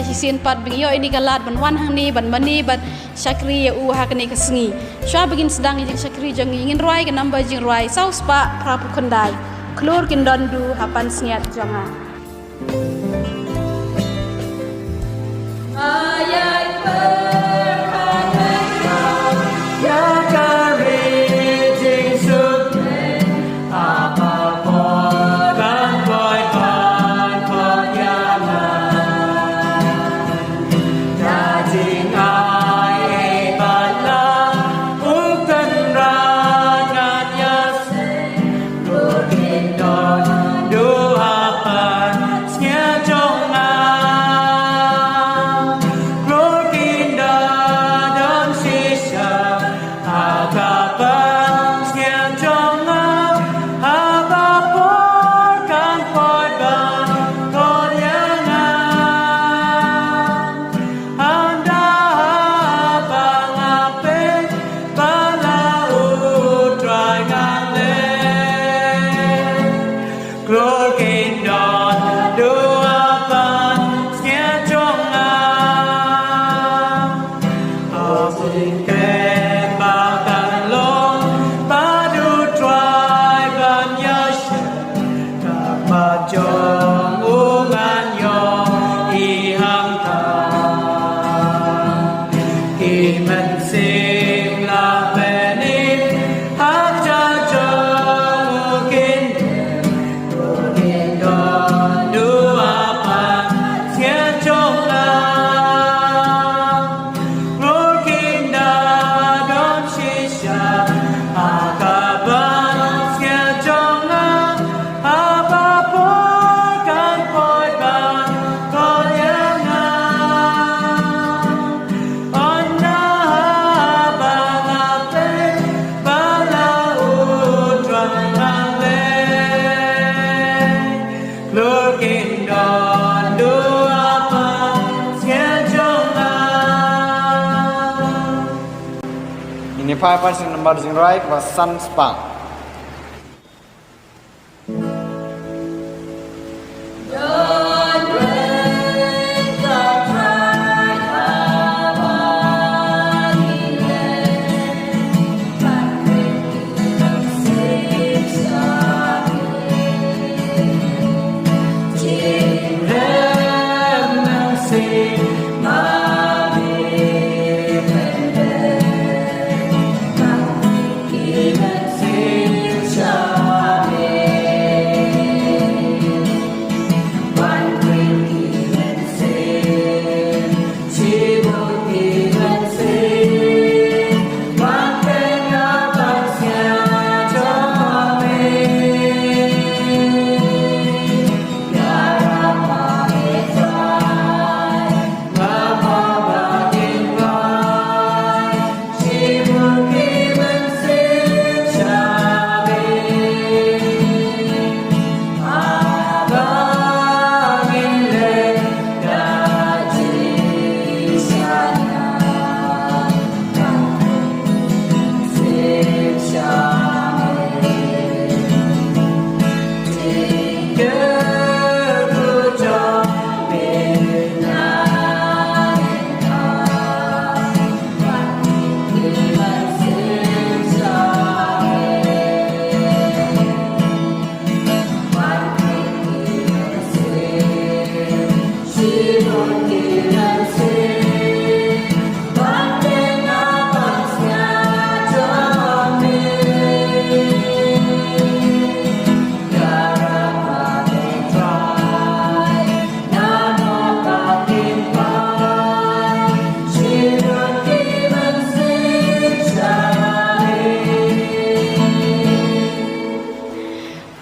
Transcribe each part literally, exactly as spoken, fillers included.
Shisien pat ba ngi ïoh ïa kane ka lad ban wan hangne ban mane bad shakri ïa u ha kane ka sngi. Shuwa ba ngin sdang ïa ka jingshakri jong ngi, ngin rwai ka number jingrwai saw spah phra phew khyndai, Khlur Kin Don Du ha Pansngiat Jong Nga. Ngin ïa phai pat sha ka number jingrwai kaba san spah.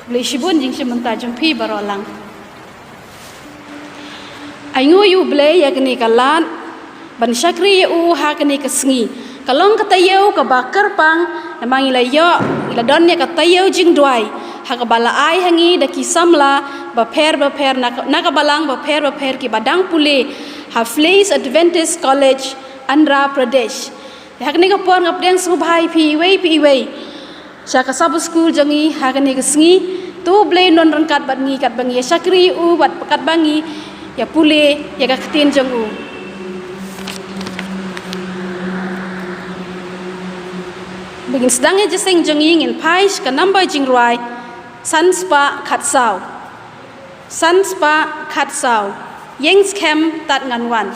Khublei shibun jingshim bynta jong phi baroh lang. Ai nguh ïa U Blei ïa kane ka lad ban shakri ïa u ha kane ka sngi. Ka long ka taïew kaba kyrpang namar ngi la ïoh, ngi la don ïa ka taïew jingduwai ha kaba la ai ha ngi da ki samla bapher bapher na, na ka balang bapher bapher kiba dang pule ha Place Adventist College, Andhra Pradesh. Ha kane ka por nga pdiang sngewbha ïa phi iwei pa iwei sha ka Sabbath School jong ngi ha kane ka sngi. To U Blei un don ryngkat bad ngi katba ngi ïa shakri ïa u bad katba ngi ïa pule ïa ka ktien jong u. Ba ngin sdang ïa ka jingïaseng jong ngi, ngin phai sha ka nambar jingrwai san spah khatsaw. San spah khatsaw. Ïeng skhem tad ngan wan.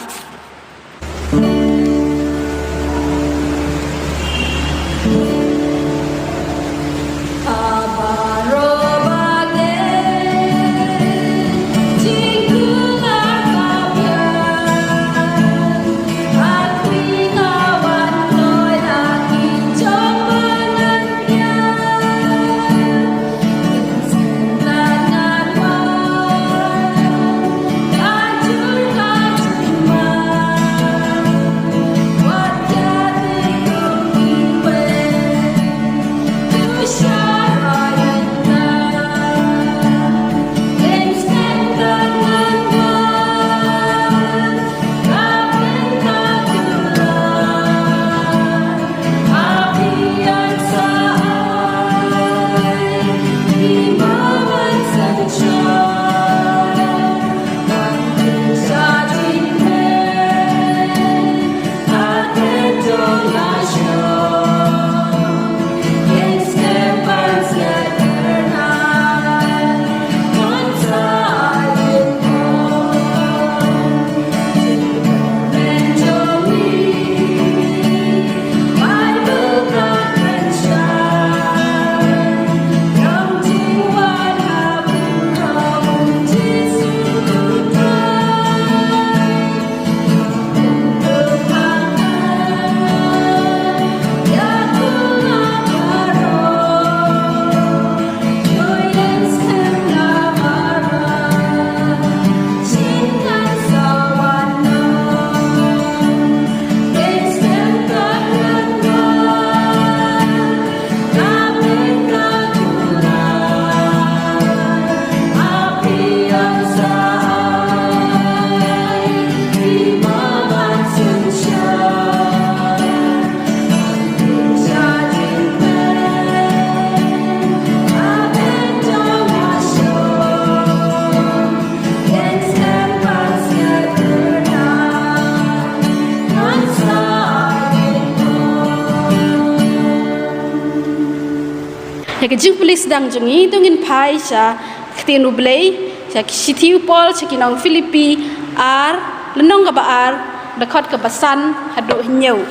Ïa ka jingpule sdang jong ngi, to ngin phai sha ka ktien U Blei, sha ki shithi u Paul sha ki nong Philippi ar, lynnong kaba ar, dkhot kaba san haduh hynñiew.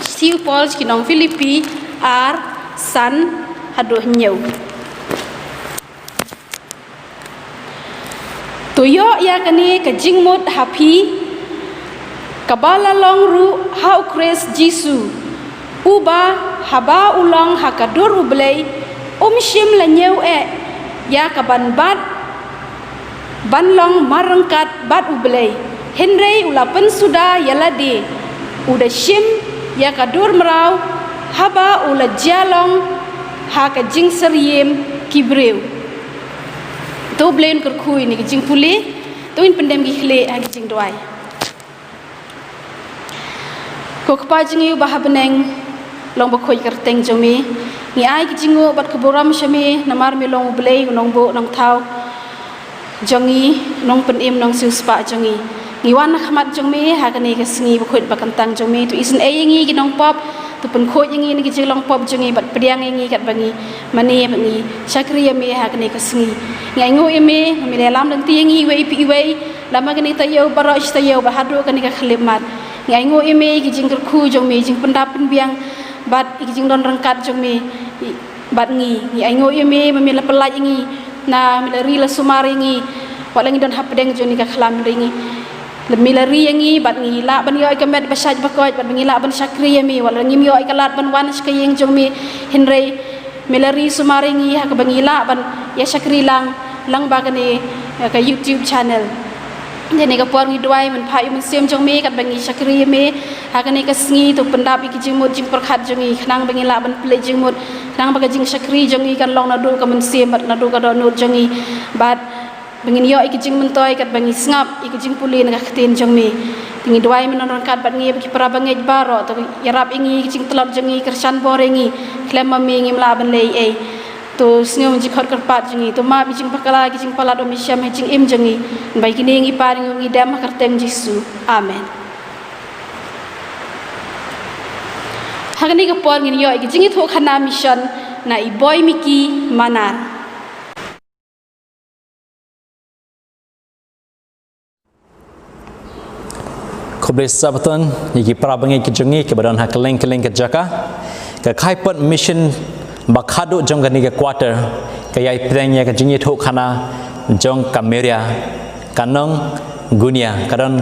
Shithi u Paul sha ki nong Philippi ar, san haduh hynñiew. To ïoh ïa kane ka jingmut ha phi, kaba la long ruh ha U Khrist Jisu, uba haba u long ha ka dur U Blei, um shym la ñiew eh ïa ka ban bat ban long mar ryngkat bad U Blei, hynrei u la pynsuda ïa lade, u da shim ïa ka dur mraw, haba u la jia long ha ka jingsyriem ki briew. To U Blei un kyrkhu ïa kane ka jingpule, to ngin pyndem ki khlieh ha ka jingduwai. Ko Kpa jong ngi uba ha bneng, long bakhuid ka kyrteng jong me. Ngi ai ka jingnguh bad ka burom sha me, namar me long U Blei, u nongbuh nongthaw jong ngi, nongpynim nongsiewspah jong ngi. Ngi wan ha khmat jong me ha kane ka sngi bakhuid bakyntang jong me, to isynei ïa ngi ki nongpop, to pynkhuid ïa ngi na ki jinglong pop jong ngi bad pdiang ïa ngi katba ngi mane bad ngi shakri ïa me ha kane ka sngi. Ngi ainguh ïa me, me la ïalam lynti ïa ngi iwei pa iwei, lem bad kane ka taïew baroh shi taïew bad haduh kane ka khyllipmat. Ngi ainguh ïa me ïa ki jingkyrkhu jong me, jingpyndap pynbiang bad ïa ki jingdon ryngkat jong me bad ngi. Ngi ainguh ïa me ba me la pyllait ïa ngi, na me la ri la sumar ïa ngi, wat la ngi don hapdeng jong kane ka khlam ri ngi. Me la ri ïa ngi bad ngi lah ban ïoh ïa ka met ba shait ba koit bad ba ngi lah ban shakri ïa me, wat la ngim ïoh ïa ka lad ban wan sha ka ïing jong me, hynrei me la ri sumar ïa ngi ha kaba ngi lah ban ïa shakri lang lyngba kane, eh, ka YouTube channel. Ïa kane ka por ngi duwai, men phah ïa u Mynsiem jong me katba ngi shakri ïa me ha kane ka sngi, to pyndap ïa ki jingmut jingpyrkhat jong ngi, khnang ba ngi lah ban pynleit jingmut, khnang ba ka jingshakri jong ngi kan long naduh ka mynsiem bad naduh ka dohnud jong ngi, bad ba ngin ïoh ïa ki jingmyntoi katba ngi sngap ïa ki jingpule na ka ktien jong me. Te ngi duwai men nang ryngkat bad ngi bad ki para bangeit baroh, to ïarap ïa ngi ïa ki jingtlot jong ngi, kyrshan bor ïa ngi, khlem ma me ngim lah ban leh ei ei. To sngew jingkhot kyrpad jong ngi, to map ïa ki jingpakala ki jingpalat, ym ïashem ha jingim jong ngi. Ba ïa kine ngi pan ïa ngi dem ha ka kyrteng Jisu. Amen. Ha kane ka por ngin ïoh ïa ka jingïathuhkhana mission na i Boy Mickey Manar. Khublei Sabbaton ïa ki para bangeit ki jong ngi kiba don ha kylleng kylleng ka jaka. Ka khaipot mission ba khadduh jong kane ka quarter ka ïai pdiang ïa ka jingïathuhkhana jong ka Maria, ka nong Guinea, ka don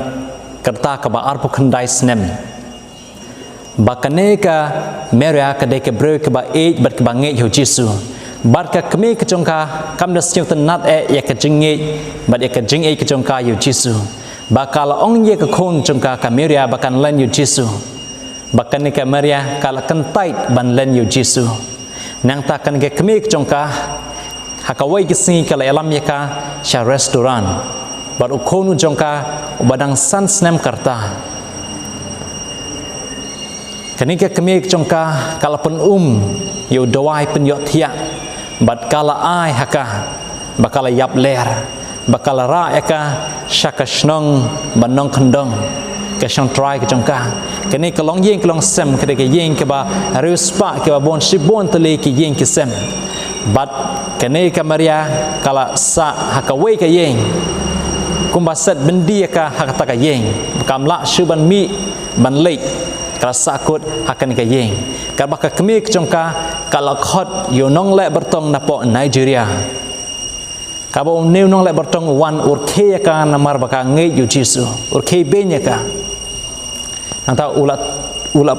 ka rta kaba arphew khyndai snem. Ba kane ka Maria ka dei ka briew kaba ïeit bad kaba ngeit ïa u Jisu. Bad ka kmie ka jong ka kam da sngewtynnad eh ïa ka jingngeit bad ïa ka jingïeit ka jong ka ïa u Jisu. Ba ka la ong ïa ka khun jong ka, ka Maria, ba kan len ïa u Jisu. Ba kane ka Maria ka la kyntait ban len ïa u Jisu. Nangta kane ka kmie ka jong ka, ha kawei ka sngi ka la ïalam ïa ka sha restaurant bad u khun u jong ka uba dang san snem ka rta. Kane ka kmie ka jong ka ka la pynum ïa u dawai pynïohthiah bad ka la ai ha ka ba ka la ïap ler, ba ka la rah ïa ka sha ka shnong ba nongkyndong, ka shongtrai ka jong ka. Kane ka longïing ka longsem ka dei ka ïing kaba riewspah, kaba bun shibun tylli ki ïing ki sem. Bad kane ka Maria ka la sah ha kawei ka ïing, kumba set byndi ïa ka ha kata ka ïing, kam lah shuh ban mih ban leit, ka la sah kut ha kane ka ïing. Katba ka kmie ka jong ka ka la khot ïa u nongleh bartong napoh Nigeria. Kaba une u nongleh bartong u wan u rkhie ïa ka namar ba ka ngeit ïa u Jisu, u rkhie beiñ ïa ka. Nangta u la, u la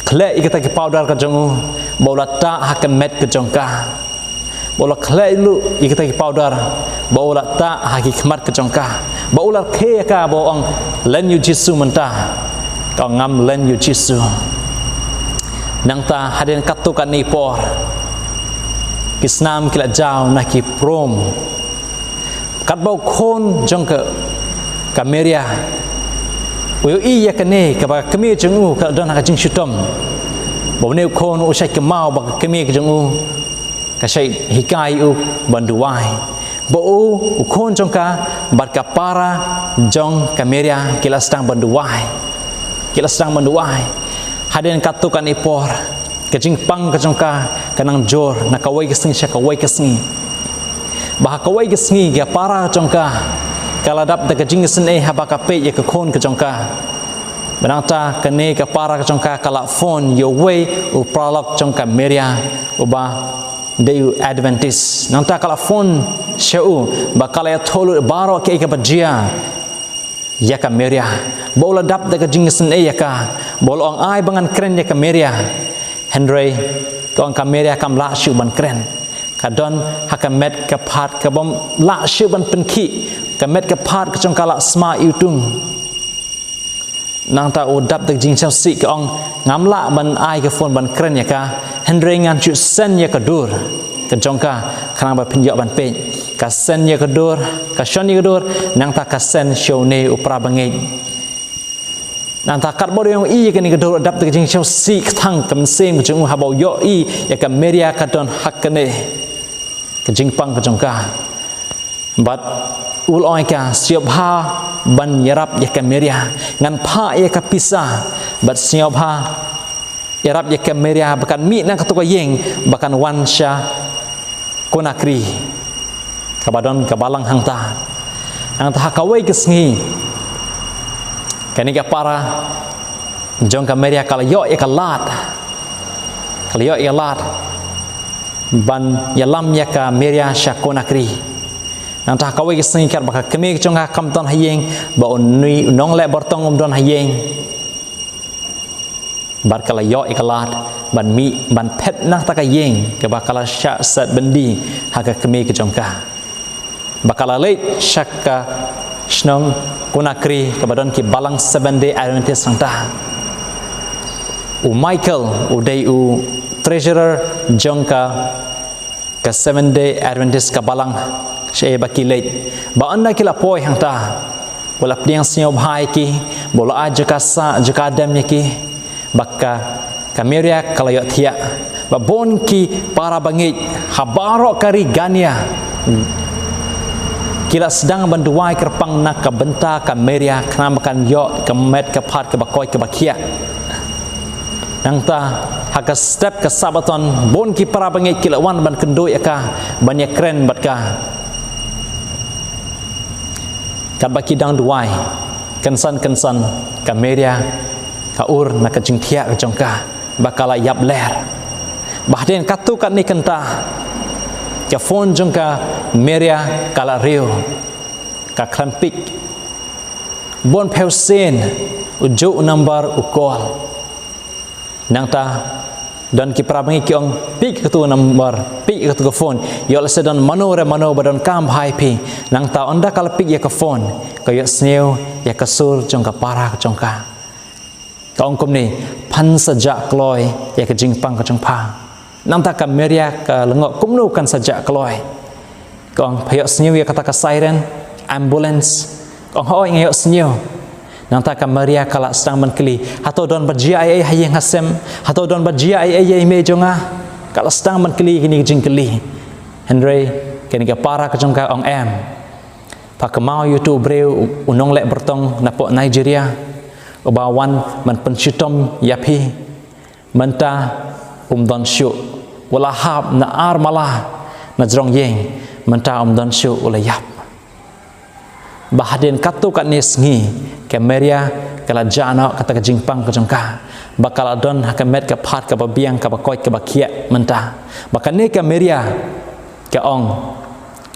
khleh ïa kita ki powder ka jong u ba u la tah ha ka met ka jong ka. Ba u la khleh lut ïa kita ki powder ba u la tah ha ki khmat ka jong ka. Ba u la rkhie ïa ka ba u ong, "Len ïa u Jisu mynta." Ka ong, "Ngam len ïa u Jisu." Nangta hadien katto katne por ki snam ki la jaw na ki prom. Katba u khun jong ka, ka Maria u ïohi ïa kane kaba ka kmie jong u ka don ha ka jingshitom, ba une u khun u shait kynmaw ba ka kmie ka jong u ka shait hikai u ban duwai. Ba u, u khun jong ka bad ka para jong ka Maria ki la sdang ban duwai. Ki la sdang ban duwai. Hadien katto katne por ka jingpang ka jong ka ka nang jur na kawei ka sngi sha kawei ka sngi. Ba ha kawei ka sngi ka para jong ka ka la dap da ka jingisynei haba ka peit ïa ka khun ka jong ka. Ba nangta kane ka para ka jong ka ka la phone ïa uwei u paralok jong ka Maria uba dei u Adventist. Nangta ka la phone sha u ba ka la ïathuh lut baroh kaei kaba jia ïa ka Maria, ba u la dap da ka jingisynei ïa ka, ba u la ong ai ba ngan kren ïa ka Maria. Hynrei ka ong ka Maria kam lah shuh ban kren. Ka don ha ka met ka phad kabym lah shuh ban pynkhih, ka met ka phad ka jong ka la sma iwtung. Nangta u dap da ka jingsngewsih ka ong, "Ngam lah ban ai ka phone ban kren ïa ka, hynrei ngan shu send ïa ka dur ka jong ka, khnang ba phin ïoh ban peit." Ka send ïa ka dur, ka shon ïa ka dur, nangta ka send sha une u para bangeit. Nangta katba u dang ïohi ïa kane ka dur, u dap da ka jingsngewsih kthang ka mynsiem ka jong u haba u ïohi ïa ka Maria ka don ha kane ka jingpang ka jong ka. Bad u la ong ïa ka, "Sngewbha ban ïarap ïa ka Maria, ngan phah ïa ka pisa, bad sngewbha ïarap ïa ka Maria ba kan mih na kato ka ïing, ba kan wan sha Conakry kaba don ka balang hangta." Hangta ha kawei ka sngi kane ka para jong ka Maria ka la ïoh ïa ka lad, ka la ïoh ïa ka lad ban ïalam ïa ka Maria sha Conakry. Nangta ha kawei ka sngi katba ka kmie ka jong ka kam don ha ïing, ba une u nongleh bartong um don ha ïing, bad ka la ïoh ïa ka lad ban mih ban phet na kata ka ïing kaba ka la shah set byndi ha ka kmie ka jong ka. Ba ka la leit sha ka shnong Conakry kaba don ki balang Seventh Day Adventist hangta. U Michael u dei u treasurer jong ka, ka Seventh Day Adventist ka balang shaei ba ki leit. Ba ynda ki la poi hangta, u la pdiang sngewbha ïa ki, ba u la ai jaka sah jaka dem ïa ki. Ba ka, ka Maria ka la ïohthiah, Ba bun ki para bangeit ha baroh ka ri Ghana ki la sdang ban duwai kyrpang na ka bynta ka Maria khnang ba kan ïoh ka met ka phad kaba koit kaba khiah. Nangta ha ka step ka Sabaton bun ki para bangeit ki la wan ban kynduh ïa ka, ban ïakren bad ka. Katba ki dang duwai, kynsan kynsan ka Maria ka ur na ka jingthiah ka jong ka, ba ka la ïap ler. Ba hadien katto katne kynta ka phone jong ka Maria ka la riew, ka khlem pick. Bun phew sien u juh u number u call. Nangta don ki para bangeit ki ong, pick katu ka number, pick katu ka phone. Ïoh lehse don mano re mano ba donkam bha ïa phi. Nangta ynda ka la pick ïa ka phone, ka ïohsngew ïa ka sur jong ka para ka jong ka. Ka ong kumne, phan sa jah kloi ïa ka jingpang ka jong pha. Nangta ka Maria ka lyngngoh, kumno kan sa jah kloi? Ka ong, pha ïohsngew ïa kata ka siren ambulance? Ka ong, hooid nga ïohsngew. Nangta ka Maria ka la sdang ban kylli, hato don ba jia ei ei ha ïing ha sem? Hato don ba jia ei ei ïa i mei jong nga? Ka la sdang ban kylli kine ki jingkylli. Hynrei kane ka para ka jong ka ong, em. Pha kynmaw ïa utu u briew, u nongleh byrtong napoh Nigeria, uba wan ban pynshitom ïa phi. Mynta um don shuh, u la hap na ar mala na jrong ïing, mynta um don shuh, u la ïap. Ba hadien katto katne sngi ka Maria ka la jah noh kata ka jingpang ka jong ka, ba ka la don ha ka met ka phad kaba biang kaba koit kaba khiah mynta. Ba kane ka Maria ka ong,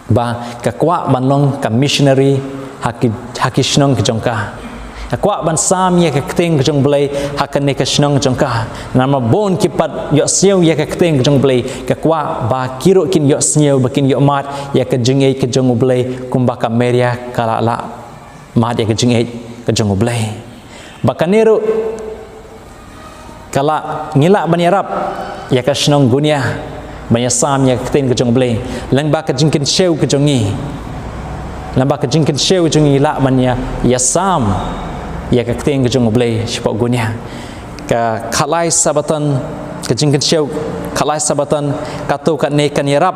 ba ka kwah ban long ka missionary ha ki, ha ki shnong ki jong ka. Ka kwah ban sam ïa ka ktien ka jong U Blei ha kane ka shnong jong ka. Namar bun ki pat ïohsngew ïa ka ktien ka jong U Blei, ka kwah ba ki ruh kin ïohsngew, ba kin ïohmad ïa ka jingïeit ka jong U Blei kumba ka Maria ka la lah mad ïa ka jingïeit ka jong U Blei. Ba kane ruh ka lah, ngi lah ban ïarap ïa ka shnong Gunia ban ïasam ïa ka ktien ka jong U Blei lyngba ka jingkynshew ka jong ngi. Lyngba ka jingkynshew ka jong ngi lah ban ïa, ïasam ïa ka ktien ka jong U Blei shapoh Gunia. Ka khatlai Sabaton, ka jingkynshew khatlai Sabaton, katto katne kan ïarap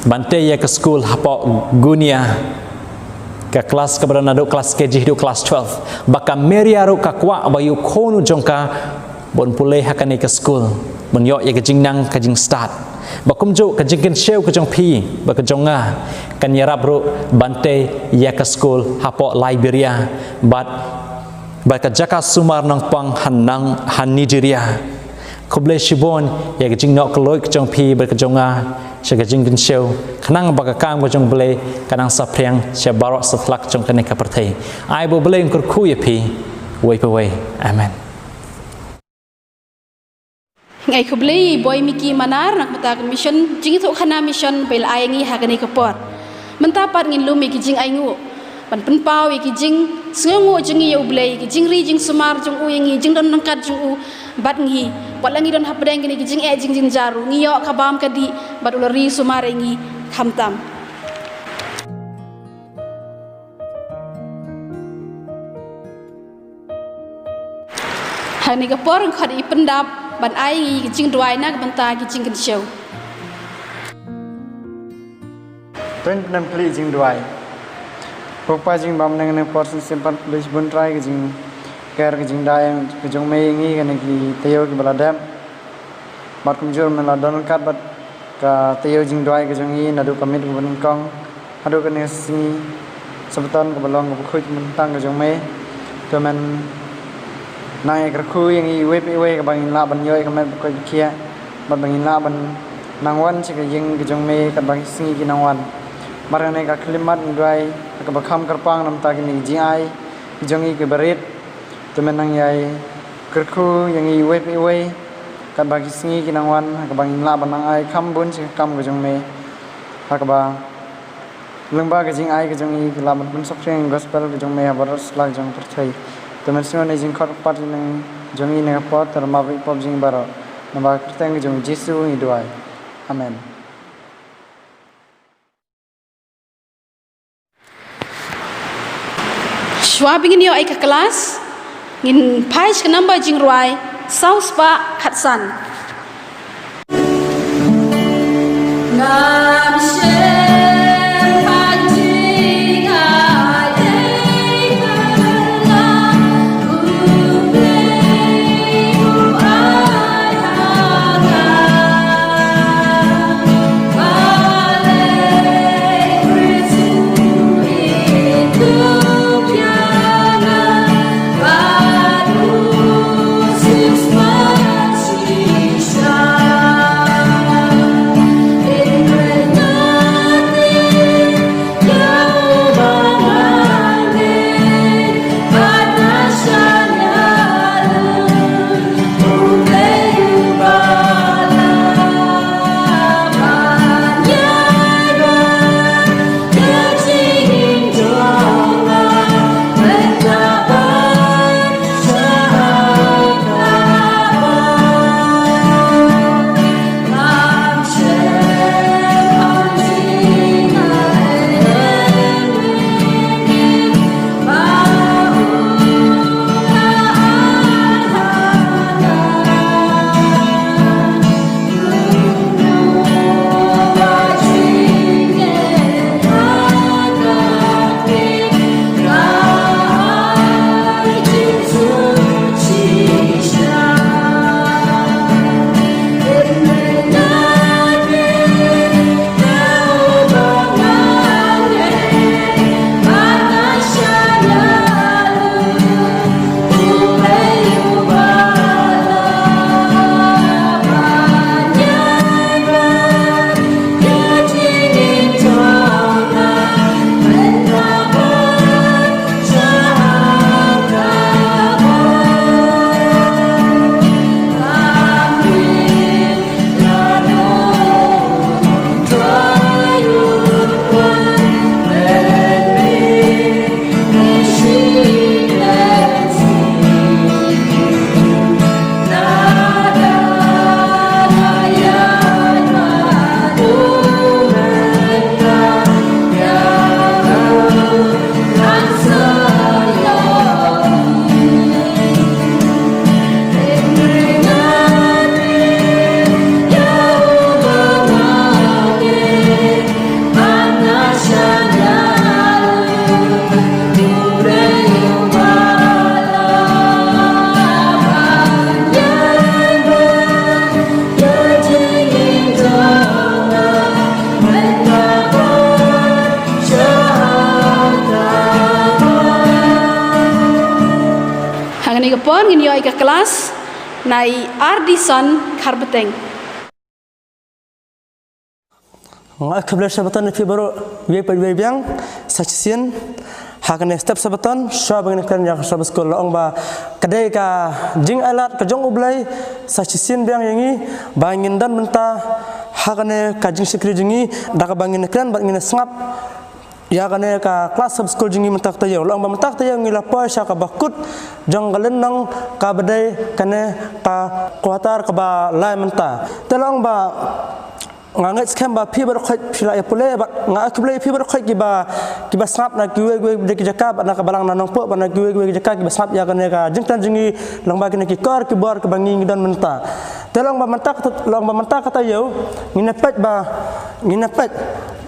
ban tei ïa ka skul hapoh Gunia. Ka klas kaba don naduh klas K G haduh klas twelve. Ba ka Maria ruh ka kwah ba ïa u khun u jong ka ban pule ha kane ka skul, ban ïoh ïa ka jingnang ka jingstad. Ba kumjuh ka jingkynshew ka jong phi bad ka jong nga kan ïarap ruh ban tei ïa ka skul hapoh Liberia bad, bad ka jaka sumar nongpang ha nang, ha Nigeria. Khublei shibun ïa ka jingnoh kylluid ka jong phi bad ka jong nga sha ka jingkynshew, khnang ba ka kam ka jong U Blei ka nang saphriang sha baroh satlak jong kane ka pyrthei. Ai ba U Blei un kyrkhu ïa phi uwei pa uwei. Amen. Nga ai khublei ïa i Boy Mickey Manar na ka bynta ka mission, jingïathuhkhana mission ba i la ai ïa ngi ha kane ka por. Mynta pat ngin lum ïa ki jingainguh ban pynpaw ïa ki jingsngewnguh jong ngi ïa U Blei, ki jingri jingsumar jong u ïa ngi, jingdon ryngkat jong u bad ngi. Wat la ngi don hapdeng kine ki jingeh jingjynjar ruh, ngi ïoh ka bam ka dih bad u la ri sumar ïa ngi khamtam. Ha kane ka por nga khot ïa i Pyndap ban ai ïa ngi ki jingduwai na ka bynta ki jingkynshew. To ngin pyndem khlieh jingduwai. Ko Pa jingbam ha kane ka por, sngewsih pat khublei shibun Trai ka jingker ka jingdei ka jong me ïa ngi, kane ki taïew kiba la dep. Bad kumjuh me la don ryngkat bad ka taïew jingduwai ka jong ngi naduh ka miet kaba nyngkong haduh kane ka sngi Sabaton kaba long kaba khuid kyntang ka jong me. To men nang ïa kyrkhu ïa ngi iwei pa iwei kaba ngin lah ban ïoh ïa ka met ba koit ba khiah bad ba ngin lah ban nang wan sha ka ïing ka jong me katba ki sngi ki nang wan. Mar kane ka khyllipmat ngi duwai ha kaba kham kyrpang na ka bynta kine ki jingai ki jong ngi kiba rit. To men nang ïa kyrkhu ïa ngi iwei pa iwei katba ki sngi ki nang wan, ha kaba ngin lah ban nang ai kham bun sha ka kam ka jong me, ha kaba lyngba ka jingai ka jong ngi ki lah ban pynsaphriang ïa ka gospel ka jong me ha baroh satlak jong ka pyrthei. To men sngew ïa kane ka jingkhot pat ïa ngi na ka por, to men map ïa ki pop jong ngi baroh. Namar ka kyrteng ka jong U Jisu ngi duwai. Amen. Shuwa ba ngin ïoh ïa ka klas, ngin phai sha ka number jingrwai saw spah khatsan. Hangne ka por ngin ïoh ïa ka klas na i Ardison Kharbeteng. Nga khublei Sabbaton ïa phi baroh, wei pa wei biang, sa shisien ha kane step Sabbaton, shuwa ba ngin kren ïa ka Sabbath School, la ong ba ka dei ka jingailad ka jong U Blei, sa shisien biang ïa ngi ba ngin don mynta ha kane ka jingshakri jong ngi, da kaba ngin kren bad ngin sngap ïa kane ka klas Sabbath School jong ngi mynta ka taïew. La ong ba mynta ka taïew ngi la poi sha kaba kut jong ka lynnong kaba dei kane ka quarter kaba lai mynta. Te la ong ba nga ngeit skhem ba phi baroh khoit phi la ïa pule bad nga khublei phi baroh khoit kiba, kiba sngap na kiwei kiwei ki jaka bad na ka balang na Nongpoh bad na kiwei kiwei ki jaka kiba sngap ïa kane ka jingkren jong ngi lyngba kine ki kor ki bor kiba ngi ngi don mynta. Te la ong ba mynta ka ta-, la ong ba mynta ka taïew ngin ïa peit ba, ngin ïa peit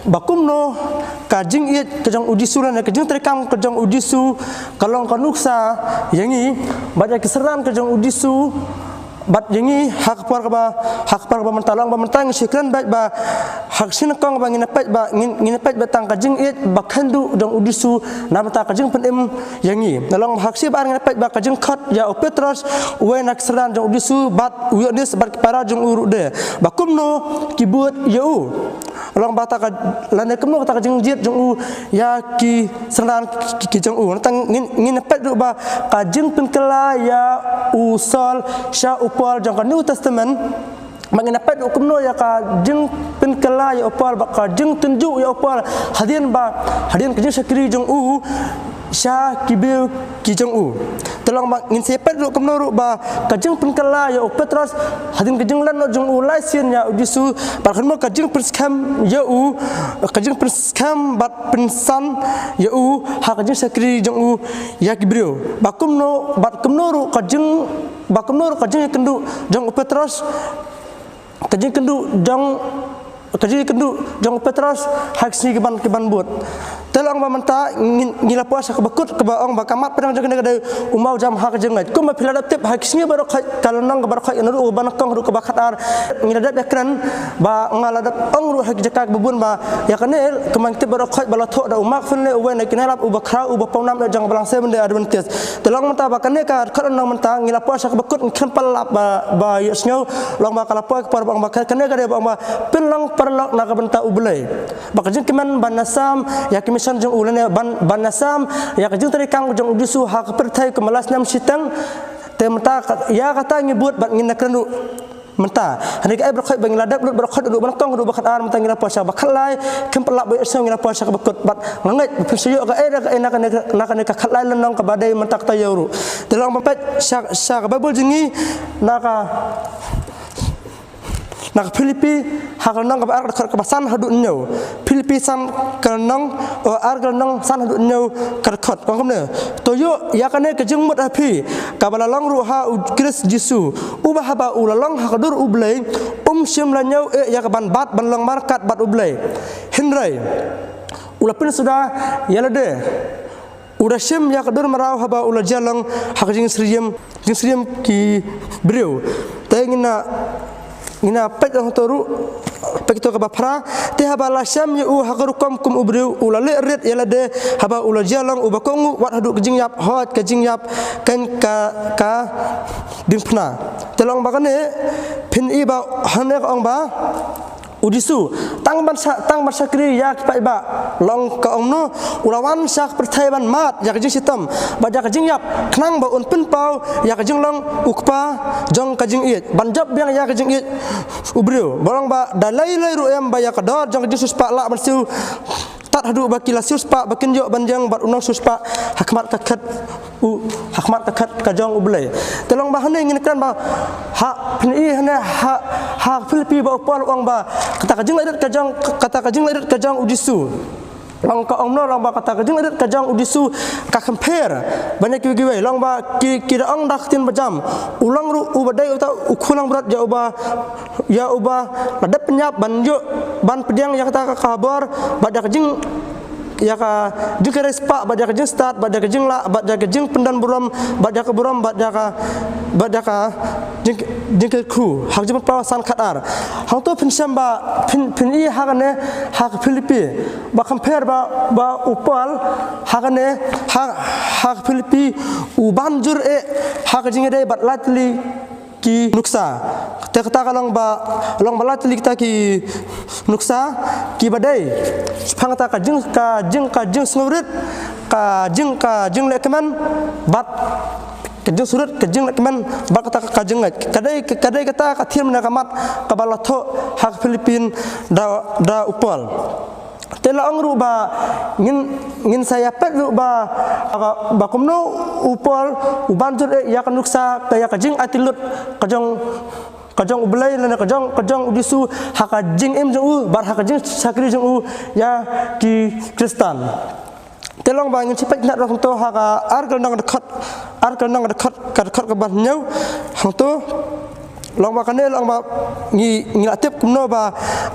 ba kumno ka jingïeit ka jong U Jisu lane ka jingtreikam ka jong U Jisu ka long ka nuksa ïa ngi bad ïa ki synran ka jong U Jisu bad ïa ngi ha ka por kaba, ha ka por kaba mynta. La ong ba mynta ngin sa kren beit ba ha ka shi nyngkong ba ngin ïa peit ba ngin, ngin ïa peit ba tang ka jingïeit ba kynduh jong U Jisu na bynta ka jingpynim ïa ngi. La ong ba ha ka shi ba ar ngin ïa peit ba ka jingkhot ïa u Petros uwei na ki synran jong U Jisu bad u Ïoannis bad ki para jong u ruh de ba kumno ki bud ïa u. La ong ba kata ka, lane kumno kata ka jingjied jong u ïa ki synran ki, ki jong u. Nangta ngin, ngin peit ruh ba ka jingpynkylla ïa u Saul sha u Paul jong ka New Testament. Ba ngin peit ruh kumno ïa ka jingpynkylla ïa u Paul bad ka jingtynjuh ïa u Paul hadien ba, hadien ka jingshakri jong u sha ki briew ki jong u. Te la ong ba ngin sa peit ruh kumno ruh ba ka jingpynkylla ïa u Petros hadien ka jinglan noh jong u lai sien ïa U Jisu, bad kumno ka jingpynskhem ïa u, ka jingpynskhem bad pynsan ïa u ha ka jingshakri jong u ïa ki briew. Ba kumno, bad kumno ruh ka jing, ba kumno ruh ka jingïakynduh jong u Petros, ka jingkynduh jong ka jingïakynduh jong u Petros ha ki sngi ki ban, ki ban bud. Te la ong ba mynta ngi, ngi la poi sha kaba kut kaba ong ba ka mat pdeng jong kane ka dei u maw jam ha ka jingngeit. Kumba phi la dep tip ha ki sngi baroh khoit, ka lynnong kaba baroh khoit, naduh kaba nyngkong haduh kaba khatar, ngi la dep ïakren ba nga la dep ong ruh ha ki jaka kiba bun ba ïa kane ka man tip baroh khoit ba la thoh da u Mark Finlay, uwei na ki nongïalap uba khraw, uba pawnam ïa jong ka balang Seventh Day Adventist. Te la ong mynta ba kane ka dkhot lynnong mynta ngi la poi sha kaba kut, ngi khlem pat lap ba, ba ïohsngew. La ong ba ka la poi ka por ba ong ba kane ka dei ba ong ba pynlong paralok na ka bynta U Blei. Ba ka jingkmen ban ïasam ïa ka mission jong u lane ban, ban ïasam ïa ka jingtrei kam jong u Jisu ha ka pyrthei kumba lai snem shiteng. Te mynta ka, ïa kata ngi bud bad ngin ïakren ruh mynta. Hangne kaei baroh khoit ba ngi la dep lut baroh khoit haduh ba nyngkong haduh ba khatar, mynta ngi la poi sha ba khatlai, khlem pat lap ba ïohsngew, ngi la poi sha kaba kut bad nga ngeit ba phin sa ïoh kaei re kaei na kane, na kane ka khatlai lynnong kaba dei mynta ka taïew ruh. Te la ong ban peit sha, sha ka Baibl jong ngi na ka na ka Philippi ha ka lynnong kaba ar ka dkhot kaba san haduh hynñiew. Philippi san ka lynnong, o, ar ka lynnong san haduh hynñiew ka dkhot. Ka ong kumne: To ïoh ïa kane ka jingmut ha phi kaba la long ruh ha u Khrist Jisu, uba haba u la long ha ka dur U Blei um shym la ñiew eh ïa ka ban bat ban long markat bad U Blei. Hynrei u la pynsuda ïa lade, u da shim ïa ka dur mraw haba u la jia long ha ka jingsyriem, jingsyriem ki briew. Te ngin ïa, ngin ïa peit hangto ruh, peit to kaba phra. Te haba la shem ïa u ha ka rukom kum u briew, u la leh rit ïa lade haba u la jia long uba kohnguh wat haduh ka jingïap, hooid, ka jingïap kan ka, ka diengphna. Te la ong ba kane, phin i ba hangne ka ong ba u Jisu, tang ban sha-, tang ban shakri ïa ki paidbah. La ong, ka ong kumno, u la wan sha ka pyrthei ban mad ïa ka jingshitom bad ïa ka jingïap, khnang ba un pynpaw ïa ka jinglong u Kpa jong ka jingïeit, ban jop biang ïa ka jingïeit u briew. Ba long ba da lei lei ruh em ba ïa ka dor jong ka jingsiewspah lah ban siew tad haduh ba ki la siewspah ba kin ïoh ban ïeng bad u nongsiewspah ha khmat ka khet u, ha khmat ka khet ka jong U Blei. Te la ong ba hangne ngin kren ba ha, phin i hangne ha, ha Philippi ba u Paul u ong ba kata ka jingleh rit ka jong, kata ka jingleh rit ka jong u Jisu. La ong, ka ong kumno, la ong ba kata ka jingleh rit ka jong u Jisu ka compare ban ïa kiwei kiwei. La ong ba ki, ki da ong da ka ktien ba jam, u long ruh uba dei uta u khun langbrot ïa uba, ïa uba la dep pynïap ban ïoh, ban pdiang ïa kata ka, ka bor bad ïa ka jing, ïa ka jingkyrhai spah bad ïa ka jingstad bad ïa ka jinglah bad ïa ka jingpyndon burom bad ïa ka burom bad ïa ka, bad ïa ka jing, jingkyrkhu. Ha ka Jingpynpaw san khatar. Hangto phin shem ba phin, phin i ha kane ha ka Philippi ba compare ba, ba u Paul ha kane ha, ha ka Philippi u ban jur eh ha ka jingïadei bad lai tylli ki nuksa. Te kata ka long ba, long ba lai tylli kita ki nuksa kiba dei shaphang kata ka jing, ka jing, ka jingsngewrit, ka jing, ka jinglehkmen bad ka jingsngewrit, ka jinglehkmen bad kata ka jingngeit. Ka dei, ka dei kata ka theme ne ka mat kaba la thoh ha ka Philippi da, da u Paul. Te la ong ruh ba ngin, ngin sa ïa peit ruh ba, ba kumno u Paul u ban jur eh ïa ka nuksa, ka, ïa ka jingaiti lut ka jong, ka jong U Blei lane ka jong, ka jong u Jisu ha ka jingim jong u bad ha ka jingshakri jong u ïa ki Khristan. Te la ong ba ngin sa peit noh ruh hangto ha ka ar ka lynnong ka dkhot, ar ka lynnong ka dkhot, ka dkhot kaba hynñiew. Hangto la ong ba kane, la ong ba ngi, ngi la tip kumno ba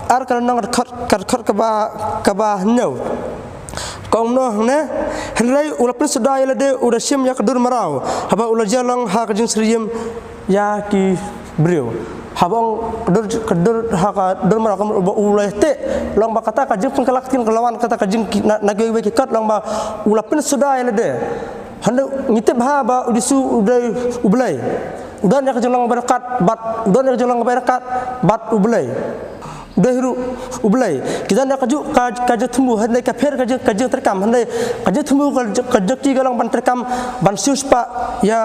ar ka lynnong ka dkhot, ka dkhot kaba, kaba hynñiew. Ka ong kumno hangne: Hynrei u la pynsuda ïa lade, u da shim ïa ka dur mraw haba u la jia long ha ka jingsyriem ïa ki briew. Haba ong ka dur, ka dur, ha ka dur mraw, ka mraw ba u la ïateh. La ong ba kata ka jingpynkylla ktien ka la wan kata ka jing ki, na, na kiwei ki kot, la ong ba u la pynsuda ïa lade. Hynrei ngi tip bha ba u Jisu u dei U Blei. U don ïa ka jinglong ba ryngkat bad, u don ïa ka jinglong ba ryngkat bad U Blei. U dei ruh U Blei. Ki don ïa kajuh ka, ka jingthmu, hynrei ka pher ka jing, ka jingtreikam, hynrei ka jingthmu ka, ka jong ki ka long ban treikam, ban siewspah ïa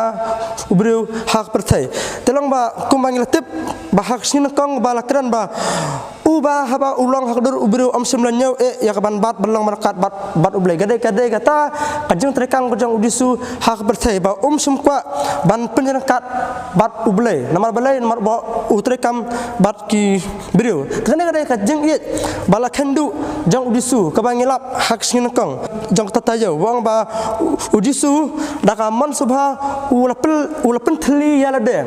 u briew ha ka pyrthei. Te la ong ba kumba ngi la tip ba ha ka sngi nyngkong ba la kren ba uba haba u long ha ka dur u briew um shym la ñiew eh ïa ka ban bat ban long markat bad, bad U Blei. Ka dei, ka dei kata ka jingtreikam ka jong u Jisu ha ka pyrthei ba um shym kwah ban pynryngkat bad U Blei. Namar balei? Namar ba u treikam bad ki briew. Kane ka dei ka jingïeit ba la kheiñ duh jong u Jisu kaba ngi lap ha ka sngi nyngkong jong kata taïew. Ba ong ba u, u Jisu da ka mon sngewbha u la pyn, u la pynthylli ïa lade.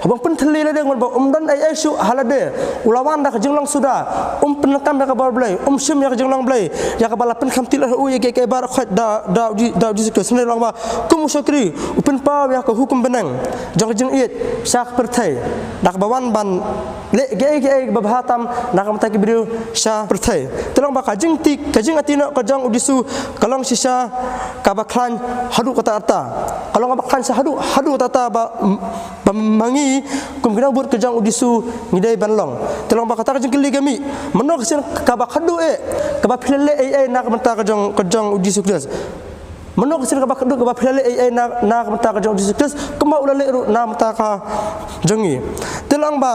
Haba ong pynthylli ïa lade, namar ba um don ei ei shuh ha lade. U la wan da ka jinglong suda. um pyndonkam ïa ka bor Blei, um shim ïa ka jinglong Blei, ïa kaba la pynkham tied ha u ïa kiei kiei baroh khoit da, da u Ji-, da u Jisu Khrist. Hynrei la ong ba kum u shakri u pynpaw ïa ka hukum bneng jong ka jingïeit sha ka pyrthei, da kaba wan ban leh kiei kiei kiba bha tam na ka bynta ki briew sha pyrthei. Te la ong ba ka jingti, ka jingïathuh noh ka jong u Jisu ka long shisha kaba khlaiñ haduh katta katta. Ka long kaba khlaiñ shisha haduh, haduh katta katta ba, ba ma ngi kum ki nongbud ka jong u Jisu ngi dei ban long. Te la ong ba kata ka jingkylli ka mih, mano ka sien kaba khadduh eh kaba phi la leh ei ei na ka bynta ka jong, ka jong u Jisu Khrist? Mano ka sien kaba khadduh kaba phi la leh ei ei na, na ka bynta ka jong u Jisu Khrist, kumba u la leh ruh na ka bynta ka jong ngi? Te la ong ba,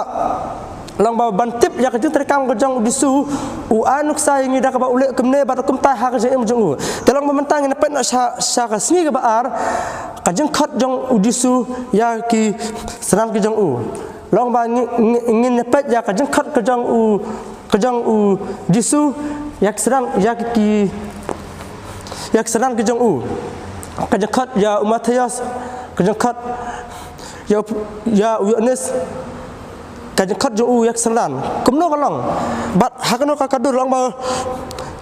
la ong ba ban tip ïa ka jingtrei kam ka jong u Jisu, u ai nuksa ïa ngi da kaba u leh kumne bad kumta ha ka jingim jong u. Te la ong ba mynta ngin ïa peit noh sha, sha ka sngi kaba ar, ka jingkhot jong u Jisu ïa ki synran ki jong u. La ong ba ngi, ngi, ngin ïa peit ïa ka jingkhot ka jong u, ka jong u Jisu ïa ki synran, ïa ki, ïa ki synran ki jong u. Ka jingkhot ïa u Mathaios, ka jingkhot ïa u, ïa u Ïoannis, ka jingkhot jong u ïa ki synran. Kumno ka long? Bad ha kano ka, ka dur? La ong ba,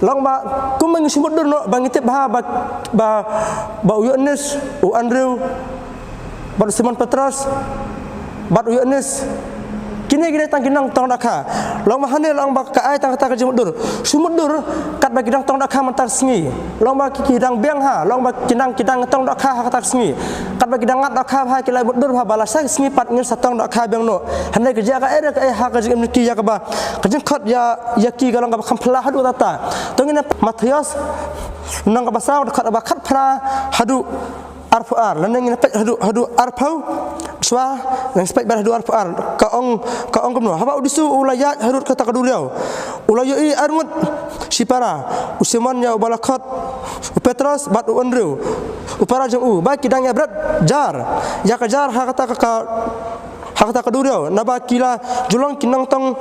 la ong ba kumba ngi shu mutdur noh ba ngi tip bha ba, ba, ba u Ïoannis, u Andrew, bad u Simon Petros, bad u Ïoannis, kine ki dei tang ki nongtong dohkha. La ong ba hangne, la ong ba ka ai tang kata ka jingmutdur. Shu mutdur katba ki dang tong dohkha mynta ka sngi. La ong ba ki, ki dang biang ha, la ong ba ki dang, ki dang tong dohkha ha kata ka sngi. Katba ki dang ngat dohkha bha, ki la mutdur bha ba lashai ka sngi pat ngin sa tong dohkha biang noh. Hynrei ka jia kaei re kaei ha ka jingim jong ki ïa kaba ka jingkhot ïa, ïa ki ka long kaba kham phylla haduh katta katta. To ngin ïa Mathaios lynnong kaba saw, dkhot kaba khatphra haduh arphew ar, lane ngin peit haduh, haduh arphew, shuwa ngin peit bad haduh arphew ar. Ka ong, ka ong kumno? Haba u Jisu u la ïaid harud kata ka duriaw, u la ïohi arngut shipara, u Simon ïa uba la khot u Petros bad u Andrew, u para jong u, ba ki dang ïa bret jar, ïa ka jar ha kata ka, ka, ha kata ka duriaw, naba ki la ju long ki nongtong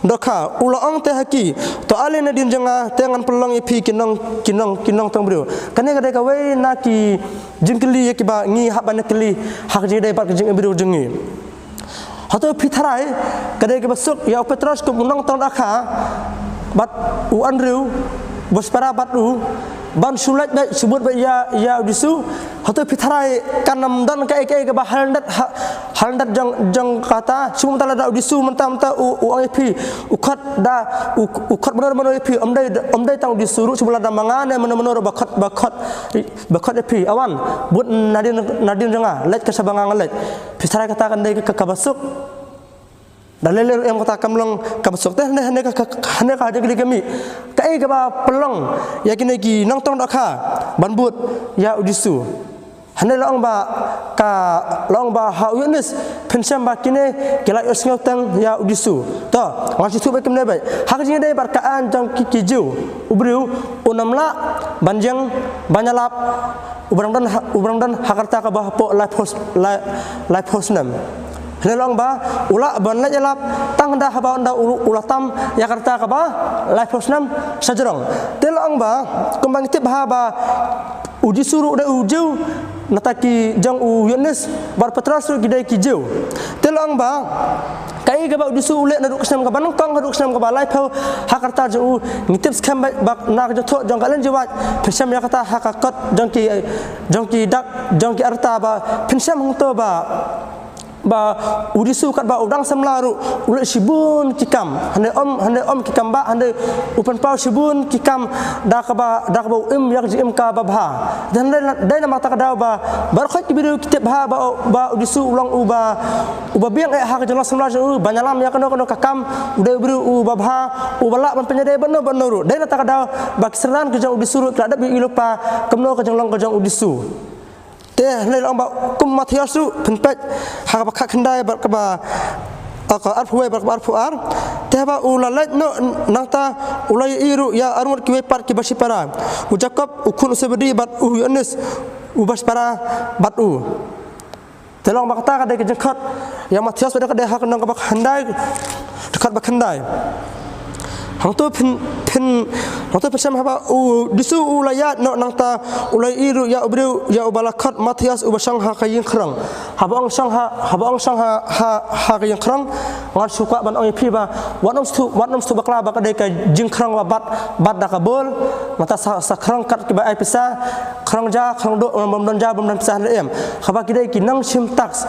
dohkha. U la ong te ha ki, to ale nadien jong nga, te ngan pynlong ïa phi ki nong, ki nong, ki nongtong briew. Kane ka dei kawei na ki jingkylli ïa kiba ngi hap ban kylli ha ka jingïadei bad ka jingim briew jong ngi. Hato phi tharai ka dei kaba suk ïa u Petros kum u nongtong dohkha bad u Andrew, ba shipara bad u, ban shu leit beit, shu bud beit ïa, ïa u Jisu? Hato phi tharai kan ym don kaei kaei kaba ha lyndet, ha, ha lyndet jong, jong kata? Shu mynta lada u Jisu mynta, mynta u, u ong ïa phi, u khot da, u, u khot mano mano ïa phi, ym dei, ym dei tang u Jisu ruh, shu lada ma nga ne mano mano ruh ba khot, ba khot, ba khot ïa phi, a wan, bud nadien, nadien jong nga, leit ka shaba nga nga leit. Phi tharai kata kan dei ka, ka, kaba suk? Da lei lei ruh em kata kam long kaba suk. Te hangne, hangne ka, ka, hangne ka jingkylli ka mih. Kaei kaba pynlong ïa kine ki nongtong dohkha ban bud ïa u Jisu? Hangne la ong ba ka, la ong ba ha u Ïoannis phin shem ba kine ki la ïohsngew teng ïa u Jisu. To, ngan shu thuh beit kumne beit. Ha ka jingïadei bad ka aiñ jong ki, ki Jiw, u briew un ym lah ban ïeng ban ïalap uba dang don ha, uba dang don ha ka rta kaba hapoh laiphew, lai, laiphew snem. Hangne la ong ba u lah ban leit ïalap tang da haba ynda u, u la tam ïa ka rta kaba laiphew snem sha jrong. Te la ong ba kumba ngi tip bha ba u Jisu ruh u dei u Jiw, nangta ki jong u Ïoannis bad u Petros ruh ki dei ki Jiw. Te la ong ba kaei kaba u Jisu u leh naduh ka snem kaba nyngkong haduh ka snem kaba laiphew ha ka rta jong u, ngi tip skhem beit ba na ka jingthoh jong ka Ellen G. White, phin shem ïa kata ha ka kot jong ki, jong ki dak, jong ki arta ba phin shem hangto ba, ba u Jisu katba u dang samla ruh u leh shibun ki kam. Hangne ym, hangne ym ki kam bah, hangne u pynpaw shibun ki kam da kaba, da kaba u im ïa ka jingim kaba bha. Te hangne dei namar kata ka daw ba baroh khoit ki briew ki tip bha ba, ba u Jisu u long uba, uba biang eh ha ka jinglong samla jong u, ban ïalam ïa kano kano ka kam, u dei u briew uba bha, uba lah ban pynïadei bad no bad no ruh. Dei na kata ka daw ba ki synran ki jong u Jisu ruh ki la dep ïohi lypa kumno ka jinglong ka jong u Jisu. Te hangne la ong ba kum Mathaios ruh, phin peit ha kaba khatkhyndai bad kaba, ah, ka arphew wei bad kaba arphew ar. Te haba u la leit noh nangta u la ïohi ruh ïa arngut kiwei pat kiba shipara, u Jakob u khun u Sebedi bad u Ïoannis uba shipara bad u. Te la ong ba kata ka dei ka jingkhot ïa Mathaios, ba dei ka dei ha ka lynnong kaba khyndai, dkhot ba khyndai. Hangto phin, phin, Nangta pyrshang haba u Jisu u la ïaid noh nangta u la ïohi ruh ïa u briew ïa uba la khot Mathaios uba shong ha ka ïing khrong. Haba ong shong ha, haba ong shong ha, ha, ha ka ïing khrong. Ngan shu kwah ban ong ïa phi ba wat nym shu, wat nym shu bakla ba ka dei ka jingkhrong ba bat, bat da ka bol. Nangta sa, sa khrong kat kiba ai pisa, khrong ja, khrong duh, bym don ja, bym don pisa hynrei em. Haba ki dei ki nongshim tax,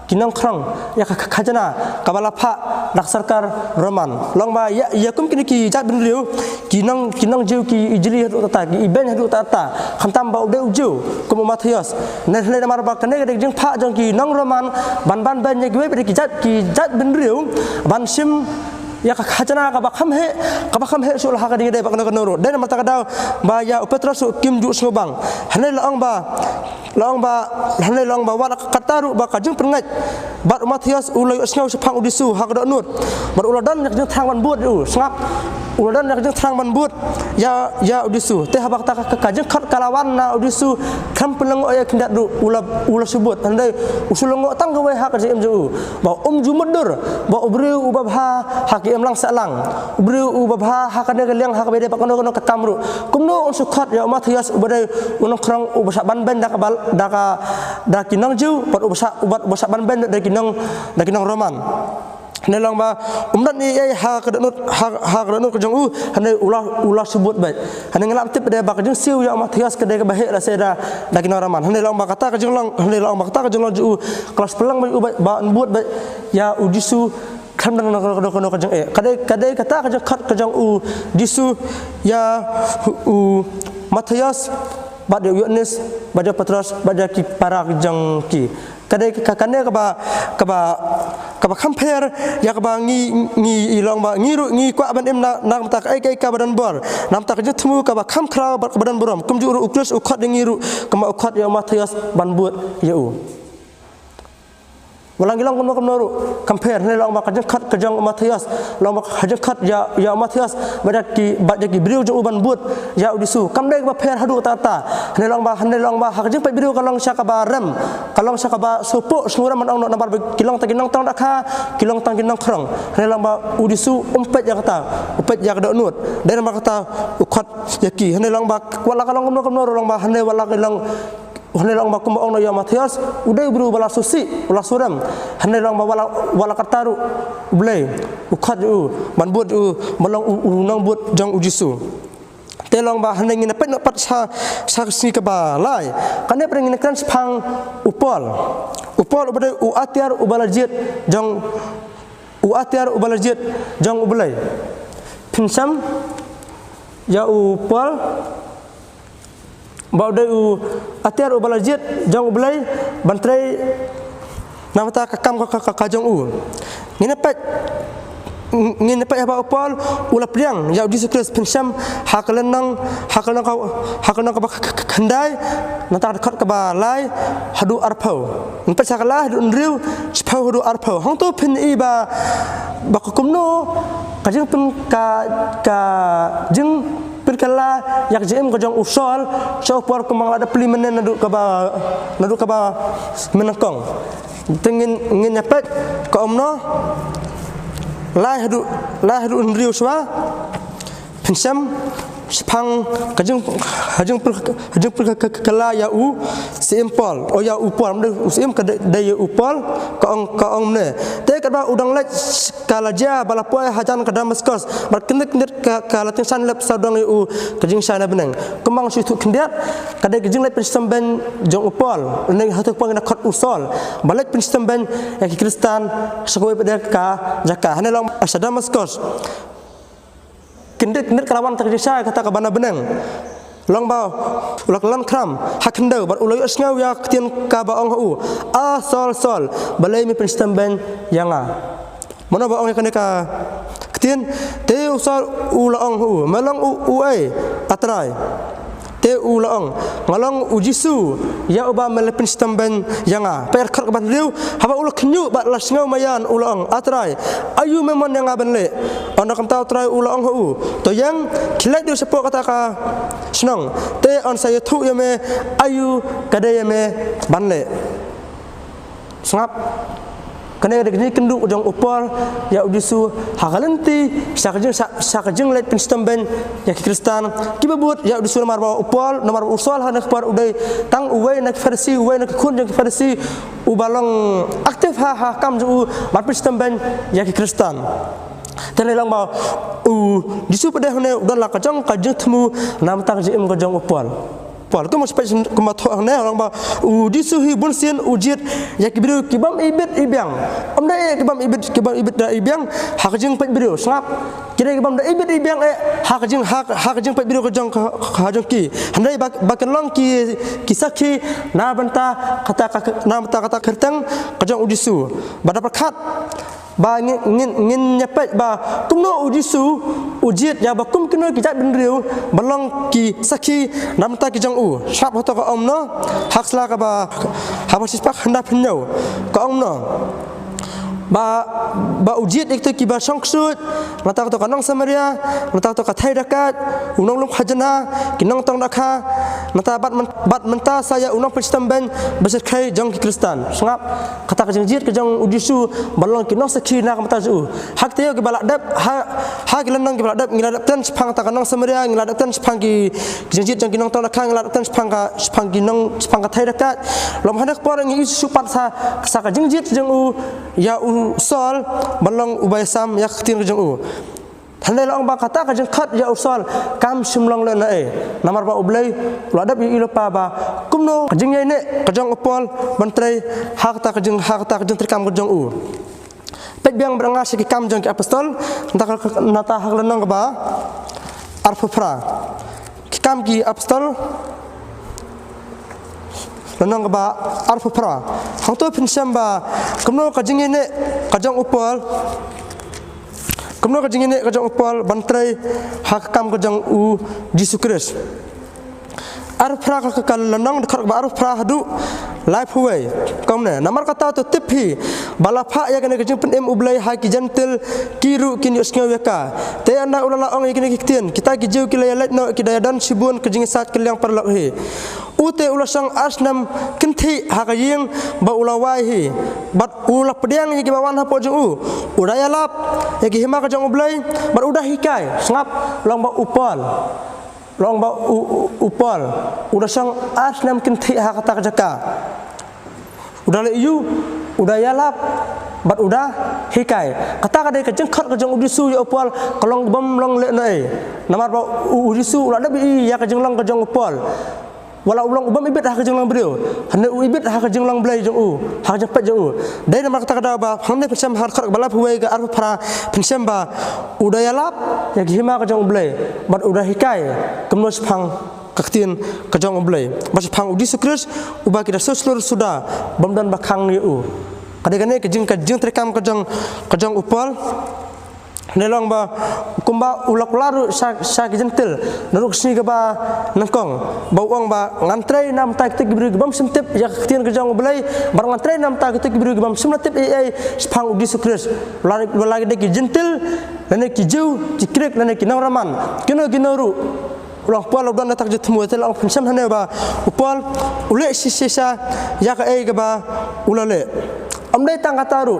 ki nongkhrong ïa ka, ka, khajna kaba la phah da ka sorkar Roman. Long ba ïa, ïa kum kine ki jait bynriew, ki nong, ki nong Jiw ki ijli haduh katta, ki ibeiñ haduh katta, khamtam ba u dei u Jiw kum u Mathaios. Hynrei, hynrei namar ba kane ka dei ka jingphah jong ki nong Roman ban, ban beiñ ïa kiwei pat de ki jait, ki jait bynriew ban shim ïa ka khajna kaba kham heh, kaba kham heh shuh ha ka jingïadei bad kano kano ruh. Dei namar kata ka daw ba ïa u Petros ruh kim ju sngewbang. Hynrei la ong ba La ong ba, hynrei la ong ba wat la katta ruh ba ka jingpyrngeit bad u Mathaios u la ïohsngew shaphang u Jisu ha ka dohnud. Bad u la don ïa ka jingthrang ban bud ïa u, sngap. U la don ïa ka jingthrang ban bud ïa, ïa u Jisu. Te haba kata ka, ka, ka jingkhot ka la wan na u Jisu, khlem pynlyngngoh ïa khyndiat ruh u la, u la shu bud. Hynrei u shu lyngngoh tang kawei ha ka jingim jong u. Ba um ju mutdur ba u briew uba bha ha ka imlang sahlang, u briew uba bha ha kane ka liang ha kaba ïadei bad kano kano ka kam ruh. Kumno un shu khot ïa u Mathaios uba dei u nongkhrong uba shah ban beiñ da ka bal-, da ka, da ki nong Jiw, bad uba shah, uba, uba shah ban beiñ da ki nong, da ki nong Roman. Hynrei la ong ba um don ei ei ha ka dohnud, ha, ha ka dohnud ka jong u, hynrei u la, u la shu bud beit. Hynrei ngi lah ban tip pat de ba ka jingsiew ïa u Mathaios ka dei kaba heh lehse da, da ki nong Roman. Hynrei la ong ba kata ka jinglong, hynrei la ong ba kata ka jinglong jong u ka la shu pynlong beit u beit ba un bud beit ïa u Jisu khlem da kano kano kano ka jingeh. Ka dei, ka dei kata ka jingkhot ka jong u Jisu ïa u Mathaios bad ïa u Ïoannis bad ïa u Petros bad ïa ki para ki jong ki. Ka dei ka, kane kaba, kaba, kaba kham pher ïa kaba ngi, ngi i long ba ngi ruh ngi kwah ban im na, na ka bynta kaei kaei kaba don bor. Na ka bynta ka jingthmu kaba kham khraw bad kaba don burom. Kumjuh ruh u Khrist u khot ïa ngi ruh kumba u khot ïa u Mathaios ban bud ïa u. Wat la ngi long kumno kumno ruh kham pher. Hynrei la ong ba ka jingkhot ka jong u Mathaios, la ong ba ka jingkhot ïa, ïa u Mathaios bad ïa ki, bad ïa ki briew jong u ban bud ïa u Jisu kam dei kaba pher haduh katta katta. Hynrei la ong ba, hynrei la ong ba ha ka jingpeit briew ka long sha kaba rem, ka long sha kaba sngewpoh sngewrem ban ong noh namar ba ki long tang ki nongtong dakha, ki long tang ki nongkhrong. Hynrei la ong ba u Jisu um peit ïa kata, u peit ïa ka dohnud. Dei namar kata u khot ïa ki. Hynrei la ong ba wat la ka long kumno kumno ruh la ong ba hynrei wat la ka long Hynrei la ong ba kumba ong noh ïa u Mathaios, u dei u briew uba la sngewsih, u la sngewrem. Hynrei la ong ba wat la, wat la katta ruh u Blei u khot ïa u ban bud ïa u ban long u, u nongbud jong u Jisu. Te la ong ba hynrei ngin ïa peit noh pat sha, sha ka sngi kaba lai. Kane pat ngin ïa kren shaphang u Paul. U Paul uba dei u atiar uba la jied jong, u atiar uba la jied jong u Blei. Phin shem ïa u Paul ba u dei u atiar uba la jied jong u Blei ban trei na ka bynta ka kam ka, ka, ka, ka jong u. Ngin ïa peit, ngin ïa peit haba u Paul u la pdiang ïa u Jisu Khrist. Phin shem ha ka lynnong, ha ka lynnong ka, ha ka lynnong kaba kh-, kh-, kh-, khyndai, na ka dkhot kaba lai haduh arphew. Ngin peit sha ka lai haduh hynriew, shiphew haduh arphew. Hangto phin i ba, ba ka kumno ka jingpyn-, ka, ka jing pynkylla ïa ka jingim ka jong u Saul sha u Paul kumba nga la da plie mynne naduh kaba, naduh kaba mynnyngkong. Te ngin, ngin ïa peit ka ong noh lai haduh, lai haduh hynriew shuwa. Phin shem shaphang ka jing, ka jingpyn-, ka jingpynkylla ïa u Syiem Paul, o ïa u Paul, ym dei u Syiem ka dei, dei ïa u Paul, ka ong, ka ong mynne. Te katba u dang leit ka la jia ba la poi hajan ka Damaskos, bad kyndit kyndit ka, ka la tyngshaiñ lep sawdong ïa u ka jingshai na bneng. Kumba nga shu ïathuh khyndiat, ka dei ka jingleit pynshitom beiñ jong u Paul, lane hato kumba ngi da khot u Saul, ba leit pynshitom beiñ ïa ki Khristan sha kawei pat de ka jaka. Hynrei la ong sha Damaskos. Kyndit kyndit ka la wan kata ka jingshai kata kaba na bneng. La ong ba u la kyllon khram ha khyndew bad u la ïohsngew ïa ka ktien kaba ong ha u, "A Saul, Saul, balei me pynshitom beiñ ïa nga?" Mano ba ong ïa kane ka ktien? Te u Saul u la ong ha u, "Me long u, uei, A Trai?" Te u la ong, "Nga long u Jisu, ïa uba me la pynshitom beiñ ïa nga." Peit ka dkhot kaba hynriew, haba u la khynñiuh bad la sngew maïan u la ong, "A Trai, aïu me mon ïa nga ban leh?" Ynda kumta U Trai u la ong ha u, "To ïeng, khie leit duh shapoh kata ka shnong, te yn sa ïathuh ïa me aïu ka dei ïa me ban leh." Sngap. Kane ka dei ka jingïakynduh ka jong u Paul ïa u Jisu ha ka lynti sha ka jing, sha, sha ka jingleit pynshitom beiñ ïa ki Khristan kiba bud ïa u Jisu, namar ba u Paul, namar ba u Saul ha kane ka por u dei tang uwei na ki Pharisi, uwei na ki khun jong ki Pharisi, uba long active ha, ha ka kam jong u ban pynshitom beiñ ïa ki Khristan. Te ngi la ong ba u Jisu pat de hangne u don la ka jong ka jingthmu na ka bynta ka jingim ka jong u Paul. Paul, kumba shu peit, kumba thoh hangne, la ong ba u Jisu hi bunsien u jied ïa ki briew ki bym ibit ibiang. Ym dei ki bym ibit, ki bym ibit da ibiang ha ka jingpeit briew, sngap. Ki dei ki bym da ibit ibiang eh ha ka jing, ha, ha ka jingpeit briew ka jong ka, ka jong ki. Hynrei ba, ba kin long ki, ki sakhi na bynta kata ka, na bynta kata ka kyrteng ka jong u Jisu. Bad da pyrkhat ba ngin, ngin, ngin ïa peit ba kumno u Jisu u jied ïa ba kum kino ki jaitbynriew ban long ki sakhi na bynta ki jong u. Sngap hato ka ong kumno, ha ka sla kaba, haba shispah khyndai phew hynñiew, ka ong kumno. Ba, ba u jied ïa kito kiba shong ksuid, nangta kato ka nong Samaria, nangta kato ka thei dakait, u nonglum khajna, ki nongtong dakha, nangta bad myn-, bad mynta sa ïa u nongpynshitom beiñ ba shyrkhei jong ki Khristan. Sngap, kata ka jingjied ka jong u Jisu ban long ki nongsakhi na ka bynta jong u. Ha kito kiba la dep, ha, ha ki lynnong kiba la dep, ngi la dep tan shaphang kata ka nong Samaria, ngi la dep tan shaphang ki, ki jingjied jong ki nongtong dakha, ngi la dep tan shaphang ka, shaphang ki nong, shaphang ka thei dakait. Long hangne ka por ngi ïohi shuh pat sa, sa ka jingjied jong u ïa u Saul ban long uba ïasam ïa ka ktien ka jong u. Hynrei la ong ba kata ka jingkhot ïa u Saul kam shym long lehnohei. Namar ba U Blei u la dep ïohi lypa ba kumno ka jingïaineh ka jong u Paul ban trei ha kata ka jing, ha kata ka jingtreikam ka jong u. Peit biang bad nga sha Ki Kam jong ki Apostol, nangta ka, nangta ha ka lynnong kaba arphew phra. Ki Kam ki Apostol, lynnong kaba arphew phra. Hangto phin shem ba kumno ka jingïaineh ka jong u Paul, kumno ka jingïaineh ka jong u Paul ban trei ha ka kam ka jong u Jisu Khrist. Arphew phra ka, ka, ka lynnong, dkhot kaba arphew phra haduh laiphew wei. Kumne, namar kata to tip hi ba la phah ïa kane ka jingpynim U Blei ha ki Jentil, ki ruh kin ïohsngew ïa ka. Te ynda u la la ong ïa kine ki ktien, kita ki Jiw ki la ïaleit noh, ki da ïadon shibun ka jingïasaid kylliang paralok hi. U te u la shong ar snem kynthih ha ka ïing ba u la wai hi, bad u la pdiang ïa kiba wan hapoh jong u. U da ïalap ïa ki hima ka jong U Blei bad u da hikai. Sngap, la ong ba u Paul, la ong ba u, u, u Paul u da shong ar snem kynthih ha kata ka jaka. U da leh aïu? U da ïalap bad u da hikai. Kata ka dei ka jingkhot ka jong u Jisu ïa u Paul ka long bym long lehnohei. Namar ba u, u Jisu u la dep ïohi ïa ka jinglong ka jong u Paul. Wat la u long u bym ibit ha ka jinglong briew, hynrei u ibit ha ka jinglong Blei jong u, ha ka jingpeit jong u. Dei namar kata ka daw ba hangne phin shem ha ka dkhot kaba laiphew wei, ka arphew phra, phin shem ba u da ïalap ïa ki hima ka jong U Blei bad u da hikai kumno shaphang ka ktien ka jong U Blei, bad shaphang u Jisu Khrist uba ki da sngewshlur suda, bym don ba khang ïa u. Ka dei kane ka jing, ka jingtreikam ka jong, ka jong u Paul. Ngi la ong ba kumba u la kular ruh sha, sha ki Jentil naduh ka sngi kaba nyngkong, ba u ong ba ngan trei na ka bynta kito ki briew ki bym shym tip ïa ka ktien ka jong U Blei, bad ngan trei na ka bynta kito ki briew ki bym shym la tip ei ei shaphang u Jisu Khrist. Wat la, wat la ki dei ki Jentil lane ki Jiw, ki Grik lane ki nong Roman, kino kino ruh. U la ong, Paul u don ïa kata ka jingthmu. Te la ong, phin shem hangne ba u Paul u leh shisha shisha ïa kaei kaba u la leh. Ym dei tang kata ruh,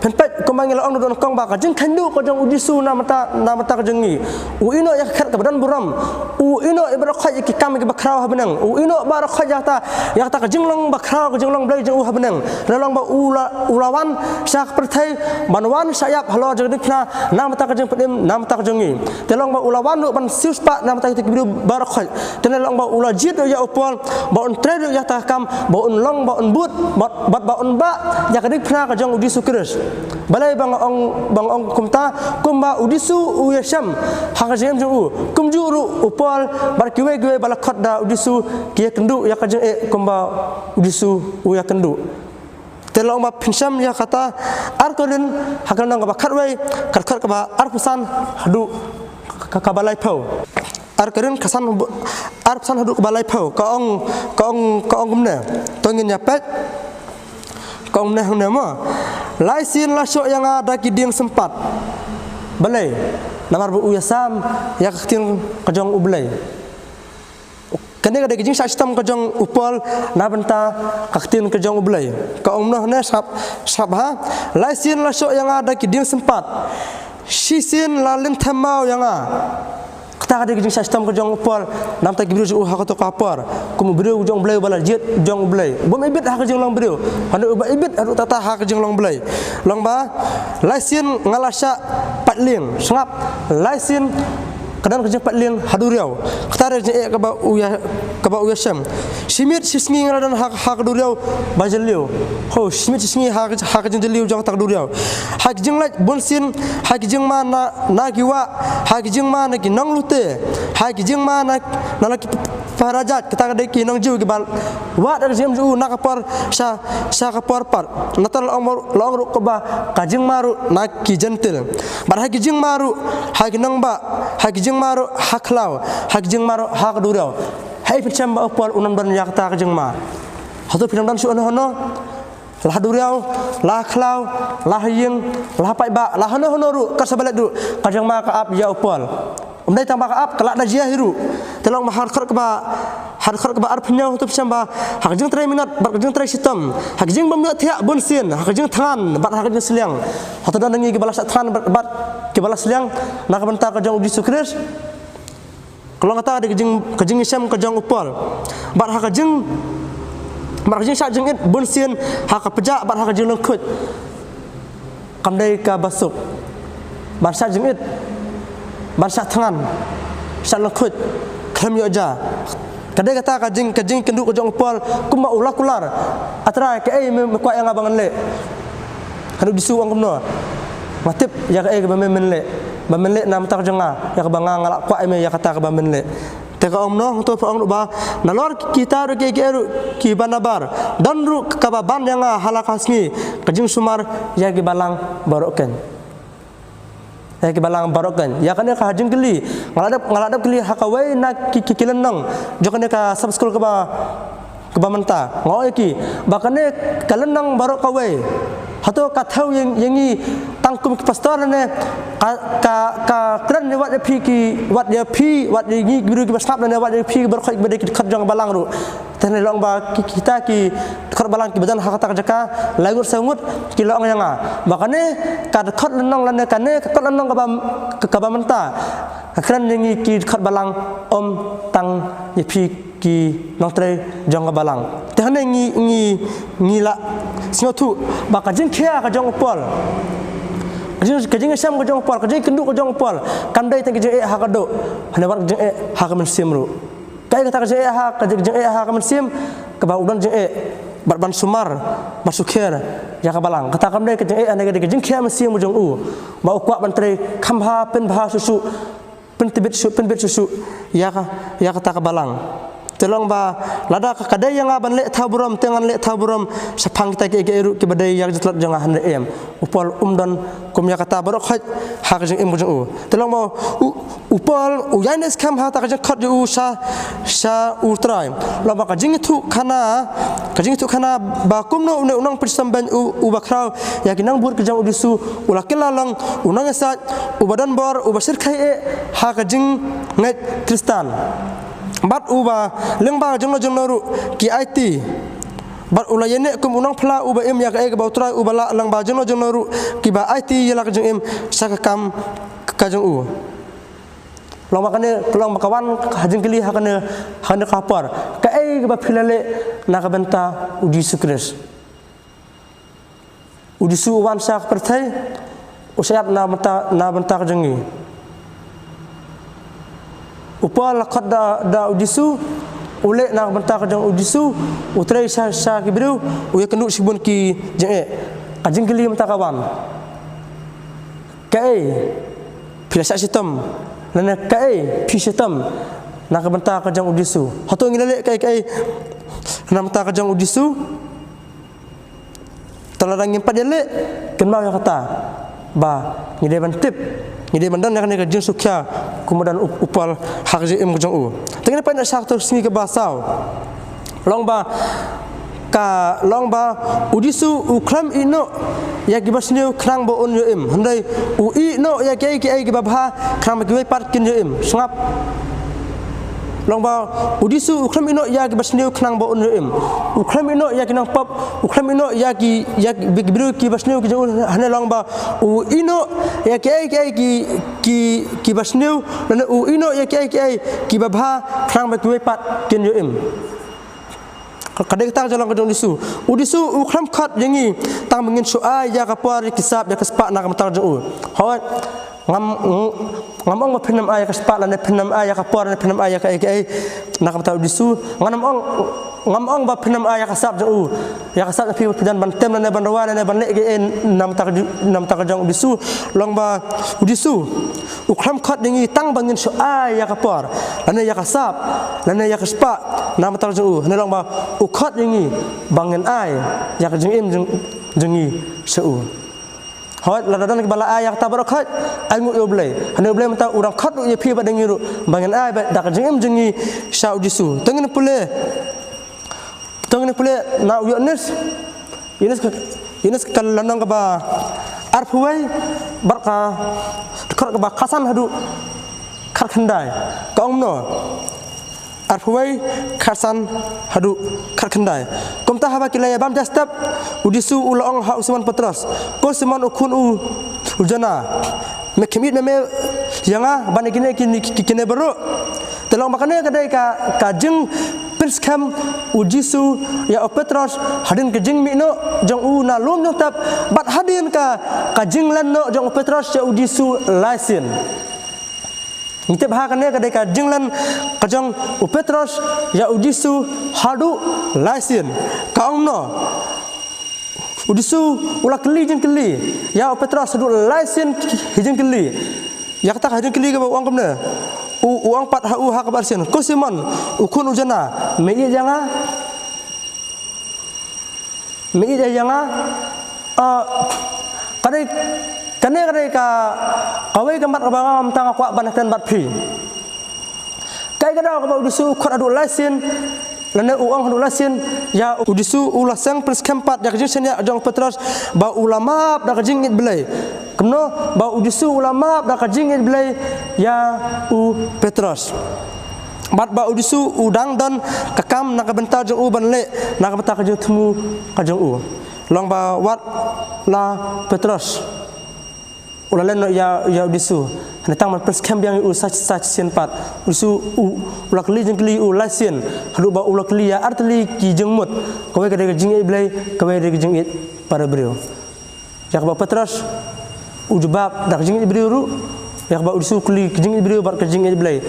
phin peit kumba ngi la ong naduh nyngkong ba ka jingkheiñ duh ka jong u Jisu na ka bynta, na ka bynta ka jong ngi. U ïehnoh ïa ka khet kaba don burom. U ïehnoh ïa, baroh khoit ïa ki kam kiba khraw ha bneng. U ïehnoh baroh khoit ïa kata, ïa kata ka jinglong bakhraw, ka jinglong Blei jong u ha bneng. Te la ong ba u la, u la wan sha ka pyrthei ban wan shah ïap halor jong ka diengphna na ka bynta ka jingpynim na ka bynta ka jong ngi. Te la ong ba u la wan ruh ban siewspah na ka bynta kito ki briew baroh khoit. Te la ong ba u la jied ruh ïa u Paul ba un trei ruh ïa kata ka kam, ba un long, ba un bud, bad, bad ba un bah ïa ka diengphna ka jong u Jisu Khrist. Balei ba nga ong, ba nga ong kumta? Kumba u Jisu u ïashem ha ka jingim jong u, kumjuh ruh u Paul bad kiwei kiwei ba la khot da u Jisu ki ïakynduh ïa ka jingeh kumba u Jisu u ïakynduh. Te la ong ba phin shem ïa kata, Ar Korinth, ha ka lynnong kaba khatwei, ka dkhot kaba arphew san haduh ka, ka, kaba laiphew. Ar Korinth khatsan, arphew san haduh kaba laiphew. Ka ong, ka ong, ka ong kumne. To ngin ïa peit. Ka ong kumne hangne mo. Lai sien la shoh ïa nga da ki dieng sympat. Balei? Namar ba u ïasam ïa ka ktien ka jong U Blei. Kane ka dei ka jingshah shitom ka jong u Paul na bynta ka ktien ka jong U Blei. Ka ong noh ne sngap, sngap ha. Lai sien la shoh ïa nga da ki dieng sympat. Shisien la lynthem maw ïa nga. Kata ka dei ka jingshah shitom ka jong u Paul na bynta ki briew jong u ha kato ka por. Kum u briew jong U Blei uba la jied jong U Blei, bym ibit ha ka jinglong briew, hynrei uba ibit haduh katta ha ka jinglong Blei. Long ba lai sien nga la shah pat lieng, sngap, lai sien ka don ka jingpait lieng ha duriaw. Kata ka dei ka jingeh kaba u ïa, kaba u ïashem. Shi miet shi sngi nga la don ha, ha ka duriaw ba jylliew. Ho, shi miet shi sngi ha, ha ka jingjylliew jong kata ka duriaw. Ha ka jingleit bun sien, ha ka jingma na, na ki wah, ha ka jingma na ki nonglute, ha ka jingma na, na la ki para jait, kata ka dei ki nongjiw kiba wad da ka jingim jong u na ka por sha, sha ka por pat. Nangta la ong, la ong ruh kaba ka jingma ruh na ki jentil. Bad ha ki jingma ruh ha ki nongbah, ha ki jingma ruh ha khlaw, ha ki jingma ruh ha ka duriaw. Hei phin shem ba u Paul un ym don ïa kata ka jingma. Hato phin ym don shuh hano hano? La ha duriaw, la ha khlaw, la ha ïing, la ha paidbah, la hano hano ruh, ka sa balet ruh, ka jingma ka ap ïa u Paul. Ym dei tang ba ka ap, ka lah da jia hi ruh. Te long ba ha ka dkhot kaba, ha ka dkhot kaba arphew hynñiew hato phin shem ba ha ka jingtrei minot bad ka jingtrei shitom, ha ka jingbym ïohthiah bun sien, ha ka jingthngan bad ha ka jingsliang. Hato don na ngi kiba la shah thngan bad, bad kiba la sliang na ka bynta ka jong U Jisu Khrist? Ka long kata ka dei ka jing, ka jingïashem ka jong u Paul. Bad ha ka jing, bad ha ka jingshah jingit bun sien, ha ka pjah bad ha ka jinglyngkhuit. Kam dei kaba suk ban shah jingit, ban shah thngan, shah lyngkhuit khlem ïoh ja. Ka dei kata ka jing, ka jingkynduh ka jong u Paul, kumba u la kular: A Trai, kaei me, me kwah ïa nga ba ngan leh? Hynrei U Jisu u ong kumno? Nga tip ïa kaei kaba me men leh, ba men leh na ka bynta ka jong nga, ïa kaba nga, nga la kwah ïa me ïa kata kaba men leh. Te ka ong kumno? Hato pha ong ruh ba nalor kita ruh kiei kiei ruh kiba nabar, don ruh kaba ban ïa nga ha la ka sngi, ka jingsumar ïa ki balang baroh keiñ. Ïa ki balang baroh keiñ. Ïa kane ka jingkylli nga la dep, nga la dep kylli ha kawei na ki, ki, ki lynnong jong kane ka Sabbath School kaba, kaba mynta. Nga ong ïa ki ba kane ka lynnong baroh kawei, hato ka thew ïa, ïa ngi tang kum ki pastor ne ka, ka, ka kren ïa wat ïa phi ki, wat ïa phi, wat ïa ngi ki briew kiba sngap ne wat ïa phi baroh kiba dei ki dkhot jong ka balang ruh? Te hynrei long ba ki, kita ki dkhot balang kiba don ha kata ka jaka, lai ngut saw ngut ki la ong ïa nga ba kane ka dkhot lynnong lane kane ka kot lynnong kaba, kaba mynta ka kren ïa ngi ki dkhot balang, ym tang ïa phi ki nongtrei jong ka balang. Te hangne ngi, ngi, ngi la sngewthuh ba ka jingkhia ka jong u Paul, ka jing, ka jingïashem ka jong u Paul, ka jingkynduh ka jong u Paul, kam dei tang ka jingeh ha ka doh, hynrei wat ka jingeh ha ka mynsiem ruh. Kaei kata ka jingeh ha, ka jing, jingeh ha ka mynsiem? Kaba u don jingeh bad ban sumar, ban sukher ïa ka balang. Kata kam dei ka jingeh, hynrei ka dei ka jingkhia mynsiem jong u, ba u kwah ban trei kham bha, pynbha shuh shuh, pyntbit shuh, pynbit shuh shuh ïa ka, ïa kata ka balang. Te long ba lada ka, ka dei ïa nga ban leh thaw burom, te ngan leh thaw burom shaphang kita kiei kiei ruh kiba dei ïa ka jingtlot jong nga, hynrei em. U Paul um don kum ïa kata baroh khoit ha ka jingim ka jong u. Te long ba u, u Paul u ïaineh skhem ha kata ka jingkhot jong u sha, sha U Trai. Long ba ka jingïathuhkhana, ka jingïathuhkhana ba kumno une u nongpynshitom beiñ u, uba khraw ïa ki nongbud ka jong U Jisu, u la kylla long u nongïasaid uba don bor, uba shyrkhei eh ha ka jingngeit Khristan. Bad uba lyngba jongno jongno ruh ki aiti. Bad u la ïaineh kum u nongphla uba im ïa kaei kaba U Trai uba lah lyngba jongno jongno ruh kiba aiti ïa la ka jingim sha ka kam ka jong u. Long ba kane, long ba ka wan ha jingkylli ha kane, ha kane ka por: Kaei kaba phi la leh na ka bynta U Jisu Khrist? U Jisu u wan sha ka pyrthei, u shah ïap na bynta, na bynta ka jong ngi. U Paul la khot da, da U Jisu, u leh na ka bynta ka jong U Jisu, u trei sha, sha ki briew, u ïakynduh shibun ki jingeh. Ka jingkylli mynta ka wan: Kaei phi la shah shitom, lane kaei phi shitom na ka bynta ka jong U Jisu? Hato ngi la leh kaei kaei na ka bynta ka jong U Jisu? Te lada ngim pat ïaleh, kynmaw ïa kata ba ngi dei ban tip, ngi dei ban don ïa kane ka jingsngewkhia kum ba don u, u Paul ha ka jingim ka jong u. Te ngin peit noh sha kato ka sngi kaba saw. Long ba ka, long ba U Jisu u khlem ïehnoh ïa kiba sniew khnang ba un ïoh im, hynrei u ïehnoh ïa kiei kiei kiba bha khnang ba kiwei pat kin ïoh im. Sngap. Long ba u Jisu u khlem ïehnoh ïa ki basniew khnang ba un ïoh im. U khlem ïehnoh ïa ki nongpop, u khlem ïehnoh ïa ki, ïa ki briew ki basniew ki jong u, hynrei long ba u ïehnoh ïa kiei kiei ki, ki, ki basniew, lane u ïehnoh ïa kiei kiei kiba bha khnang ba kiwei pat kin ïoh im. Ka dei kata ka jinglong ka jong u Jisu. U Jisu u khlem khot ïa ngi tang ba ngin shu ai ïa ka por, ïa ki sap, ïa ka spah na ka bynta ka jong u. Hooid, ngam, ngam ong ba phin ym ai ïa ka spah lane phin ym ai ïa ka por lane phin ym ai ïa kaei kaei na ka bynta u Jisu. Ngam ong, ngam ong ba phin ym ai ïa ka sap jong u, ïa ka sap jong phi ba phi don ban tem lane ban rwai lane ban leh kaei na ka bynta ka ju-, na ka bynta ka jong u Jisu. Long ba u Jisu u khlem khot ïa ngi tang ba ngin shu ai ïa ka por lane ïa ka sap lane ïa ka spah na ka bynta ka jong u, hynrei long ba u khot ïa ngi ba ngin ai ïa ka jingim jong, jong ngi sha u. Hooid, lada don kiba la ai ïa kata baroh, hooid, ai nguh ïa u Blei. Hynrei u Blei mynta u dang khot ruh ïa phi bad ïa ngi ruh ba ngin ai bad da ka jingim jong ngi sha u Jisu. To ngin pule, to ngin pule na u Ïoannis, Ïoannis ka, Ïoannis ka lynnong kaba arphew wei bad ka dkhot kaba khatsan haduh khatkhyndai. Ka ong kumno? Arphew wei, khatsan haduh khatkhyndai. Kumta haba ki la ïa bam ja step, u Jisu u la ong ha u Simon Petros, "Ko Simon, u khun u, u Jona, me khmih ne me ïa nga ban ïa kine, kine, ki-, kine baroh?" Te long ba kane ka dei ka, ka jingpynskhem u Jisu ïa u Petros hadien ka jingmih noh jong u na lum jong u tep, bad hadien ka, ka jinglen noh jong u Petros ïa u Jisu lai sien. Ngi tip ba ha kane ka dei ka jinglen ka jong u Petros ïa u Jisu haduh lai sien. Ka ong kumno? U Jisu u la kylli jingkylli ïa u Petros haduh lai sien, ki jingkylli. Ïa kata ka jingkylli kaba u ong kumne. U, u ong pat ha u ha kaba ar sien, "Ko Simon, u khun u Jona, me ïeit ïa nga? Me ïeit ïa nga?" Ah, ka dei, kane ka dei ka, kawei ka mat kaba nga mynta nga kwah ban ïakren bad phi. Kaei ka daw kaba u Jisu u khot haduh lai sien, lane u ong haduh lai sien ïa u Jisu? U la seng pynskhem pat ïa ka jingshaniah jong u Petros ba u la map da ka jingïeit Blei. Kumno ba u Jisu u la map da ka jingïeit Blei ïa u Petros? Bad ba u Jisu u dang don ka kam na ka bynta jong u ban leh na ka bynta ka jingthmu ka jong u. Long ba wat la Petros u la len noh ïa, ïa u Jisu, hynrei tang ban pynskhem biang ïa u sa, sa shisien pat. U Jisu u, u la kylli jingkylli ïa u lai sien, haduh ba u la kylli ïa artylli ki jingmut. Kawei ka dei ka jingïeit Blei, kawei ka dei ka jingïeit para briew. Ïa kaba u Petros u jubab da ka jingïeit briew ruh, ïa kaba u Jisu u kylli ka jingïeit briew bad ka jingïeit Blei.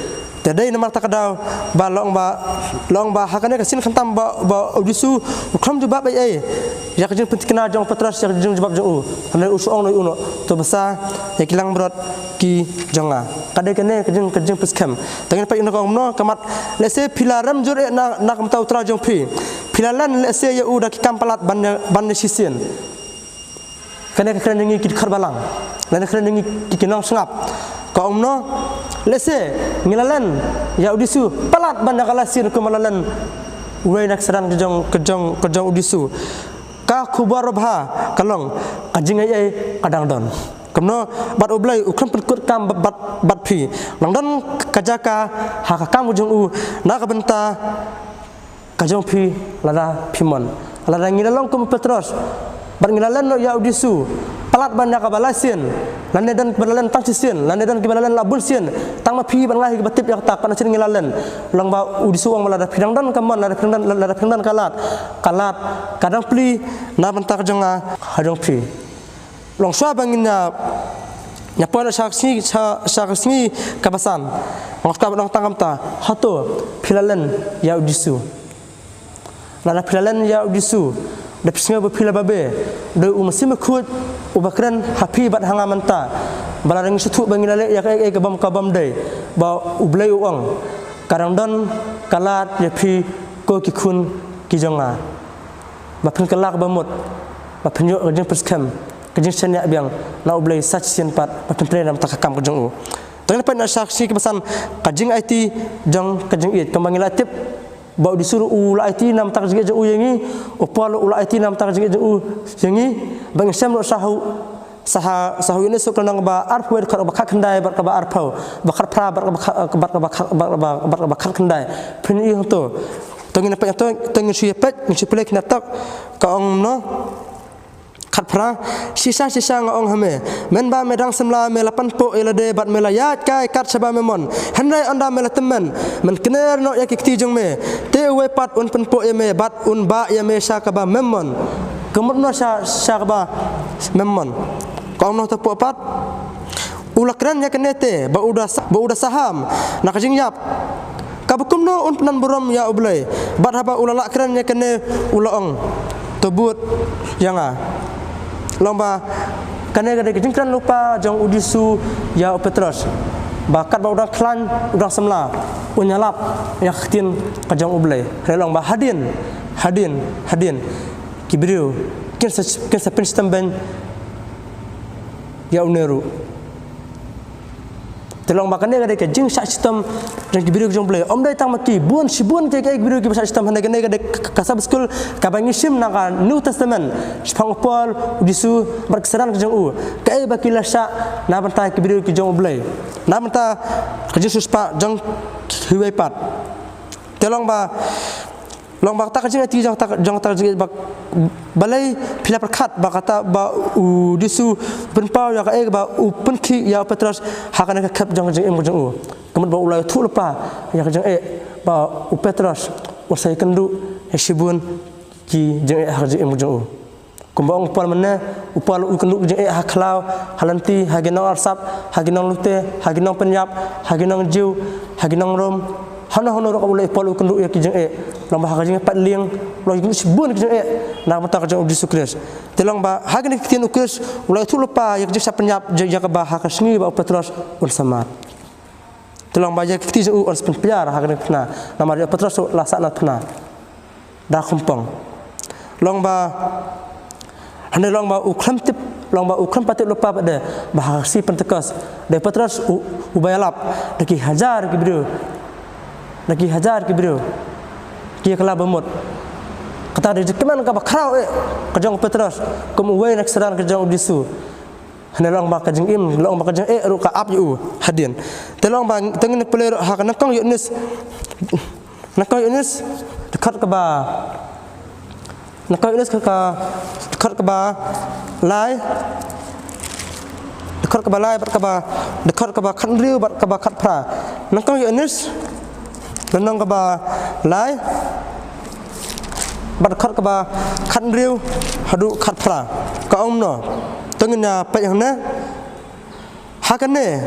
Te dei namar kata ka daw ba long ba, long ba ha kane ka sien khamtam ba, ba u Jisu u khlem jubab ei ei ïa ka jingpynthikna jong u Petros ïa ka jingjubab jong u. Hynrei u shu ong noh ïa u noh, "To bsa ïa ki langbrot ki jong nga." Ka dei kane ka jing, ka jingpynskhem. Te ngin peit noh ka ong kumno, ka mat, "Lehse phi la rem jur eh na, na ka bynta u trai jong phi. Phi la len lehse ïa u da ki kam palat ban ïa, ban ïa shisien." Kane ka kren ïa ngi ki dkhot balang, lane kren ïa ngi ki, ki nongsngap. Ka ong kumno? "Lehse ngi la len ïa u Jisu palat ban ïa ka lai sien kumba la len uwei na ki synran ka jong, ka jong, ka jong u Jisu. Ka khubor babha ka long, ka jingaiei ka dang don. Kumno bad u Blei u khlem pynkut kam bad, bad, bad phi. Nang don ka jaka ha ka kam ka jong u na ka bynta ka jong phi lada phi mon." Lada ngi la long kum u Petros bad ngi la len noh ïa u Jisu palat ban ïa kaba lai sien, lane don kiba la len tang shisien, lane don kiba la len la bun sien, tang ma phi bad nga hi kiba tip ïa kata, katno sien ngi la len. Long ba u Jisu u ong ba lada phi dang don ka mon, lada phi dang don, lada phi dang don ka lad, ka lad ka dang plie na bynta ka jong nga ha jong phi. Long shuwa ba ngin ïa, ïa poi noh sha ka sngi, sha, sha ka sngi kaba san, nga kwah ban ong tang kumta, hato phi la len ïa u Jisu? Lada phi la len ïa u Jisu, da phi sngew ba phi la babe, dei u Masi Bakhuid uba kren ha phi bad ha nga mynta ba lada ngi sngewthuh ba ngi la leh ïa kaei kaei ka bym, ka bym dei, ba u Blei u ong, "Ka dang don ka lad ïa phi, ko ki khun ki jong nga, ba phin kylla kaba mut, ba phin ïoh ka jingpyrshah, ka jingshaniah biang na u Blei sa shisien pat, ba phin trei na bynta ka kam ka jong u." To ngin peit noh sha ka sngi kaba san, ka jingaiti jong ka jingïeit. Kumba ngi la tip ba u Jisu ruh u la aiti na bynta ka jingïeit jong u ïa ngi, u Paul u la aiti na bynta ka jingïeit jong u ïa ngi, ba ngin shem noh sha u, Sa ha, sa ha u Ïoannis u lynnong kaba arphew wei, dkhot kaba khatkhyndai bad kaba arphew, ba khatphra bad kaba kha-, bad kaba kha-, bad kaba, bad kaba khatkhyndai. Phin ïohi hangto. To ngin peit hangto, to ngin shu ïa peit, ngin shu pule khyndiat tok. Ka ong kumno? Khatphra, shisha shisha nga ong ha me, mynba me dang samla me la pynpoh ïa lade bad me la ïaid kai kat shaba me mon. Hynrei ynda me la tymmen, men kner noh ïa ki kti jong me, te uwei pat un pynpoh ïa me bad un bah ïa me sha kaba mem mon. Ka mut kumno sha, sha kaba mem mon? Ka ong kumno hapoh pat? U la kren ïa kane te ba u da sa-, ba u da saham na ka jingïap. Kaba kumno un pyndon burom ïa U Blei? Bad haba u la lah kren ïa kane u la ong, to bud ïa nga. Long ba kane ka dei ka jingkren lypa jong u Jisu ïa u Petros. Ba katba u dang khlaiñ, u dang samla, un ïalap ïa ka ktien ka jong U Blei. Hynrei long ba hadien, hadien, hadien, ki briew kin sa, kin sa pynshitom beiñ ïa une ruh. Te long ba kane ka dei ka jingshah shitom jong ki briew ki jong U Blei. Ym dei tang ma ki, bun shibun ki, ki briew kiba shah shitom. Hynrei kane ka dei ka, ka, ka Sabbath School kaba ngi shim na ka New Testament, shaphang u Paul, u Jisu bad ki synran ki jong u, kaei ba ki la shah na bynta ki briew ki jong U Blei, na bynta ka jingsiewspah jong kiwei pat. Te long ba, long ba kata ka jingïaid, jong kata, jong kata ka jingïaid ba, balei phi la pyrkhat ba kata ba u Jisu pynpaw ïa kaei ba u pynkhih ïa u Petros ha kane ka khep jong ka jingim ka jong u? Ka mut ba u la ïathuh lypa ïa ka jingeh ba u Petros u sa ïakynduh ïa shibun ki jingeh ha ka jingim ka jong u. Kumba ong u Paul mynne, u Paul u kynduh ki jingeh ha khlaw, ha lynti, ha ki nongarsap, ha ki nonglute, ha ki nongpynïap, ha ki nongjiw, ha ki nongrom. Hano hano ruh kaba u leh, u Paul u kynduh ïa ki jingeh. Long ba ha ka jingpait lieng, long ïa ki shibun ki jingeh na ka bynta ka jong u Jisu Khrist. Te long ba ha kine ki ktien u Khrist u la ïathuh lypa ïa ka jingshah pynïap, ïa kaba ha ka sngi ba u Petros un sa mad. Te long ba ïa ki kti jong u yn sa pynphiar ha kane ka phna, namar ïa u Petros u la sah na phna da khumpong. Long ba, hynrei long ba u khlem tip, long ba u khlem pat tip lypa pat de ba ha ka sngi Pentekost, dei u Petros u, uba ïalap da ki hajar ki briew, da ki hajar ki briew ki ïakhlad bamut. Kata dei ka jingkmen kaba khraw eh ka jong u Petros kum uwei na ki synran ka jong u Jisu. Hynrei long ba ka jingim, long ba ka jingeh ruh ka ap ïa u hadien. Te long ba, te ngin pule ruh ha ka Nyngkong Ïoannis, Nyngkong Ïoannis, dkhot kaba, Nyngkong Ïoannis ka, ka, dkhot kaba lai, dkhot kaba lai bad kaba, dkhot kaba khathynriew bad kaba khatphra. Nyngkong Ïoannis, lynnong kaba lai bad dkhot kaba khathynriew haduh khatphra. Ka ong kumno? To ngin ïa peit hangne. Ha kane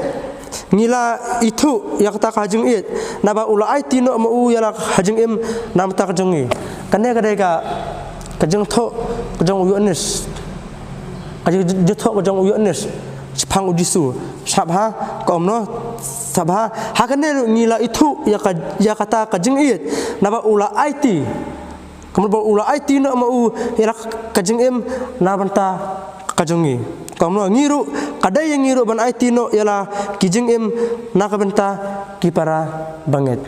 ngi la ithuh ïa kata ka jingïeit, naba u la aiti noh ma u ïa la ka jingim na bynta ka jong ngi. Kane ka dei ka, ka jingthoh ka jong u Ïoannis. Ka jing, jingthoh ka jong u Ïoannis shaphang u Jisu. Sngap bha, ka ong kumno? Sngap bha. Ha kane ruh ngi la ithuh ïa ka, ïa kata ka jingïeit, naba u la aiti. Ka mut ba u la aiti noh ma u ïa la ka jingim na bynta ka jong ngi. Ka mut ngi ruh, ka dei ïa ngi ruh ban aiti noh ïa la ki jingim na ka bynta ki para bangeit.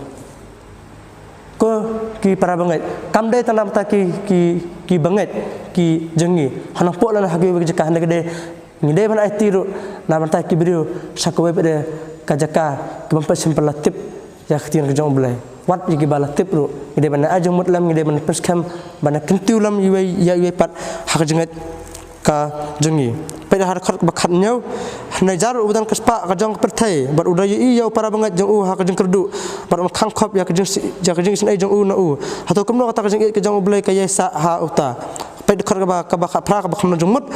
Ko ki para bangeit, kam dei tang na bynta ki, ki, ki bangeit ki jong ngi. Hana pok lane ha kiwei ki jaka, hynrei ka dei, ngi dei ban aiti ruh na bynta ki briew sha kawei pat de ka jaka, kiba ym pat shym pat la tip ïa ka ktien ka jong U Blei. Wat ïa kiba la tip ruh, ngi dei ban ai jingmut lem, ngi dei ban pynskhem, ban kyntiew lem iwei ïa iwei pat ha ka jingngeit ka jong ngi. Peit ha dkhot ba khathynñiew, hynrei jar u ba don ka spah ka jong ka pyrthei, bad u da ïohi ïa u para bangeit jong u ha ka jingkyrduh, bad un khang khop ïa ka jing, ïa ka jingisynei jong u na u. Hato kumno kata ka jingïeit ka jong U Blei ka ïaisah ha uta? Peit dkhot kaba, kaba khatphra, kaba kham jingmut.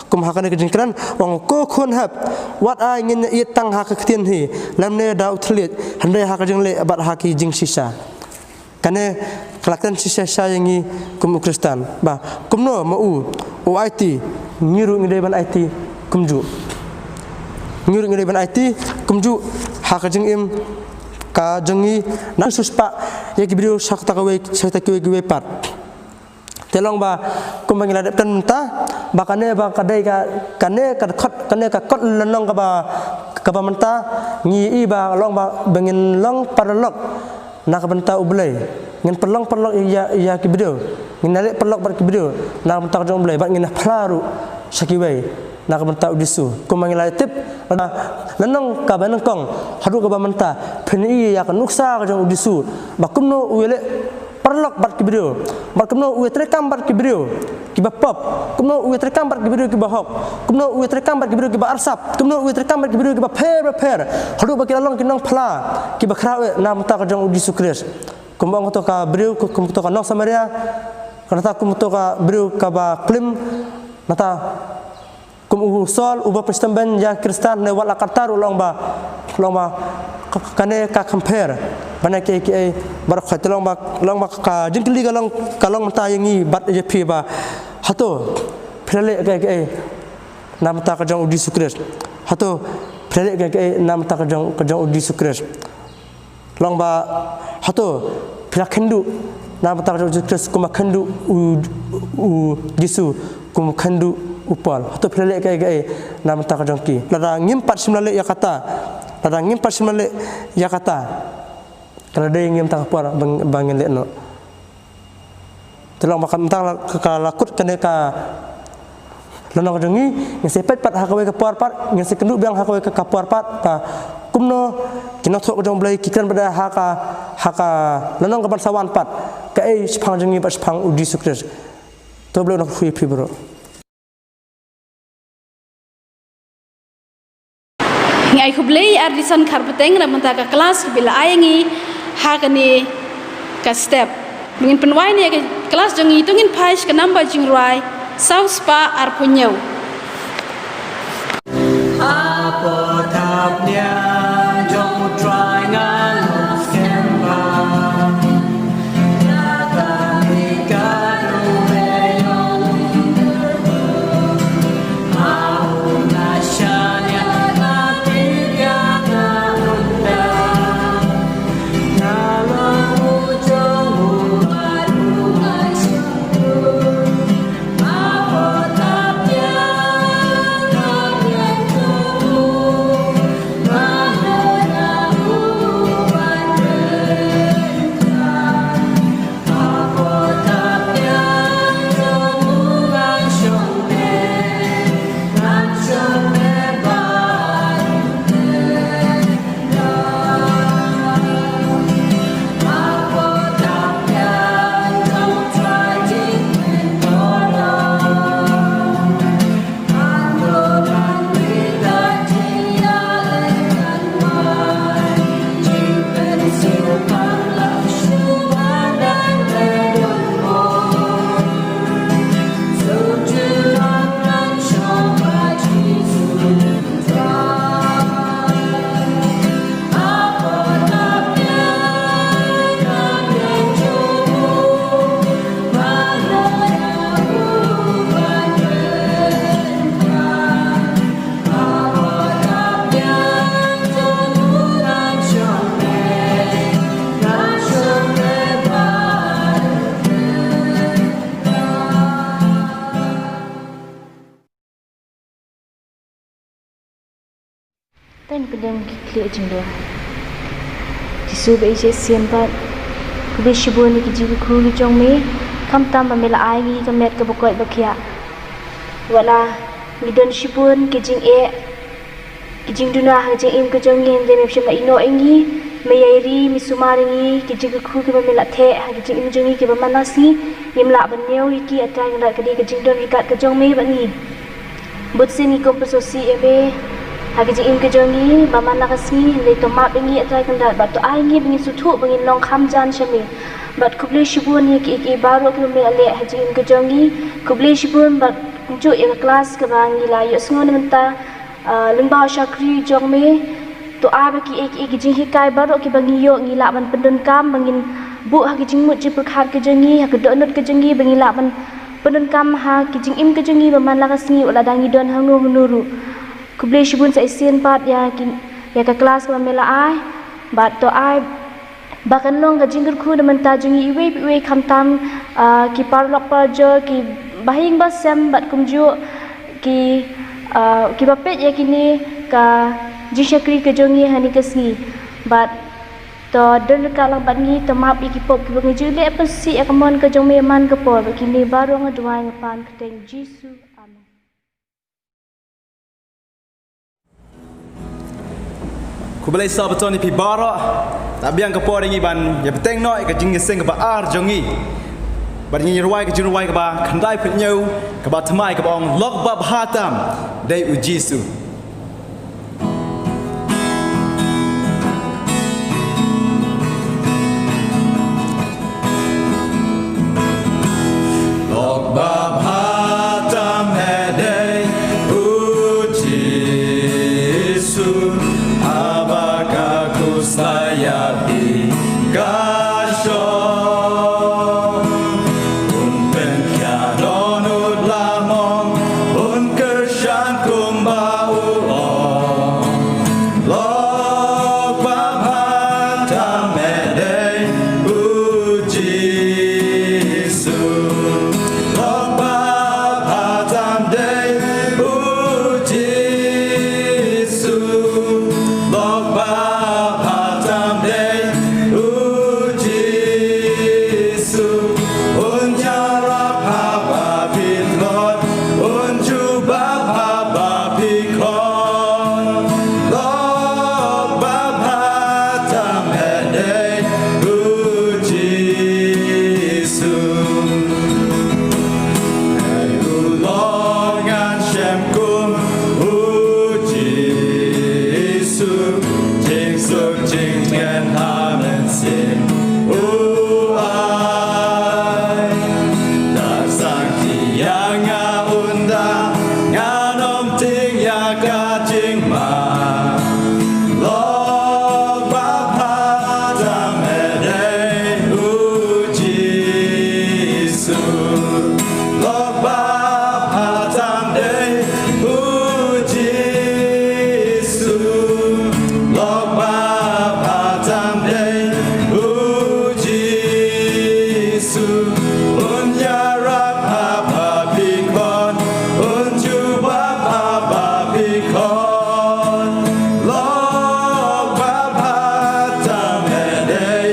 Kum ha kane ka jingkren, u ong, ko khun hep, wat ai ngin ïa ïeit tang ha ka ktien hi, lymne da u thylliej, hynrei ha ka jingleh bad ha ki jingshisha. Kane ka la kren shisha shisha ïa ngi kum u Khristan. Ba kumno ma u, u aiti, ngi ruh ngi dei ban aiti kumjuh. Ngi ruh ngi dei ban aiti kumjuh ha ka jingim ka jong ngi, nang siewspah ïa ki briew sha kata kawei, sha kata kiwei kiwei pat. Te long ba kumba ngi la dep kren mynta, ba kane ba ka dei ka, kane ka kot, kane ka kot lynnong kaba, kaba mynta ngi ïohi ba long ba, ba ngin long paralok na ka bynta U Blei. Ngin pynlong paralok ïa, ïa ki briew. Ngin ïaleh paralok bad ki briew na ka bynta ka jong U Blei, bad ngin ïa phla ruh sha kiwei. Na ka bynta u Jisu. Kumba ngi la tip, lada lynnong kaba nyngkong haduh kaba mynta, phin ïohi ïa ka nuksa ka jong u Jisu, ba kumno u ïaleh paralok bad ki briew, bad kumno u ïatreikam bad ki briew kiba pop, kumno u ïatreikam bad ki briew kiba hok, kumno u ïatreikam bad ki briew kiba arsap, kumno u ïatreikam bad ki briew kiba pher ba pher, haduh ba ki la long ki nongphla kiba khraw eh na ka bynta ka jong u Jisu Khrist. Kumba ong kato ka briew, kum kato ka nong Samaria, ka nata kum kato ka briew kaba klim, nata kum u Saul uba pynshitom beiñ ïa ki Khristan ne wat la kartar, u long ba, long ba ka, ka, kane ka compare ba na ki, ki, eh, baroh khoit, long ba, long ba ka jingkylli ka long, ka long mynta ïa ngi bad ïa phi ba, hato phi la leh kaei kaei na bynta ka jong u Jisu Khrist? Hato phi la leh kaei kaei na bynta ka jong, ka jong u Jisu Khrist? Long ba, hato phi la kynduh na bynta ka jong u Jisu Khrist kumba kynduh u, u Jisu, kumba kynduh u Paul? Hato phi la leh kaei kaei na bynta ka jong ki? Lada ngim pat shym la leh ïa kata, lada ngim pat shym la leh ïa kata, ka la dei ngim ta ka por ba, ba ngin leh noh. Te long ba ka mynta ka, ka la kut kane ka lynnong ka jong ngi, ngin sa peit pat ha kawei ka por pat, ngin sa kynduh biang ha kawei ka, ka por pat ba kumno ki nongthoh ka jong u Blei ki kren bad ha ka, ha ka lynnong kaban sa wan pat, kaei shaphang jong ngi bad shaphang u Jisu Khrist. To U Blei un kyrkhu ïa phi baroh. Ngi ai khublei ïa Ardison Kharpateng na bynta ka klas kaba la ai ïa ngi ha kane ka step. Ngin pynwai ïa ka klas jong ngi, to ngin phai sha ka namba jingrwai saw spah arphew hynñiew. Tang pdeng ki khlieh jingdon. Jisu ba ïeit shisien pat, khublei shibun ïa ki jingkyrkhu ki jong me, khamtam ba me la ai ngi ka met kaba koit ba khiah. Wat la ngi don shibun ki jingeh, ki jingduna ha ka jingim ka jong ngi, hynrei me shym la ïehnoh ïa ngi, me ïai ri, me sumar ïa ngi, ki jingkyrkhu kiba me la theh ha ka jingim jong ngi kiba man la ka sngi, ngim lah ban ñiew ïa ki, A Trai Kynrad, ka dei ka jingdon ryngkat ka jong me bad ngi. Bun sien ngi kum pynsngewsih ïa me ha ka jingim ka jong ngi ba man la ka sngi, hynrei to map ïa ngi, A Trai Kynrad, bad to ai ngi ba ngin sngewthuh ba ngin long kham jan sha me. Bad khublei shibun ïa kiei kiei baroh kiba me la leh ha jingim ka jong ngi. Khublei shibun bad kumjuh ïa ka klas kaba ngi la ïohsngew na mynta, ah, lyngba u shakri jong me. To ai ba kiei kiei ki jinghikai baroh kiba ngi ïoh ngi lah ban pyndonkam, ba ngin buh ha ki jingmut jingpyrkhat ka jong ngi, ha ka dohnud ka jong ngi, ba ngi lah ban pyndonkam ha ki jingim ka jong ngi ba man la ka sngi, wat la dang ngi don hangno hangno ruh. Khublei shibun sa shisien pat ïa ki, ïa ka klas kaba me la ai, bad to ai ba kan long ka jingkyrkhu na bynta jong ngi iwei pa iwei, khamtam, ah, ki paralok parajor, ki bahaïing bahasem, bad kumjuh ki, ah, kiba peit ïa kine ka jingshakri ka jong ngi ha kane ka sngi. Bad to don ryngkat lang bad ngi, to map ïa ki pop kiba ngi ju leh, pynsih ïa ka mon ka jong me man ka por. Bad kine baroh nga duwai nga pan ha ka kyrteng Jisu. Amen. Khublei Sabbaton ïa phi baroh. Te biang ka por ïa ngi ban ïa bteng noh ïa ka jingïaseng kaba ar jong ngi. Bad ngin ïa rwai ka jingrwai kaba khyndai phew hynñiew, kaba thymmai, kaba ong, Lok babha tam dei u Jisu. Lok babha tam dei u Jisu, haba ka krus la ïabi ka shong. Un pynkyndit don u lamong, un kyrshan kumba u ong. Lok babha tam dei u Jisu. Lok babha tam dei u Jisu. Lok babha tam dei u Jisu. Un ïarap haba phi tlot, un jubab haba phi khot. Lok babha tam dei u Jisu. Ai u lok ngan shem kum u Jisu, jingsuk jingtngen ha mynsiem u ai. Da sangti ïa nga un da, ngan ym tieng ïa ka jingma. Lok babha tam dei u Jisu. Lok babha tam dei u Jisu. Lok babha tam dei u Jisu. Un ïarap haba phi khot, un jubab haba phi khot. Lok babha tam dei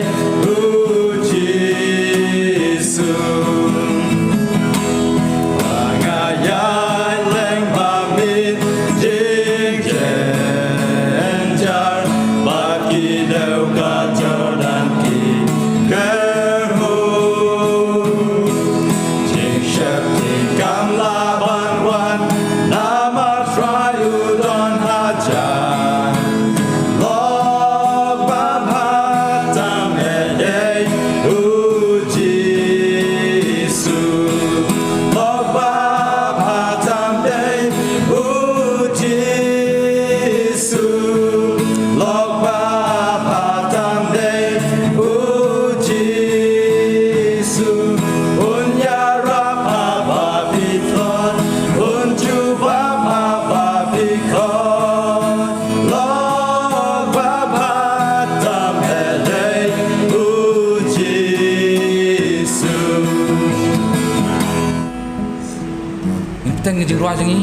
u Jisu. Ba nga ïaid lem ba mih jingjynjar bad ki dew ka Jordan ki kyrhuh. Jingsheptieng kam lah ban wan namar Trai u don hajan. Lok babha tam dei u Jisu. Lok babha tam dei u Jisu. Lok babha tam dei u Jisu. Un ïarap haba phi tlot, un jubab haba phi khot. Lok babha tam dei u Jisu. Ngin bteng ïa ka jingrwai jong ngi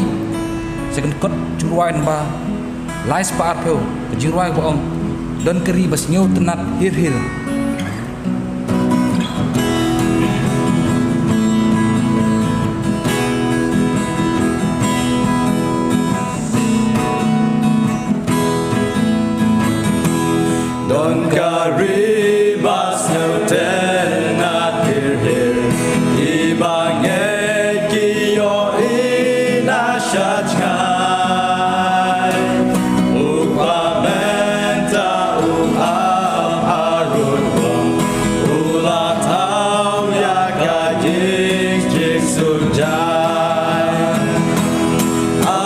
sha ka kot jingrwai namba lai spah arphew, ka jingrwai ba ong, Don ka ri ba sngewtynnat hir hir. Don ka ri ba sngewtynnat hir hir, kiba ngeit ki ïohi na sha jngai. U kpa mynta u ap harud bong, u la thaw ïa ka jing jingsynjai. Ha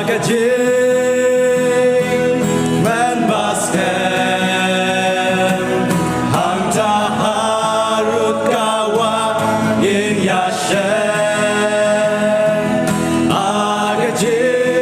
ka jingmynbaskem, hangta harud ka wah ngin ïashem. Ha ka jing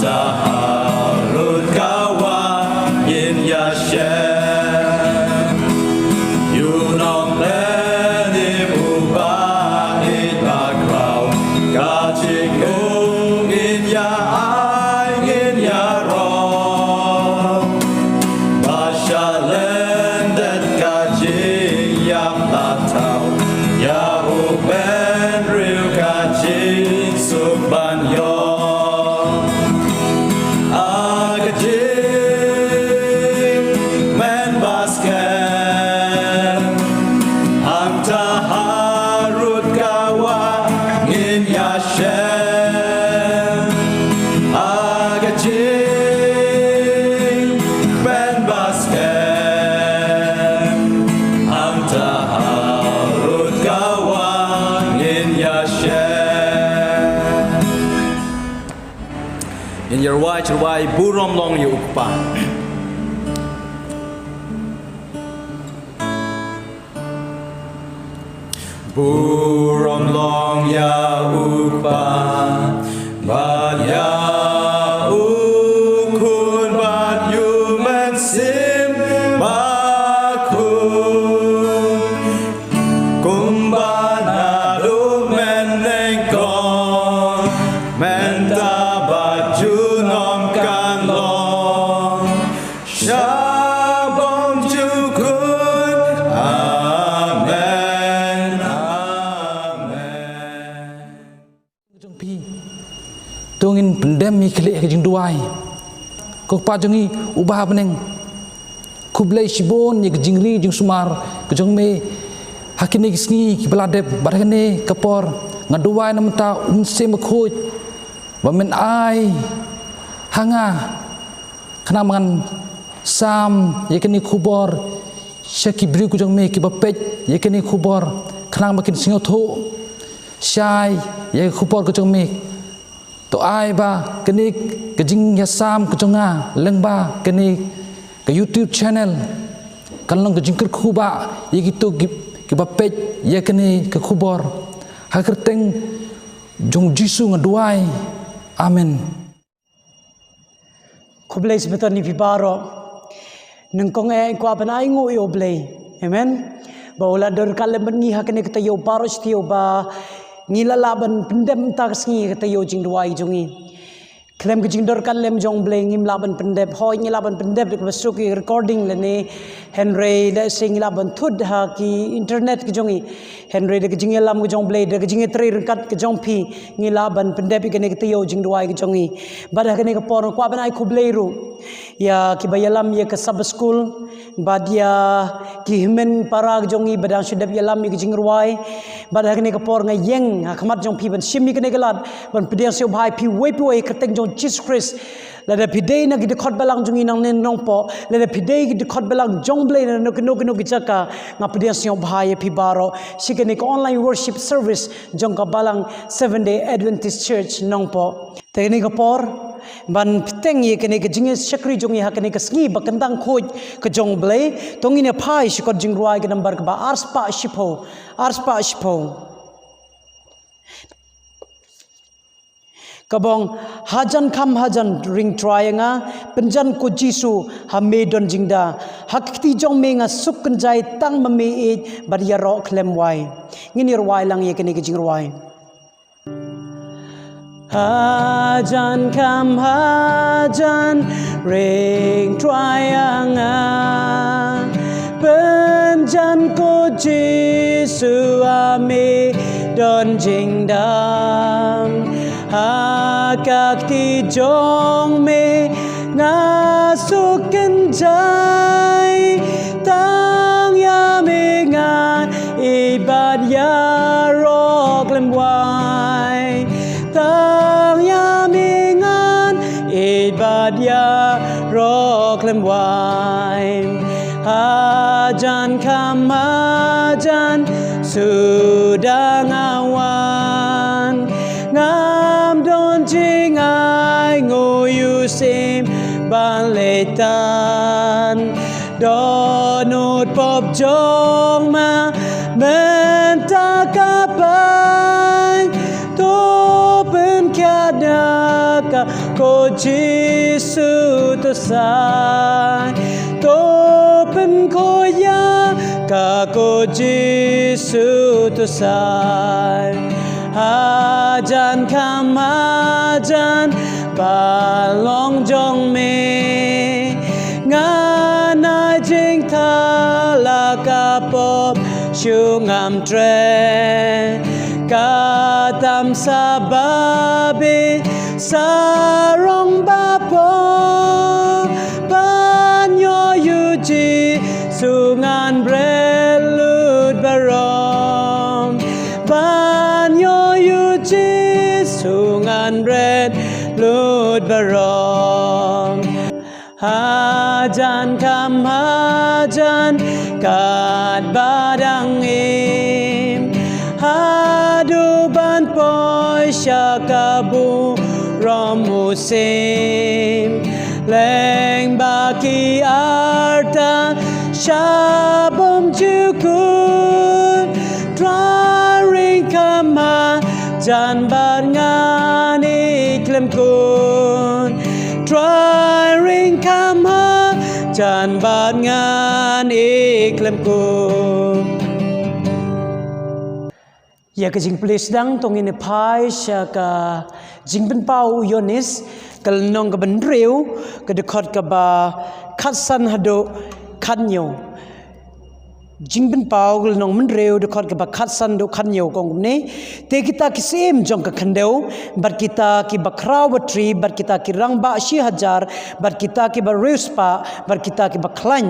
Harut ka wah ngin ïa shem. Ïa u nongpynim uba ïeit bakhraw, ka jingim ngin ïa ai ngin ïa rong. Ba sha lyndet ka jingïap la thaw, ïa u bynriew ka jingsuk ban ïoh. Ha ka jingmen ba skhem, hangta harud ka wah ngin ïa shem. Ha ka jingmen ba skhem, hangta harud ka wah ngin ïa shem. Ngin ïa rwai, rwai, burom long ïa u Kpa. Burom long ïa u Kpa, bad ïa u Khun, bad ïa u Mynsiem Bakhuid. Kumba naduh mynnyngkong, mynta bad junom kan long, sha bymjukut. Amen. Amen. Jong phi. To ngin pyndem ïa ki leh ka jingduwai. Ko Kpa jong ngi uba ha bneng, khublei shibun ïa ka jingri jingsumar ka jong me ha kine ki sngi kiba la dep, bad ha kane ka por nga duwai na bynta u Mynsiem Bakhuid ba men ai ha nga, khnang ba ngan sam ïa kane ka khubor sha ki briew ka jong me kiba peit ïa kane ka khubor, khnang ba kin sngewthuh shai ïa ka khubor ka jong me. To ai ba kane ka jingïasam ka jong nga lyngba kane ka YouTube channel kan long ka jingkyrkhu ba ïa kito ki, kiba peit ïa kane ka khubor. Ha ka kyrteng jong u Jisu nga duwai. Amen. Khublei shibun ïa phi baroh. Nyngkong eh kwah ban ai nguh ïa U Blei. Amen. Ba u la don ryngkat lem bad ngi ha kane ka taïew baroh shi taïew ba ngi la lah ban pyndep mynta ka sngi ka taïew jingduwai jong ngi. Khlem ka jingdon ryngkat lem jong U Blei ngim lah ban pyndep. Hooid ngi lah ban pyndep da kaba suk ïa recording lane hynrei lehse ngi lah ban thut ha ki internet ka jong ngi. Hynrei da ka jingïalam ka jong U Blei, da ka jingïatrei ryngkat ka jong phi, ngi lah ban pyndep ïa kane ka taïew jingduwai ka jong ngi. Bad ha kane ka por nga kwah ban ai khublei ruh ïa kiba ïalam ïa ka Sabbath School, bad ïa ki hynmen para ka jong ngi ba dang shu dep ïalam ïa ka jingrwai. Bad ha kane ka por nga ïeng ha khmat jong phi ban shim ïa kane ka lad ban pdiang sngewbha ïa phi uwei pa uwei ha ka kyrteng jong U Jisu Khrist. Lada phi dei na ki dkhot balang jong ngi nangne Nongpoh, lada phi dei ki dkhot balang jong U Blei na kano kano kano ki jaka, nga pdiang sngewbha ïa phi baroh sha kane ka online worship service jong ka balang Seventh Day Adventist Church Nongpoh. Te kane ka por ban bteng ïa kane ka jingïashakri jong ngi ha kane ka sngi ba kyntang khuid ka jong U Blei, to ngin ïa phai sha kot jingrwai ka number kaba arspah shiphew, arspah shiphew. Kaba ong, hajan kham hajan ring trai ïa nga, pynjan ko Jisu ha me don jingda. Ha ka kti jong me nga suk kynjai tang ma me ïeit bad ïaroh khlem wai. Ngin ïa rwai lang ïa kane ka jingrwai. Hajan kham hajan ring trai ïa nga, pynjan ko Jisu ha me don jingda. Ha ka kti jong me nga suk kynjai, tang ïa me ngan ïeit bad ïaroh khlem wai. Tang ïa me ngan ïeit bad ïaroh khlem wai. Hajan kham hajan suda nga wan, ngam don jingainguh ïa u syiem ban leit tan. Dohnud pop jong ma mynta ka pain, to pynkhiah da ka ko Jisu to sai, to pynkhuid ïa ka, ko Jisu to sai. Hajan kham hajan ba long jong me, ngan ai jingthala ka pop shu ngam treh. Ka tam sa babe sarong ba pop, ban ïoh ïa u Jisu ngan bret lut baroh. Ban ïoh ïa u Jisu ngan bret lut baroh. Hajan kham hajan katba dang im, haduh ban poi sha ka burom mynsiem. Lyngba ki arta sha bymjukut, Trai ring kham hajan bad ngan ïeit khlem kut. Trai ring kham hajan bad ngan ïeit khlem kut. Ïa ka jingpule sdang to ngin ïa phai sha ka Jingpynpaw u Ïoannis, ka lynnong kaba hynriew, ka dkhot kaba khatsan haduh khathynñiew. Jingpynpaw ka lynnong hynriew, dkhot kaba khatsan haduh khathynñiew, ka ong kumne: Te kita ki syiem jong ka khyndew, bad kita kiba khraw batri, bad kita ki rangbah shi hajar, bad kita kiba riewspah, bad kita kiba khlaiñ,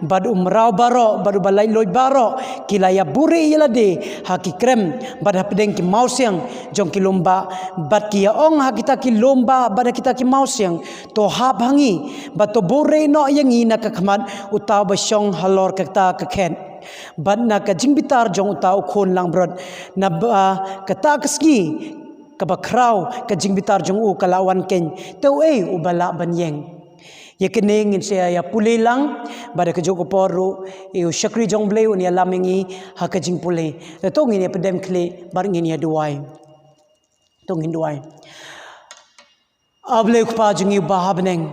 bad u mraw baroh, bad uba laitluid baroh, ki la ïabuhrieh ïa lade ha ki krem bad hapdeng ki mawsiang jong ki lum bah, bad ki ïa ong ha kita ki lum bah bad ha kita ki mawsiang: To hap ha ngi, bad to buhrieh noh ïa ngi na ka khmat uta uba shong halor kata ka khet, bad na ka jingbitar jong uta u Khun langbrot, naba kata ka sngi kaba khraw ka jingbitar jong u ka la wan keiñ, te uei uba lah ban ïeng? Ïa kane ngin sa ïa pule lang, bad ha kajuh ka por ruh, ïa u shakri jong U Blei un ïalam ïa ngi ha ka jingpule. Te to ngin ïa pdem khlieh bad ngin ïa duwai. To ngin duwai. A Blei U Kpa jong ngi uba ha bneng,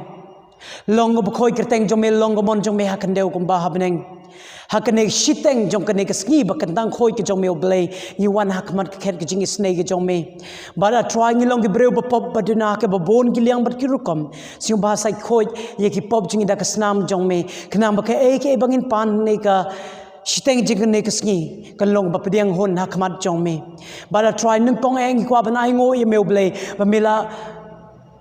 long kaba khuid kyrteng jong me, long ka mon jong me ha khyndew kumba ha bneng. Ha kane ka shiteng jong kane ka sngi ba kyntang khuid ka jong me, U Blei, ngi wan ha khmat ka khet ka jingisynei ka jong me. Bad A Trai, ngi long ki briew ba pop ba duna ha kaba bun ki liang bad ki rukom. Sngewbha sa khuid ïa ki pop jong ngi da ka snam jong me, khnang ba kaei kaei ba ngin pan ha kane ka shiteng jong kane ka sngi kan long ba pdiang hun ha khmat jong me. Bad A Trai, nyngkong eh ngi kwah ban ainguh ïa me, U Blei, ba me la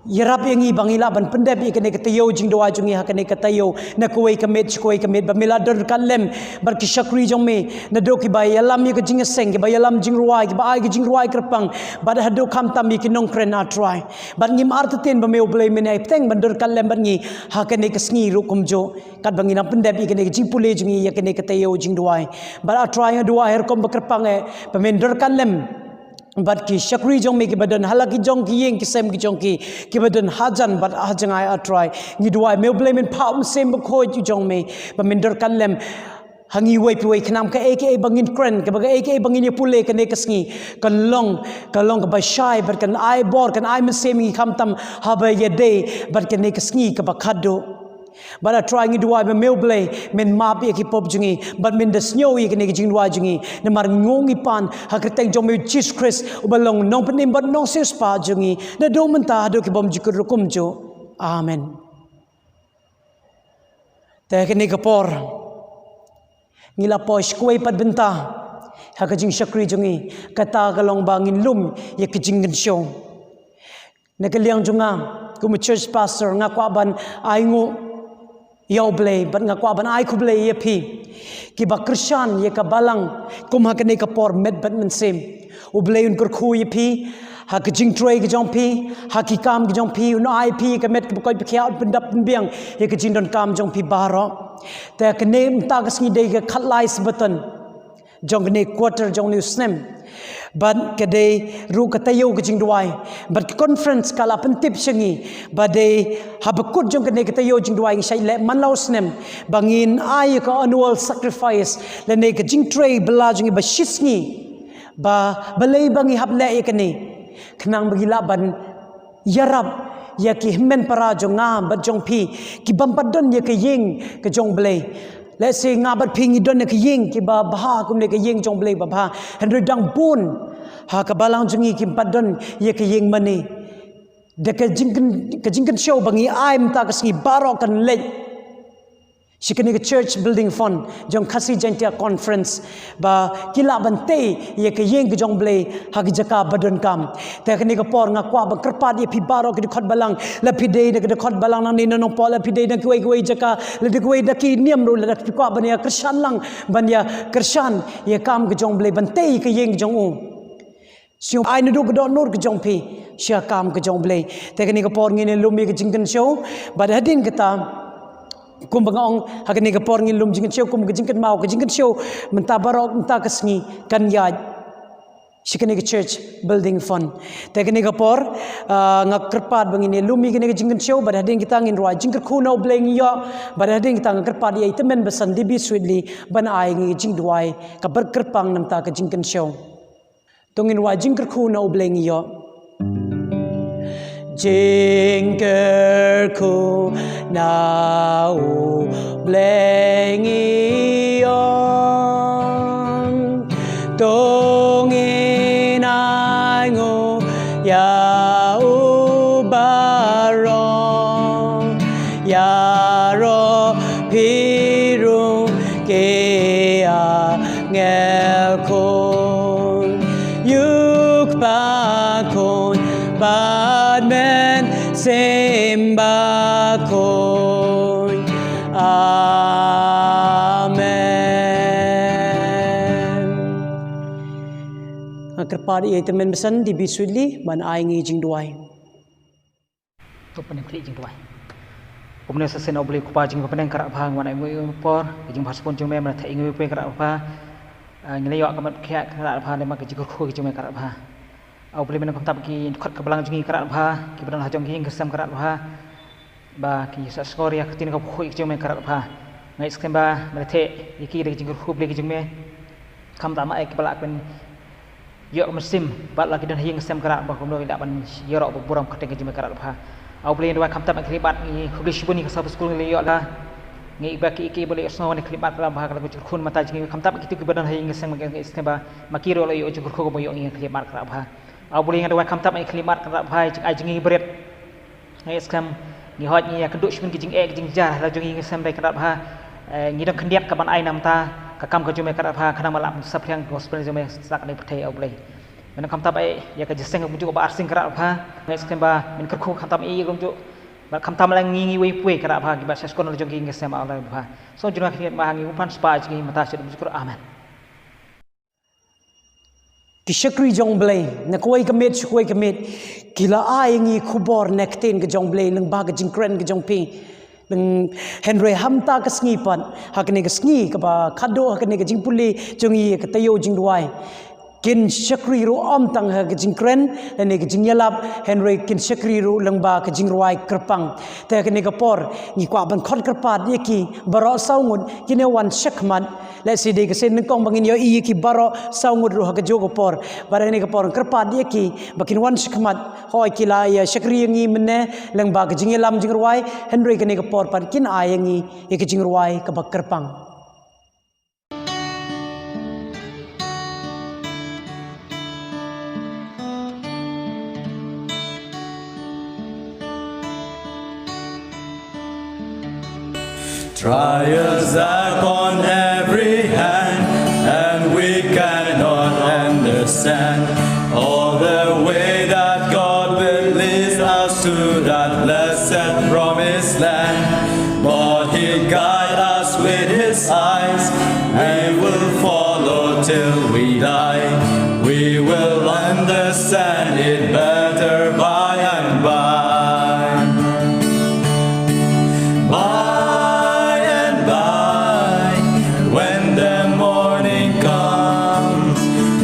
ïarap ïa ngi ba ngi lah ban pyndep ïa kane ka taïew jingduwai jong ngi ha kane ka taïew, na kawei ka miet sha kawei ka miet, ba me la don ryngkat lem bad ki shakri jong me, naduh kiba ïalam ïa ka jingïaseng, kiba ïalam jingrwai, kiba ai ka jingrwai kyrpang, bad haduh khamtam ïa ki nongkren, A Trai. Bad ngim artatien ba me, U Blei, men ai bteng ban don ryngkat lem bad ngi ha kane ka sngi ruh kumjuh, katba ngi nang pyndep ïa kane ka jingpule jong ngi ïa kane ka taïew jingduwai. Bad A Trai, nga duwai ha rukom ba kyrpang eh ba men don ryngkat lem bad ki shakri jong me kiba don ha la ki jong ki ïing ki sem ki jong ki, kiba don hajan bad hajngai, A Trai. Ngi duwai, me U Blei, men phah U Mynsiem Bakhuid u jong me ba men don ryngkat lem ha ngi iwei pa iwei, khnang kaei kaei ba ngin kren, kaba kaei kaei ba ngin ïa pule kane ka sngi, kan long, kan long kaba shai bad kan ai bor, kan ai mynsiem ïa ngi khamtam haba ïadei bad kane ka sngi kaba khatduh. Bad A Trai, ngi duwai ba me, U Blei, men map ïa ki pop jong ngi bad men da sngew ïa kane ka jingduwai jong ngi, namar ngi ong ngi pan ha ka kyrteng jong me, U Jisu Khrist, uba long Nongpynim bad Nongsiewspah jong ngi, naduh mynta haduh ki bymjukut ruh kumjuh. Amen. Te ha kane ka por ngi la poi sha kawei pat bynta ha ka jingshakri jong ngi, kata ka long ba ngin lum ïa ka jingkynshew. Na ka liang jong nga kum u church pastor, nga kwah ban ainguh ïa U Blei bad nga kwah ban ai khublei ïa phi kiba kyrshan ïa ka balang kum ha kane ka por met bad mynsiem. U Blei un kyrkhu ïa phi ha ka jingtrei ka jong phi, ha ki kam ka jong phi, un ai phi ka met kaba koit ba khiah, un pyndap pynbiang ïa ka jingdonkam jong phi baroh. Te kane mynta ka sngi dei ka khatlai Sabbaton jong kane quarter jong une u snem. Bad ka dei ruh ka taïew ka jingduwai, bad ka conference ka la pyntip sha ngi ba dei haba kut jong kane ka taïew jingduwai ngi shait leh man la u snem ba ngin ai ïa ka annual sacrifice, lane ka jingtrei bylla jong ngi ba shisngi, ba balei ba ngi hap leh ïa kane, khnang ba ngi lah ban ïarap ïa ki hynmen para jong nga bad jong phi, ki bym pat don ïa ka ïing ka jong Blei. Lehse nga bad phi ngi don ïa ka ïing kiba bha, kumne ka ïing jong Blei ba bha. Hynrei dang bun ha ka balang jong ngi kim pat don ïa ka ïing mane. Da ka jingkyn-, ka jingkynshew ba ngi ai mynta ka sngi baroh kan leit sha kane ka Church Building Fund jong Khasi Jaintia Conference, ba ki lah ban tei ïa ka ïing ka jong Blei ha ka jaka ba donkam. Te kane ka por nga kwah ban kyrpad ïa phi baroh ki dkhot balang, la phi dei na ki dkhot balang nangne na Nongpoh, la phi dei na kiwei kiwei jaka, la dei kiwei da ki niam ruh, la da phi kwah ban ïa kyrshan lang, ban ïa kyrshan ïa kam ka jong Blei, ban tei ïa ka ïing ka jong u. Shu ai naduh ka dohnud ka jong phi sha kam ka jong Blei. Te kane ka por ngin ïa lum ïa ka jingkynshew, bad hadien kata, kumba nga ong, ha kane ka por ngin lum jingkynshew, kum ka jingkynmaw, ka jingkynshew mynta baroh mynta ka sngi kan ïaid sha kane ka Church Building Fund. Te kane ka por, ah, nga kyrpad ba ngin ïa lum ïa kane ka jingkynshew, bad hadien kata ngin rwai jingkyrkhu na U Blei ngi ïoh, bad hadien kata nga kyrpad ïa i Tymmen Basan D B Sweetley ban ai ngi jingduwai kaba kyrpang na bynta ka jingkynshew. To ngin wad jingkyrkhu na U Blei ngi ïoh. Jingkyrkhu na U Blei ngi ïoh. To ngin ai nguh ïa u baroh, ïaroh phi ruh ki angel khun, ïa u Kpa khun bad Mynsiem Bakhuid. Amen. Nga kyrpad ïa i Tymmen Basan D B Sweetley ban ai ngi jingduwai. To pynkhlieh jingduwai. Kumne sa shisien, O Blei Kpa jong ngi ba ha bneng, ka Kynrad Bha, ngi wan ai nguh ïa ka por, ka jingbha shibun jong me, me la theh ïa ngi uwei pa uwei, ka Kynrad Bha. Ah, ngi la ïoh ka met ka khiah, ka Kynrad Bha, lem bad ka jingkyrkhu ka jong me, ka Kynrad Bha. Ah, O Blei, me nang khamtam ïa ki dkhot ka balang jong ngi, ka Kynrad Bha, kiba don ha jong ki ïing ki sem, ka Kynrad Bha. Ba kin ïa sah sngor ïa ka ktien kaba khuid ka jong me, ka Kynrad Bha. Nga ïohsngew ba me la theh ïa ki da ka jingkyrkhu, Blei, ka jong me. Khamtam ma ïa kiba lah ban ïoh ka mynsiem, bad la ki don ha ïing ha sem, ka Kynrad Bha, kumno ngi lah ban ïaroh ba burom kyrteng ka jong me, ka Kynrad Bha. Ah, O Blei, ngi duwai khamtam ïa ka khyllipmat, ngi khublei shibun ïa ka Sabbath School ngi la ïoh la. Ngi ïa ba ki, ïa ki ba la ïohsngew ïa ka khyllipmat, ka Kynrad Bha, ka la ka jingkyrkhu mynta jong ngi, khamtam ïa kito kiba don ha ïing ha sem, ngi ïohsngew ba ma ki ruh la ïoh jingkyrkhu kumba ïoh ngi ïa ka khyllipmat, ka Kynrad Bha. Ah, O Blei, nga duwai khamtam ïa ka khyllipmat, ka Kynrad Bha, ïa ka jingai jingbarit. Nga ïohsngew, ngi hoi, ngi ïa kynduh shibun ki jingeh ki jingjia la jong ngi ha ïing ha sem, ka Kynrad Bha. Eh, ngi don khyndiat ka ban ai na bynta ka kam ka jong me, ka Kynrad Bha, khnang ba lah ban saphriang ka gospel jong me sha kane ka pyrthei, O Blei. Me nang khamtam ïa ka jingïaseng kumjuh kaba arsien, ka Kynrad Bha. Nga ïohsngew ba men kyrkhu khamtam ïa ngi kumjuh. Bad khamtam la ngi, ngi uwei pa uwei, ka Kynrad Bha, kiba sah sngor la jong ki ïing ki sem, O Blei Bha. Sngewbha jong ngi, kynmaw ngi, U Blei, spa jong ngi mynta sha u Blei. Amen. Ki shakri jong Blei, na kawei ka miet sha kawei ka miet, ki la ai ngi khubor ne ktien ka jong Blei lyngba ka jingkren ka jong phi. Lyng-, hynrei ha mynta ka sngi pat, ha kane ka sngi kaba khadduh, ha kane ka jingpule jong ngi ïa ka taïew jingduwai, kin shakri ruh ym tang ha ka jingkren lane ka jingïalap, hynrei kin shakri ruh lyngba ka jingrwai kyrpang. Te ha kane ka por ngi kwah ban khot kyrpad ïa ki baroh saw ngut kin ïa wan shakhmat. Lehse dei ka sien nyngkong ba ngin ïohi ïa ki baroh saw ngut ruh ha kajuh ka por. Bad ha kane ka por kyrpad ïa ki ba kin wan shakhmat. Hooid, ki la ïa shakri ïa ngi mynne lyngba ka jingïalam jingrwai, hynrei kane ka por pat kin ai ïa ngi ïa ka jingrwai kaba kyrpang. Trials upon every hand, and we cannot understand all the way that God will lead us to that blessed promised land. But He'll guide us with His eyes. We will follow till we die. We will understand it better by and by. By and by, when the morning comes,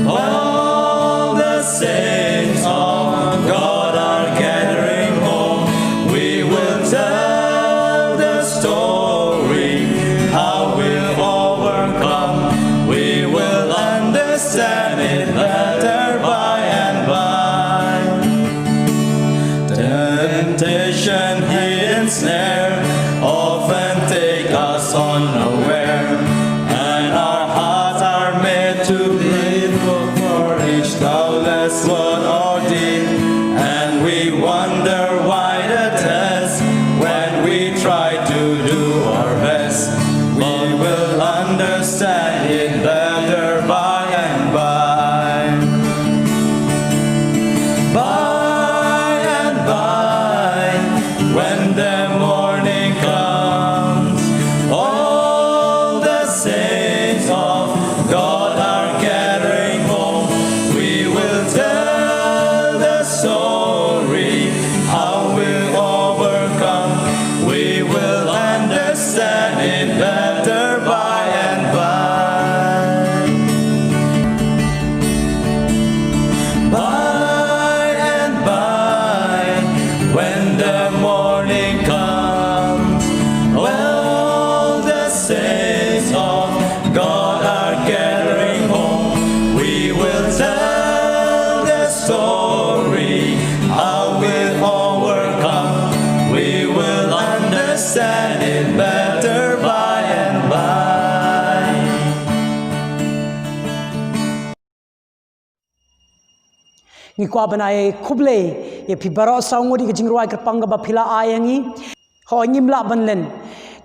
all the saints of God are gathering home. We will tell the story, how we'll overcome. We will understand Understand it better by and by. Ngi kwah ban ai khublei ïa phi baroh saw ngut ïa ka jingrwai kyrpang kaba phi la ai ïa ngi. Hooid, ngim lah ban len.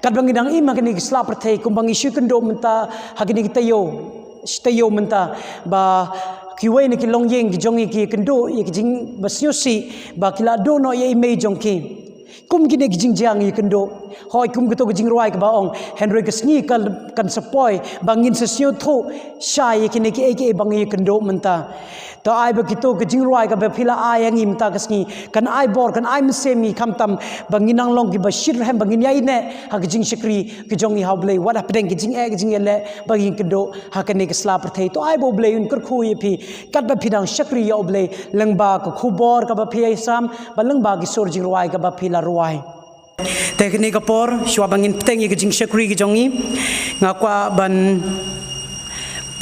Katba ngi dang im ha kane ka sla pyrthei, kumba ngi shu kynduh mynta ha kine ki taïew, shi taïew mynta, ba kiwei na ki longïing ki jong ngi ki kynduh ïa ki jing ba sngewsih ba ki la duh noh ïa i mei jong ki. Kum kine ki jingjia ngi kynduh. Hooid, kum kato ka jingrwai kaba ong, hynrei ka sngi kan, kan sa poi ba ngin sa sngewthuh shai ïa kine kiei kiei ba ngi kynduh mynta. To ai ba kito ka jingrwai kaba phi la ai ïa ngi mynta ka sngi kan ai bor, kan ai mynsiem ïa ngi khamtam ba ngin nang long kiba shitrhem, ba ngin ïaineh ha ka jingshakri ka jong ngi ha U Blei, wat hapdeng ka jingeh ka jingïaleh ba ngin kynduh ha kane ka sla pyrthei. To ai ba U Blei un kyrkhu ïa phi katba phi dang shakri ïa U Blei, lyngba ka khubor kaba phi ïasam bad lyngba ki sur jingrwai kaba phi la rwai. Te kane ka por, shuwa ba ngin bteng ïa ka jingshakri ka jong ngi, nga kwah ban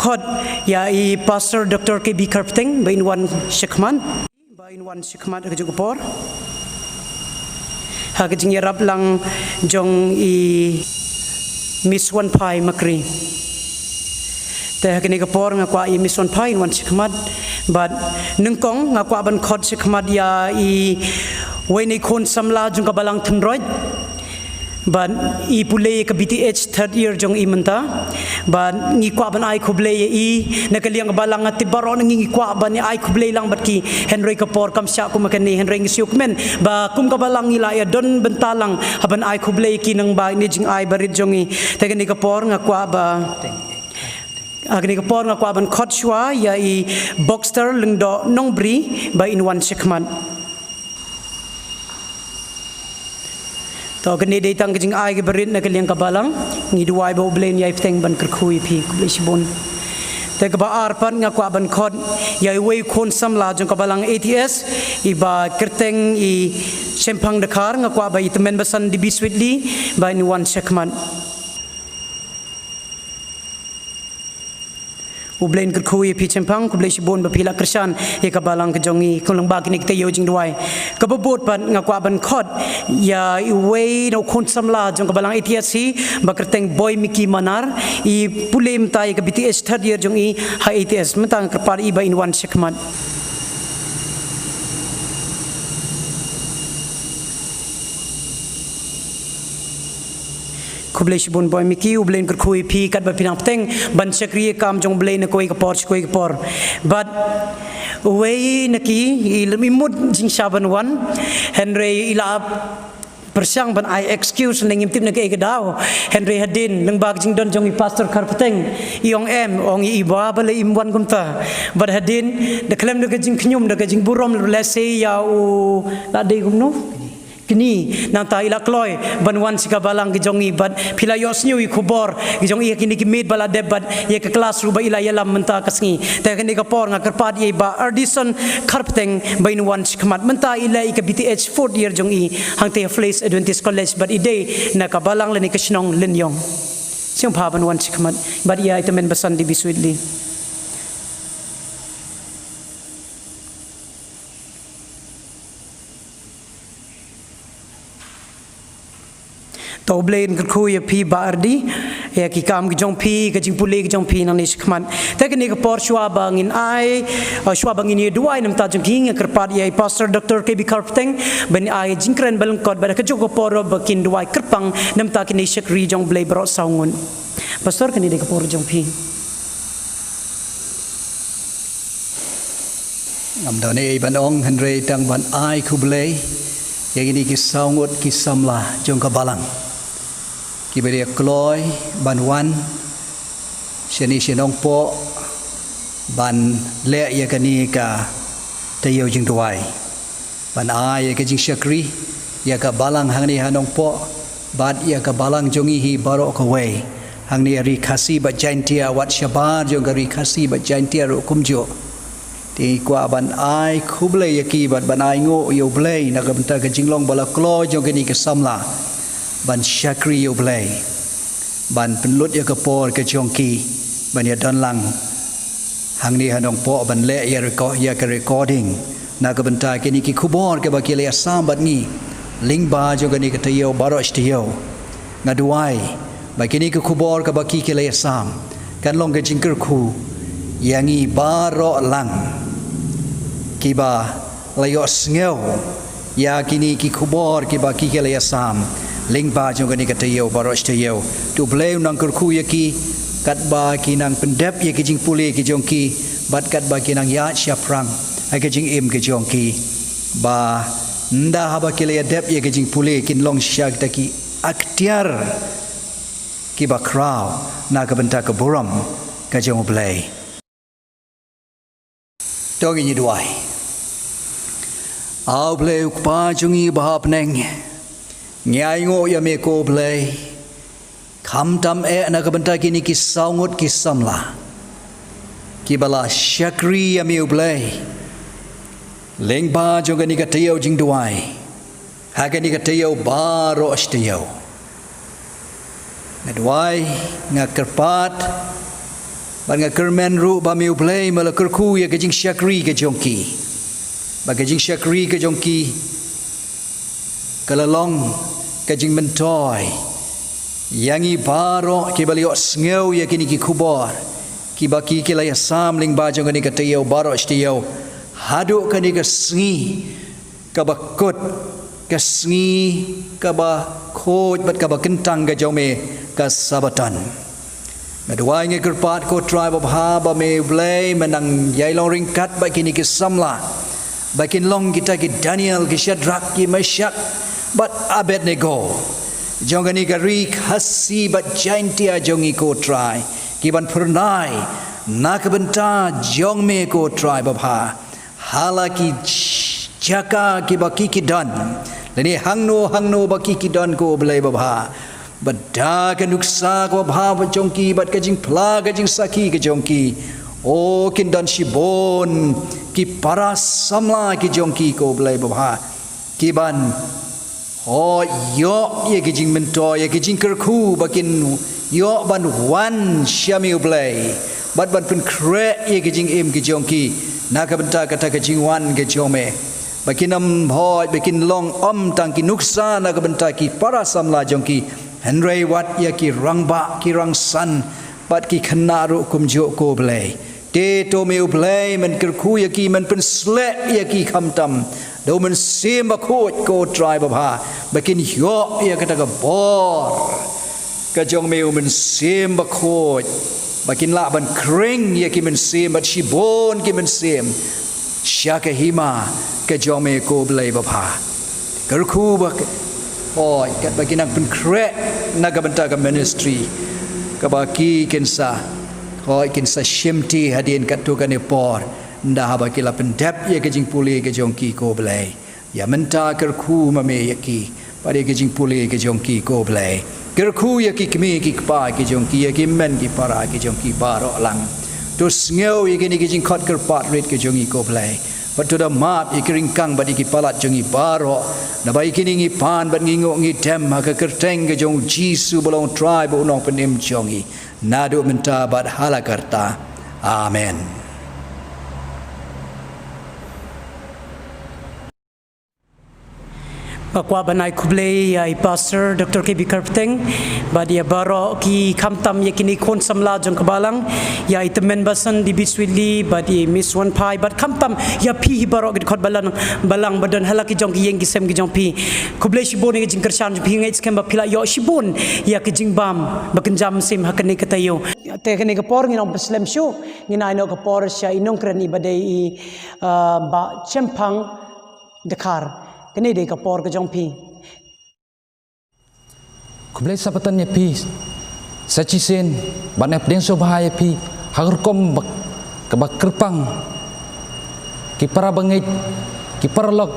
khot ïa i Pastor Doctor K B Kharpteng ba in wan shakhmat. Ba in wan shakhmat ha kajuh ka por ha ka jingïarap lang jong i Miss Wanphai Makri. Te ha kane ka por nga kwah i Miss Wanphai in wan shakhmat. Bad nyngkong nga kwah ban khot shakhmat ïa iwei na i khun samla jong ka Balang Thynroit. Bad i pule ïa ka B T H third year jong i mynta. Bad ngi kwah ban ai khublei ïa i na ka liang ka Balang, nga tip baroh na ngi ngi kwah ban ai khublei lang bad ki, hynrei ka por kam shah kum kane, hynrei ngi sngewkmen ba kum ka Balang ngi la ïa don bynta lang ha ban ai khublei ïa ki nang ba ine jingai barit jong ngi. Te kane ka por nga kwah ba Ha kane ka por nga kwah ban khot shuwa ïa i Boxster Lyngdoh Nongbri ba in wan shakhmat. To, kane dei tang ka jingai kaba rit na ka liang ka Balang. Ngi duwai ba U Blei un ïai bteng ban kyrkhu ïa phi. Khublei shibun. Te kaba ar pat nga kwah ban khot ïa iwei khun samla jong ka Balang A T S, i Bah Kyrteng i Shemphang Dkhar, nga kwah ba i tymmen basan Debbie Sweetly ba in wan shakhmat. U Blei un kyrkhu ïa phi Shemphang, khublei shibun ba phi la kyrshan ïa ka Balang ka jong ngi, kong lang ba kine kita ïew jingduwai. Kaba bud pat nga kwah ban khot ïa iwei na u khun samla jong ka Balang A T S hi, Bah Kyrteng Boy Mickey Manar, i pule mynta ïa ka B T H third year jong i ha A T S, mynta nga kyrpad ïa i ba in wan shakhmat. Khublei shibun Boy Mickey, U Blei un kyrkhu ïa phi katba phi nang bteng ban shakri ïa ka kam jong U Blei na kawei ka por sha kawei ka por. Bad uwei na ki i lem i mut jingshah ban wan, hynrei i la pyrshang ban ai excuse ne ngim tip na kaei ka daw. Hynrei hadien lyngba ka jingdon jong i Pastor Kharpteng, i ong em, ong i ba balei im wan kumta. Bad hadien da khlem da ka jingkhñium, da ka jingburom, lehse ïa u la dei kumno? Kñi, nangta i la kloi ban wan sha ka Balang ka jong ngi bad phi la ïohsngew ïa i khubor ka jong i ha kine ki miet ba la dep bad ïa ka klas ruh ba i la ïalam mynta ka sngi. Te ha kane ka por nga kyrpad ïa i Bah Ardison Kharpteng ba in wan shakhmat, mynta i leh ïa ka B T H fourth year jong i hangtei ha Flames Adventist College bad i dei na ka Balang lane ka shnong Lyniong. Sngewbha ban wan shakhmat bad ïa i tymmen basan Debbie Sweetly. To U Blei un kyrkhu ïa phi Bah Ardi, ïa ki kam ki jong phi, ka jingpule ki jong phi nangne shakhmat. Te kane ka por shuwa ba ngin ai, uh, shuwa ba ngin ïa duwai na bynta jong ki, nga kyrpad ïa i Pastor Doctor K B Kharpteng ban ai jingkren ba lyngkot bad ha kajuh ka por ba kin duwai kyrpang na bynta kine ki shakri jong U Blei baroh saw ngut. Pastor, kane dei ka por jong phi. Ngam don ei ei ban ong hynrei tang ban ai khublei ïa kine ki saw ngut ki samla jong ka Balang kiba la kloi ban wan shane sha Nongpoh ban leh ïa kane ka taïew jingduwai, ban ai ïa ka jingshakri ïa ka Balang hangne ha Nongpoh bad ïa ka Balang jong ngi hi baroh kawei hangne ha Ri Khasi bad Jaintia, wat shabar jong ka Ri Khasi bad Jaintia ruh kumjuh. Te ngi kwah ban ai khublei ïa ki bad ban ai nguh ïa U Blei na ka bynta ka jinglong ba la kloi jong kine ki samla ban shakri ïa U Blei, ban pynlut ïa ka por ka jong ki ban ïa don lang hangne ha Nongpoh ban leh ïa record, ïa ka recording na ka bynta kine ki khubor kiba ki la ïa sam bad ngi. lyngba jong kane ka taïew baroh shi taïew. Nga duwai ba kine ki khubor kaba ki ki la ïasam kan long ka jingkyrkhu ïa ngi baroh lang kiba la ïohsngew ïa kine ki khubor kiba ki ki la ïasam lyngba jong kane ka taïew baroh shi taïew. To Blei un nang kyrkhu ïa ki katba ki nang pyndep ïa ki jingpule ki jong ki bad katba ki nang ïaid shaphrang ha ka jingim ka jong ki, ba ynda haba ki la ïadep ïa ka jingpule kin long shisha kita ki aktiar kiba khraw na ka bynta ka burom ka jong U Blei. To ngin ïa duwai. A U Blei U Kpa jong ngi ba ha bneng, ngi ainguh ïa me ko Blei, khamtam eh na ka bynta kine ki saw ngut ki samla kiba la shakri ïa me U Blei lyngba jong kane ka taïew jingduwai, ha kane ka taïew baroh shi taïew. Nga duwai, nga kyrpad bad nga kyrmen ruh ba me U Blei me la kyrkhu ïa ka jingshakri ka jong ki, ba ka jingshakri ka jong ki ka la long ka jingmyntoi ïa ngi baroh kiba la ïohsngew ïa kine ki khubor kiba ki ki la ïasam lyngba jong kane ka taïew baroh shi taïew, haduh kane ka sngi kaba kut, ka sngi kaba khuid bad kaba kyntang ka jong me, ka Sabbaton. Nga duwai, nga kyrpad ko Trai babha ba me U Blei me nang ïai long ryngkat bad kine ki samla, ba kin long kita ki Daniel, ki Shadrak, ki Meshak bad Abednego jong kane ka ri Khasi bad Jaintia jong ngi ko Trai, ki ban phyrnai na ka bynta jong me ko Trai babha ha la ki jaka kiba ki ki don, lane hangno hangno ba ki ki don ko Blei babha. Bad da ka nuksa kaba bha ba jong ki bad ka jingphla ka jingsakhi ka jong ki, o kin don shibun ki para samla ki jong ki ko Blei babha, ki ban, o, ïoh ïa ki jingmyntoi, ïa ki jingkyrkhu ba kin ïoh ban wan sha me U Blei bad ban pynkhreh ïa ki jingim ki jong ki na ka bynta kata ka jingwan ka jong me, ba kin ym hoi, ba kin long ym tang ki nuksa na ka bynta ki para samla jong ki, hynrei wat ïa ki rangbah, ki rangsan bad ki khynnah ruh kumjuh ko Blei. Te to me U Blei men kyrkhu ïa ki, men pynsleh ïa ki khamtam da U Mynsiem Bakhuid ko Trai babha, ba kin ïoh ïa kata ka bor ka jong me U Mynsiem Bakhuid, ba kin lah ban khring ïa ki mynsiem bad shibun ki mynsiem sha ka hima ka jong me ko Blei babha. Kyrkhu ba ki, hoi, katba ki nang pynkhreh na ka bynta ka ministry kaba ki kin sa, hoi, kin sa shimti hadien katto katne por, ynda haba ki la pyndep ïa ka jingpule ka jong ki ko Blei. Ïa mynta kyrkhu ma me ïa ki bad ïa ka jingpule ka jong ki ko Blei. Kyrkhu ïa ki kmie ki kpa ki jong ki, ïa ki hynmen ki para ki jong ki baroh lang. To sngew ïa kine ki jingkhot kyrpad rit ki jong ngi ko Blei. Bad to da map ïa ki ryngkang bad ïa ki palat jong ngi baroh. Naba ïa kine ngi pan bad ngi nguh ngi dem ha ka kyrteng ka jong U Jisu ba long U Trai bad U Nongpynim jong ngi, naduh mynta bad hala karta. Amen. Nga kwah ban ai khublei ïa i Pastor Doctor K B Kharpteng bad ïa baroh ki, khamtam ïa kine khun samla jong ka balang, ïa i tymmen basan David Sweetley bad i Miss Wanphai, bad khamtam ïa phi hi baroh ki dkhot balang, balang ba don ha la ki jong ki ïing ki sem ki jong phi. Khublei shibun ïa ka jingkyrshan jong phi, ngeit skhem ba phi la ïoh shibun ïa ka jingbam ba kynja mynsiem ha kane ka taïew. Te kane ka por ngin ym pynslem shuh, ngin ai noh ka por sha i nongkren i ba dei i, ah, Bah Chemphang Dkhar. Kane dei ka por ka jong phi. Khublei Sabbaton ïa phi sa shisien, bad nga pdiang sngewbha ïa phi ha ka rukom ba, kaba kyrpang. Ki para bangeit, ki paralok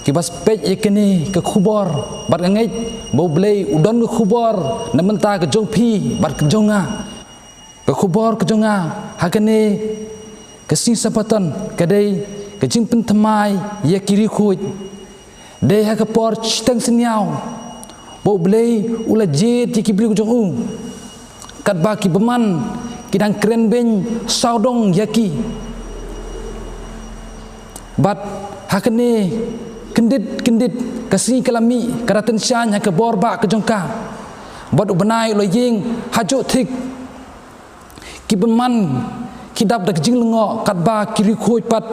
kiba peit ïa kane ka khubor, bad nga ngeit ba U Blei u don ka khubor na bynta ka jong phi bad ka jong nga. Ka khubor ka jong nga ha kane ka sngi Sabbaton ka dei ka jingpynthymmai ïa ki riewkhuid. Dei ha ka por shiteng synñiaw ba U Blei u la jied ïa ki briew ka jong u, katba ki bymman ki dang kren beiñ sawdong ïa ki. Bad ha kane kyndit kyndit Ka sngi ka la mih, ka da tynshain ha ka bor bah ka jong ka. Bad u bnai u la ïeng ha juh thik. Ki bymman ki dap da ka jinglyngngoh, katba ki riewkhuid pat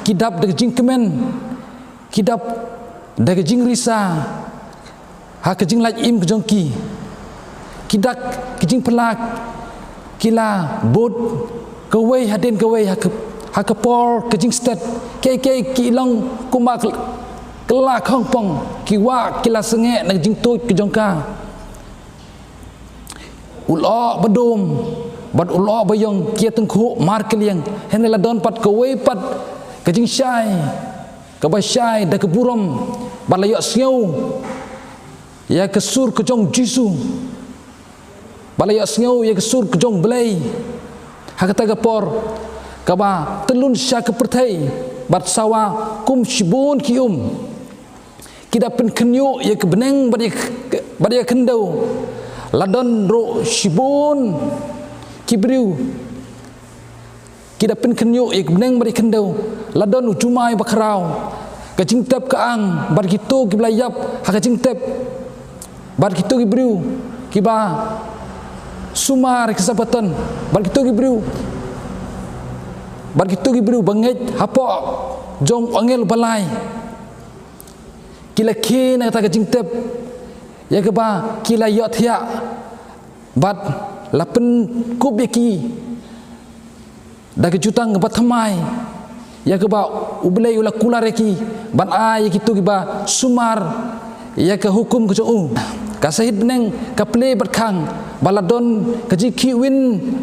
ki dap da ka jingkmen, ki dap da ka jingrisa ha ka jinglait im ka jong ki. Ki dak ki jingphylla ki la bud kawei hadien kawei ha ka, ha ka por ka jingstet. Kiei kiei ki long kumba ka, ka la khongpong, ki wah ki la sangeh na ka jingtuid ka jong ka. U lyoh ba dum bad u lyoh ba ïong ki ïa tyngkhuh markylliang. Hynrei la don pat kawei pat ka jingshai kaba shai da ka burom bad la ïohsngew ïa ka sur ka jong Jisu. Bad la ïohsngew ïa ka sur ka jong U Blei. Ha kata ka por kaba tyllun sha ka pyrthei bad sawa kum shibun ki um. Ki da pynkhynñiuh ïa ka bneng bad ïa ka, bad ïa ka khyndew. La don ruh shibun ki briew ki da pynkhynñiuh ïa ka bneng bad ïa ka khyndew. La don u jumai bakhraw, ka jingtep ka ang, bad kito kiba la ïap ha ka jingtep, bad kito ki briew kiba sumar ïa ka Sabaton, bad kito ki briew, bad kito ki briew ba ngeit hapoh jong u angel ba lai. Ki la khie na kata ka jingtep ïa kaba ki la ïohthiah bad la pynkup ïa ki da ka jutang kaba thymmai, ïa kaba U Blei u la kular ïa ki ban ai ïa kito kiba sumar ïa ka hukum ka jong u. Ka sahit bneng ka plie bad khang, ba la don ka jingkhih win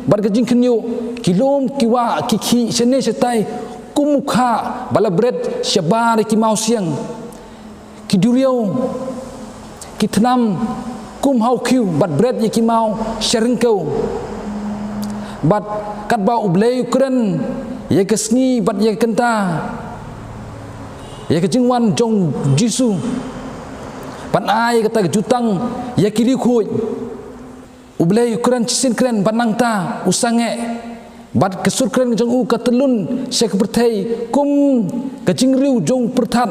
bad ka jingkhynñiuh, ki lum ki wah ki khih shane shatai kum u khah, ba la bret shabar ïa ki mawsiang. Ki duriaw ki thnam kum ha u khiew bad bret ïa ki maw sha ryngkew. Bad katba U Blei u kren ïa ka sngi bad ïa ka kynta ïa ka jingwan jong Jisu ban ai ïa kata ka jutang ïa ki riewkhuid. U Blei u kren shisien kren bad nangta u sangeh. Bad ka sur kren jong u ka tyllun sha ka pyrthei kum ka jingriew jong pyrthat.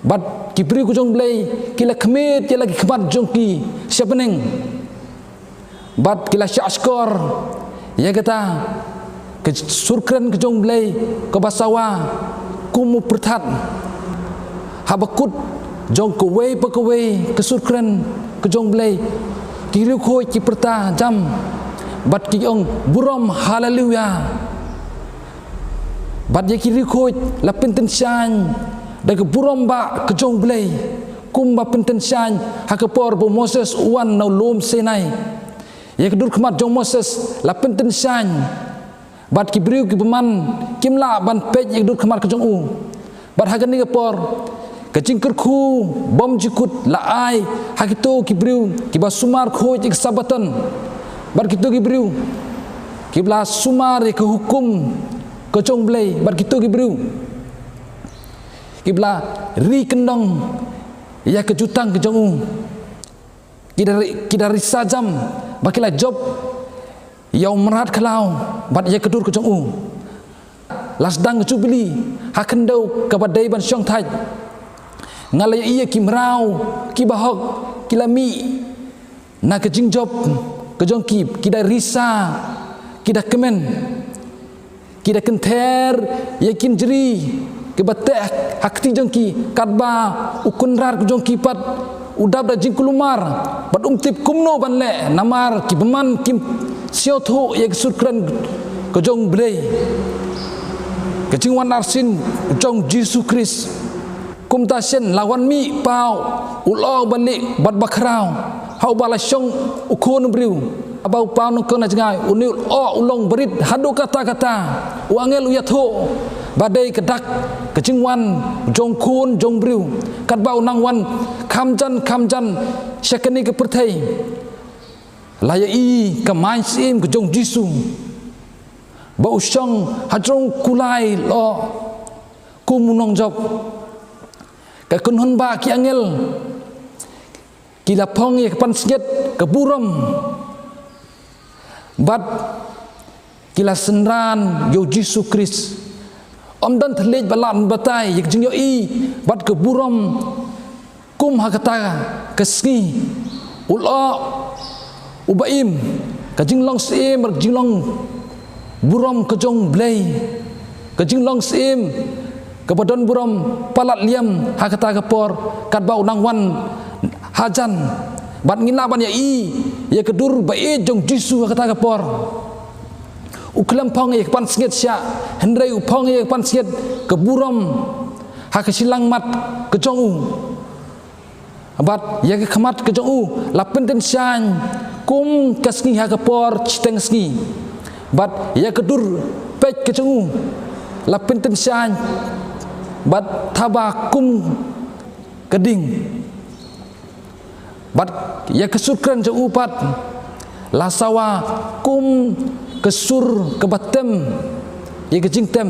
Bad ki briew ka jong U Blei ki la khmih ïa la ki khmat jong ki sha bneng. Bad ki la shah shkor ïa kata ka sur kren ka jong U Blei kaba sawa kum u pyrthat. Haba kut jong kawei pa kawei ka sur kren ka jong U Blei, ki riewkhuid ki pyrta jam bad ki ong burom haleluya. Bad ïa ki riewkhuid la pyntynshain da ka burom bah ka jong U Blei, kumba pyntynshain ha ka por ba u Moses u wan na u lum Sinai. Ïa ka dur khmat jong u Moses la pyntynshain. Bad ki briew ki bymman kim lah ban peit ïa ka dur khmat ka jong u. Bad ha kane ka por ka jingkyrkhu bymjukut la ai ha kito ki briew kiba sumar khuid ïa ka Sabaton. Bad kito ki briew kiba la sumar ïa ka hukum ka jong U Blei, bad kito ki briew kiba la ri kyndong ïa ka jutang ka jong u. Ki da ri-, ki da risa jam bad ki la jop ïa u mrad khlaw bad ïa ka dur ka jong u. La sdang ka jubili ha khyndew kaba dei ban shong thait. Nga la ïohi ïa ki mraw kiba hok ki la mih na ka jingjop ka jong ki, ki da risa, ki da kmen. Ki da kynther ïa ki kynjri kiba teh ha kti jong ki, katba u kynrad ka jong ki pat u dap da jingkulmar bad um tip kumno ban leh, namar ki bymman kim sngewthuh ïa ka sur kren ka jong U Blei. Ka jingwan arsien jong Jisu Khrist. Kumta shen la wan mih paw u lyoh ba lieh bad ba khraw ha uba la shong u Khun u briew. Haba u paw nyngkong na jngai, une u lyoh u long barit haduh katta katta. U angel u ïathuh ba dei ka dak ka jingwan jong u Khun jong u briew, katba u nang wan kham jan kham jan sha kane ka pyrthei. La ïohi ka mynsiem ka jong Jisu ba u shong hajrong kulai lyoh kum u nongjop. Ka kynhun ba ki angel ki la phong ïa ka pansngiat ka burom bad ki la synran ïa u Jisu Khrist. Ym don thylliej ba lah ban batai ïa ka jingïohi bad ka burom Um ha kata ka sngi u la u ba im ka jinglong syiem, ka jinglong burom ka jong Blei, ka jinglong syiem ka ba don burom palat liam ha kata ka por, katba u nang wan hajan. Bad ngi lah ban ïa i ïa ka dur ba ïeit jong Jisu ha kata ka por. U khlem phong ïa ka pansngiat sha, hynrei u phong ïa ka pansngiat ka burom ha ka shyllangmat ka jong u. Bad ïa ka khmat ka jong u la pynten shaiñ kum ka sngi ha ka por shiteng sngi. Bad ïa ka dur peit ka jong u la pynten shaiñ bad thaba kum ka ding. Bad ïa ka sur kren jong u pat la sawa kum ka sur ka ba tem ïa ka jingtem.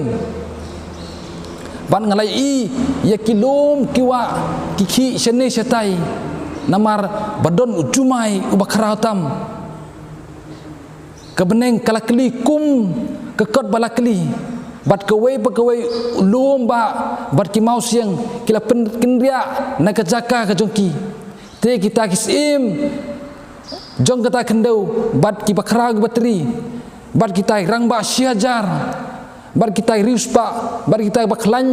Bad nga la i ïa ki lum ki wah ki khih shane shatai, namar ba don u jumai u ba khraw tam. Ka bneng ka la kli kum ka kot ba la kli. Bad kawei pa kawei u lum ba bad ki mawsiang ki la pyn-, kynriah na ka jaka ka jong ki. Te kita ki syiem jong kata ka khyndew, bad ki ba khraw ki ba tri, bad kita ki rangbah shi hajar, bad kita ki riewspah, bad kita ki ba khlaiñ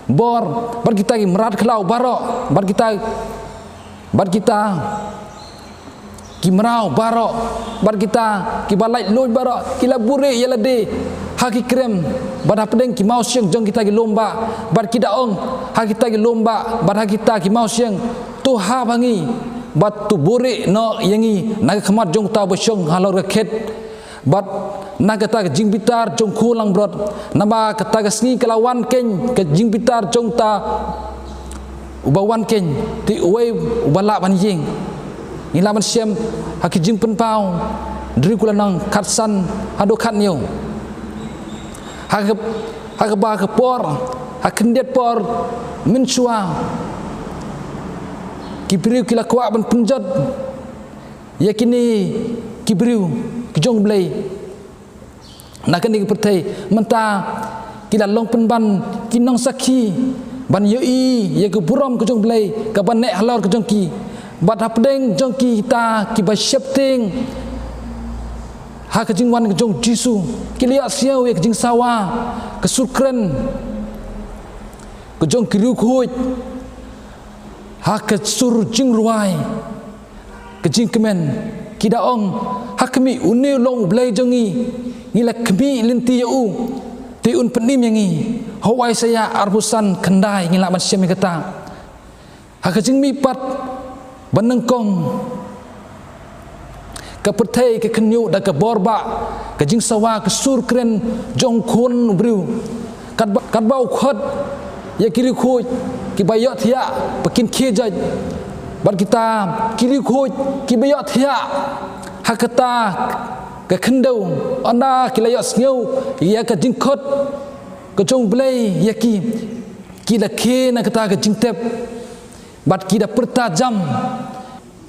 bor, bad kita ki mrad khlaw baroh, bad kita, bad kita ki mraw baroh, bad kita ki ba laitluid baroh, ki la buhrieh ïa lade ha ki krem. Bad hapdeng ki mawsiang jong kita ki lum ba, bad ki da ong ha kita ki lum ba bad ha kita ki mawsiang, to hap ha ngi bad to buhrieh noh ïa ngi na ka khmat jong uta u ba shong halor ka khet, bad na kata ka jingbitar jong u khun langbrot. Naba kata ka sngi ka la wan keiñ ka jingbitar jong uta u ba wan keiñ, te uwei u ba lah ban ïeng. Ngi lah ban shem ha ki Jingpynpaw hynriew, ka lynnong khatsan haduh khathynñiew. Ha ka, ha kaba ka por, ha khyndiat por mynshuwa, ki briew ki la kwah ban pynjot ïa kine ki briew ki jong Blei na kane ka pyrthei. Mynta ki la long pynban ki nongsakhi ban ïohi ïa ka burom ka jong Blei ka ban neh halor ka jong ki. Bad hapdeng jong kita ki ba sheptieng ha ka jingwan ka jong Jisu, ki la ïohsngew ïa ka jingsawa ka sur kren ka jong ki riewkhuid ha ka sur jingrwai ka jingkmen. Ki da ong, ha khmih, une u long u Blei jong ngi. Ngi la khmih lynti ïa u, te un pynim ïa ngi. Ha u Isaïah arphew san khyndai ngi lah ban shem ïa kata. Ha ka jingmihpat ba nyngkong, ka pyrthei ka khynñiuh da ka bor ba ka jingsawa ka sur kren jong u Khun u briew. Katba, katba u khot ïa ki riewkhuid ki ba ïohthiah ba kin khie jait. Bad kita ki riewkhuid ki ba ïohthiah ha kata ka khyndew, ynda ki la ïohsngew ïa ka jingkhot ka jong Blei ïa ki, ki la khie na kata ka jingtep bad ki da pyrta jam.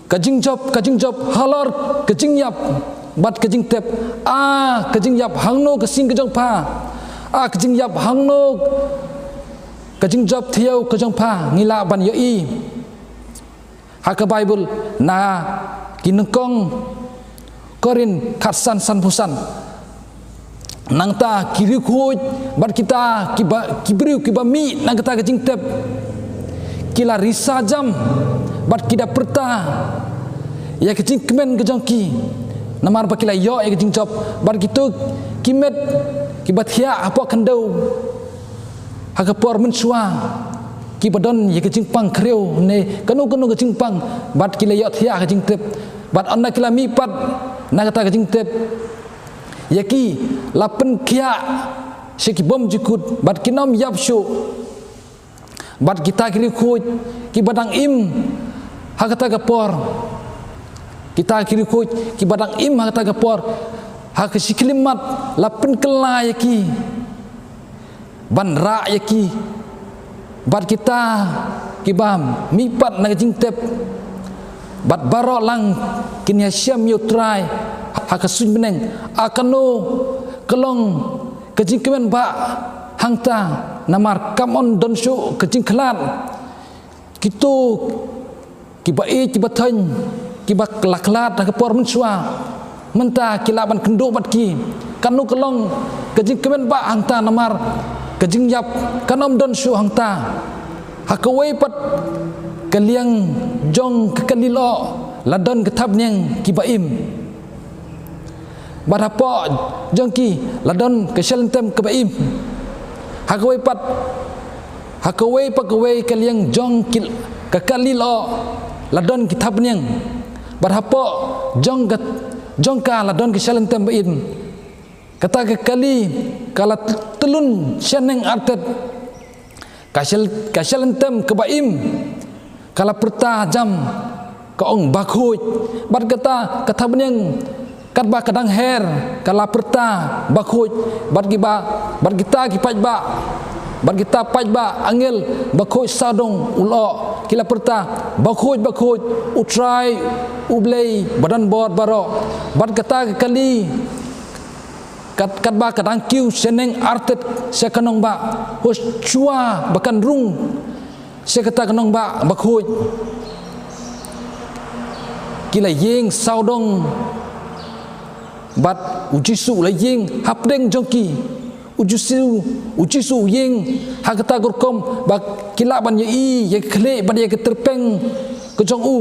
Ka jingjop, ka jingjop halor ka jingïap bad ka jingtep. A ka jingïap hangno ka sing ka jong pha? A ka jingïap hangno ka jingjop thiaw ka jong pha? Ngi lah ban ïohi ha ka Baibl na ki nyngkong Korinth khatsan sanphew san. Nangta ki riewkhuid bad kita ki ba, ki briew ki ba mih na kata ka jingtep, ki la risa jam bad ki da pyrta ïa ka jingkmen ka jong ki, namar ba ki la ïoh ïa ka jingjop. Bad kito ki met ki ba thiah hapoh khyndew ha ka por mynshuwa, ki ba don ïa ka jingpang khrew ne kano kano ka jingpang, bad ki la ïohthiah ka jingtep. Bad ynda ki la mihpat na kata ka jingtep, ïa ki la pynkhiah sha ki bymjukut bad kin ym ïap shuh. Bad kita ki riewkhuid ki ba dang im ha kata ka por, kita ki riewkhuid ki ba dang im ha kata ka por, ha ka shi khyllipmat la pynkylla ïa ki ban rah ïa ki. Bad kita ki ba mihpat na ka jingtep bad baroh lang kin ïashem ïa U Trai ha ka suiñ bneng. A kano ka long ka jingkmen ba hangta, namar kam don shuh ka jingkhlad. Kito kiba ïeit kiba thoiñ, kiba la khlad ha ka por mynshuwa, mynta ki lah ban kynduh bad ki. Katno ka long ka jingkmen ba hangta, namar ka jingïap kan ym don shuh hangta. Ha kawei pat ka liang jong ka kali lyoh la don ka thapniang kiba im. Bad hapoh jong ki la don ka shalynter kaba im. Ha kawei pat, ha kawei pa kawei ka liang jong ki, ka kali lyoh la don ki thapniang. Bad hapoh jong ka, jong ka la don ka shalynter ba im. Kata ka kali ka la tylun shaneng artet. Ka shal-, ka shalynter kaba im ka la pyrta jam, ka ong, "Bakhuid." Bad kata ka thapniang katba ka dang her ka la pyrta, "Bakhuid." Bad kiba, bad kita ki paidbah, bad kita paidbah angel bakhuid sawdong u lyoh ki la pyrta, "Bakhuid, bakhuid, U Trai U Blei badonbor baroh." Bad kata ka kali kat, katba ka dang kiew shaneng artet sha ka nongbah, hooid, shuwa ba kan rung sha kata ka nongbah bakhuid, ki la ïeng sawdong. Bad U Jisu u la ïeng hapdeng jong ki. U Jisu, U Jisu u ïeng ha kata ka rukom ba ki lah ban ïohi ïa ka khlieh bad ïa ka tyrpeng ka jong u.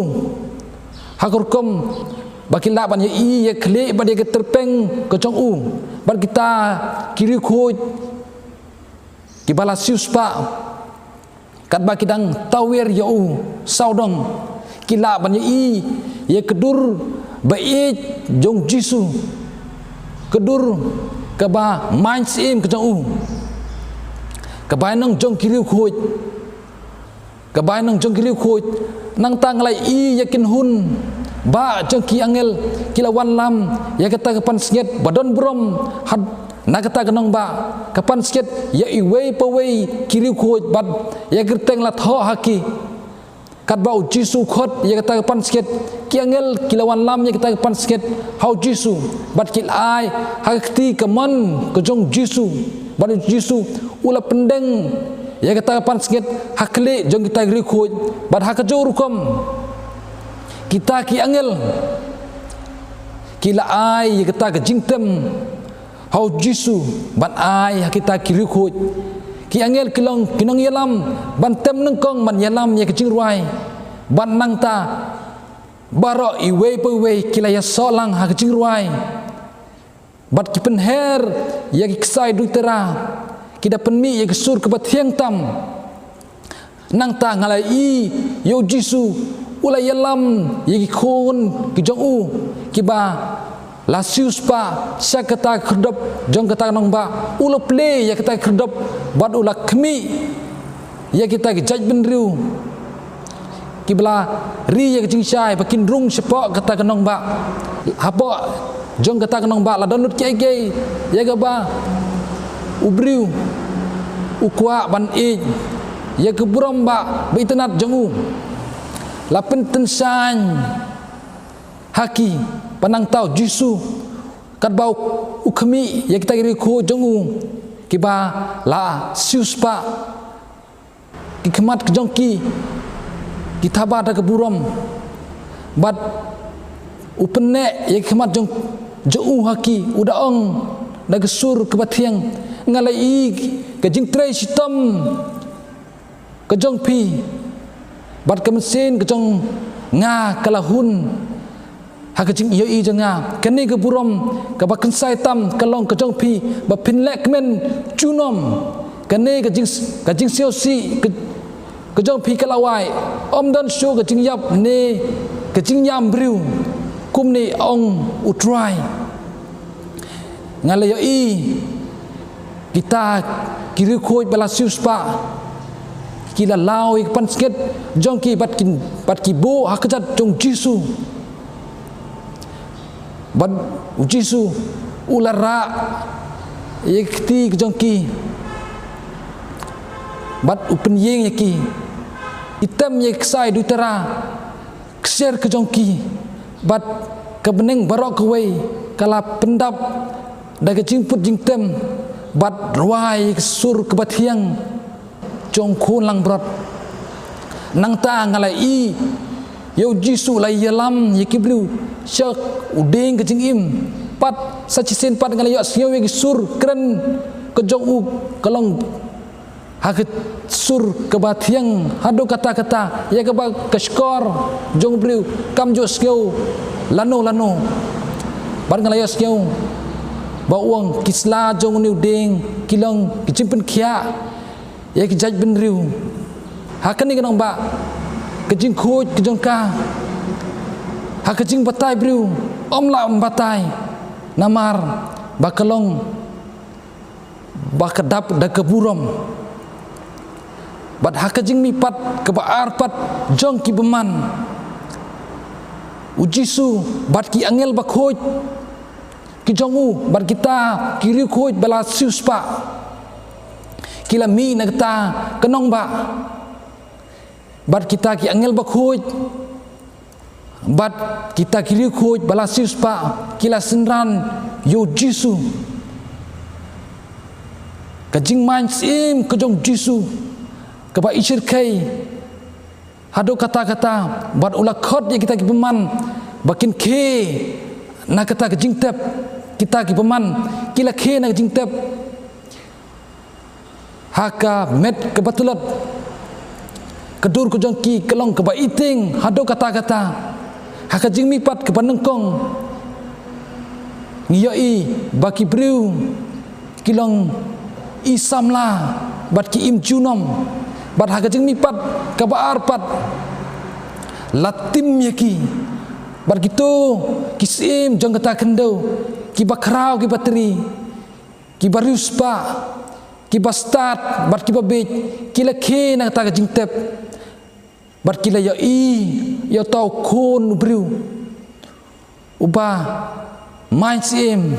Ha ka rukom ba ki lah ban ïohi ïa ka khlieh bad ïa ka tyrpeng ka jong u. Bad kita ki riewkhuid kiba la siewspah, katba ki dang tawiar ïa u sawdong, ki lah ban ïohi ïa ka dur ba ïeit jong U Jisu, ka dur kaba main syiem ka jong u. Ka bainong jong ki riewkhuid, ka bainong jong ki riewkhuid, nangta nga la ïohi ïa ki kynhun bah jong ki angel ki la wanlam ïa kata ka pansngiat ba don burom ha, na kata ka nongbah. Ka pansngiat ïa iwei pa iwei ki riewkhuid, bad ïa ka kyrteng la thoh ha ki. Katba U Jisu u khot ïa kata ka pansngiat, ki angel ki la wanlam ïa kata ka pansngiat ha U Jisu, bad ki la ai ha ka kti kamon ka jong U Jisu. Bad U Jisu u la pyndeng ïa kata ka pansngiat ha khlieh jong kita ki riewkhuid. Bad ha kajuh ka rukom, kita ki angel ki la ai ïa kata ka jingtem ha U Jisu ban ai ha kita ki riewkhuid. Ki angel ki long ki nongïalam ban tem nyngkong ban ïalam ïa ka jingrwai. Bad nangta baroh iwei pa iwei ki la ïasoh lang ha ka jingrwai. Bad ki pynher ïa ki ksai duitara, ki da pynmih ïa ka sur kaba thiang tam. Nangta nga la ïohi ïa U Jisu u la ïalam ïa ki khun ki jong u kiba la siewspah sha kata ka khyrdop jong kata ka nongbah. U la plie ïa kata ka khyrdop bad u la khmih ïa kita ki jaitbynriew kiba la ri ïa ka jingshai ba kin rung shapoh kata ka nongbah. Hapoh jong kata ka nongbah la don lut kiei kiei ïa kaba u briew u kwah ban ïeit, ïa ka burom ba, ba itynnad jong u. La pyntyngshaiñ ha ki, bad nangta U Jisu katba u khmih ïa kita ki riewkhuid jong u kiba la siewspah, ki khmat ka jong ki ki thaba da ka burom. Bad u pynneh ïa ki khmat jong, jong u ha ki, u da ong da ka sur kaba thiang, nga la ïohi ka jingtrei shitom ka jong phi, bad ka mynsiem ka jong nga ka la hun ha ka jingïohi jong nga. Kane ka burom kaba kynsai tam ka long ka jong phi, ba phin leh kmen junom. Kane ka jing, ka jingsngewsih ka, ka jong phi ka la wai. Ym don shuh ka jingïap ne ka jingïam briew, kumne ong U Trai. Nga la ïohi kita ki riewkhuid ba la siewspah ki la law ïa ka pansngiat jong ki bad ki, bad ki buh ha kjat jong U Jisu. Bad U Jisu u la rah ïa ka kti ka jong ki bad u pynïeng ïa ki. Item ïa ki ksai duitara ksiar ka jong ki, bad ka bneng baroh kawei ka la pyndap da ka jingput jingtem, bad rwai ka sur kaba thiang jong u khun langbrot. Nangta nga la ïohi ïa u Jisu u la ïalam ïa ki briew sha u dieng ka jingim. Pat sa shisien pat nga la ïohsngew ïa ki sur kren ka jong u ka long ha ka sur kaba thiang haduh katta katta, ïa kaba ka shkor jong u briew kam ju sngew lano lano. Bad nga la ïohsngew ba u ong, ki sla jong une u dieng ki long ki jingpynkhiah ïa ki jaitbynriew. Ha kane ka nongbah, ka jingkhuid ka jong ka ha ka jingbatai briew ym lah ban batai, namar ba ka long ba ka dap da ka burom. Bad ha ka jingmihpat kaba ar pat jong ki bymman, u Jisu bad ki angel bakhuid ki jong u bad kita ki riewkhuid ba la siewspah ki la mih na kata ka nongbah. Bad kita ki angel bakhuid bad kita ki riewkhuid ba la siewspah ki la synran ïa u Jisu. Ka jingmain syiem ka jong u Jisu kaba i shyrkhei haduh katta katta, bad u la khot ïa kita ki bymman ba kin khie na kata ka jingtep. Kita ki bymman ki la khie na ka jingtep ha ka met kaba tlot. Ka dur ka jong ki ka long kaba iting haduh katta katta. Ha ka jingmihpat kaba nyngkong ngi ïohi ba ki briew ki long i samla bad ki im junom. Bad ha ka jingmihpat kaba ar pat la tim ïa ki. Bad kito ki syiem jong kata ka khyndew, kiba khraw kiba tri, kiba riewspah, kiba stad bad kiba bieit, ki la khie na kata ka jingtep. Bad ki la ïohi ïa uta u Khun u briew uba main syiem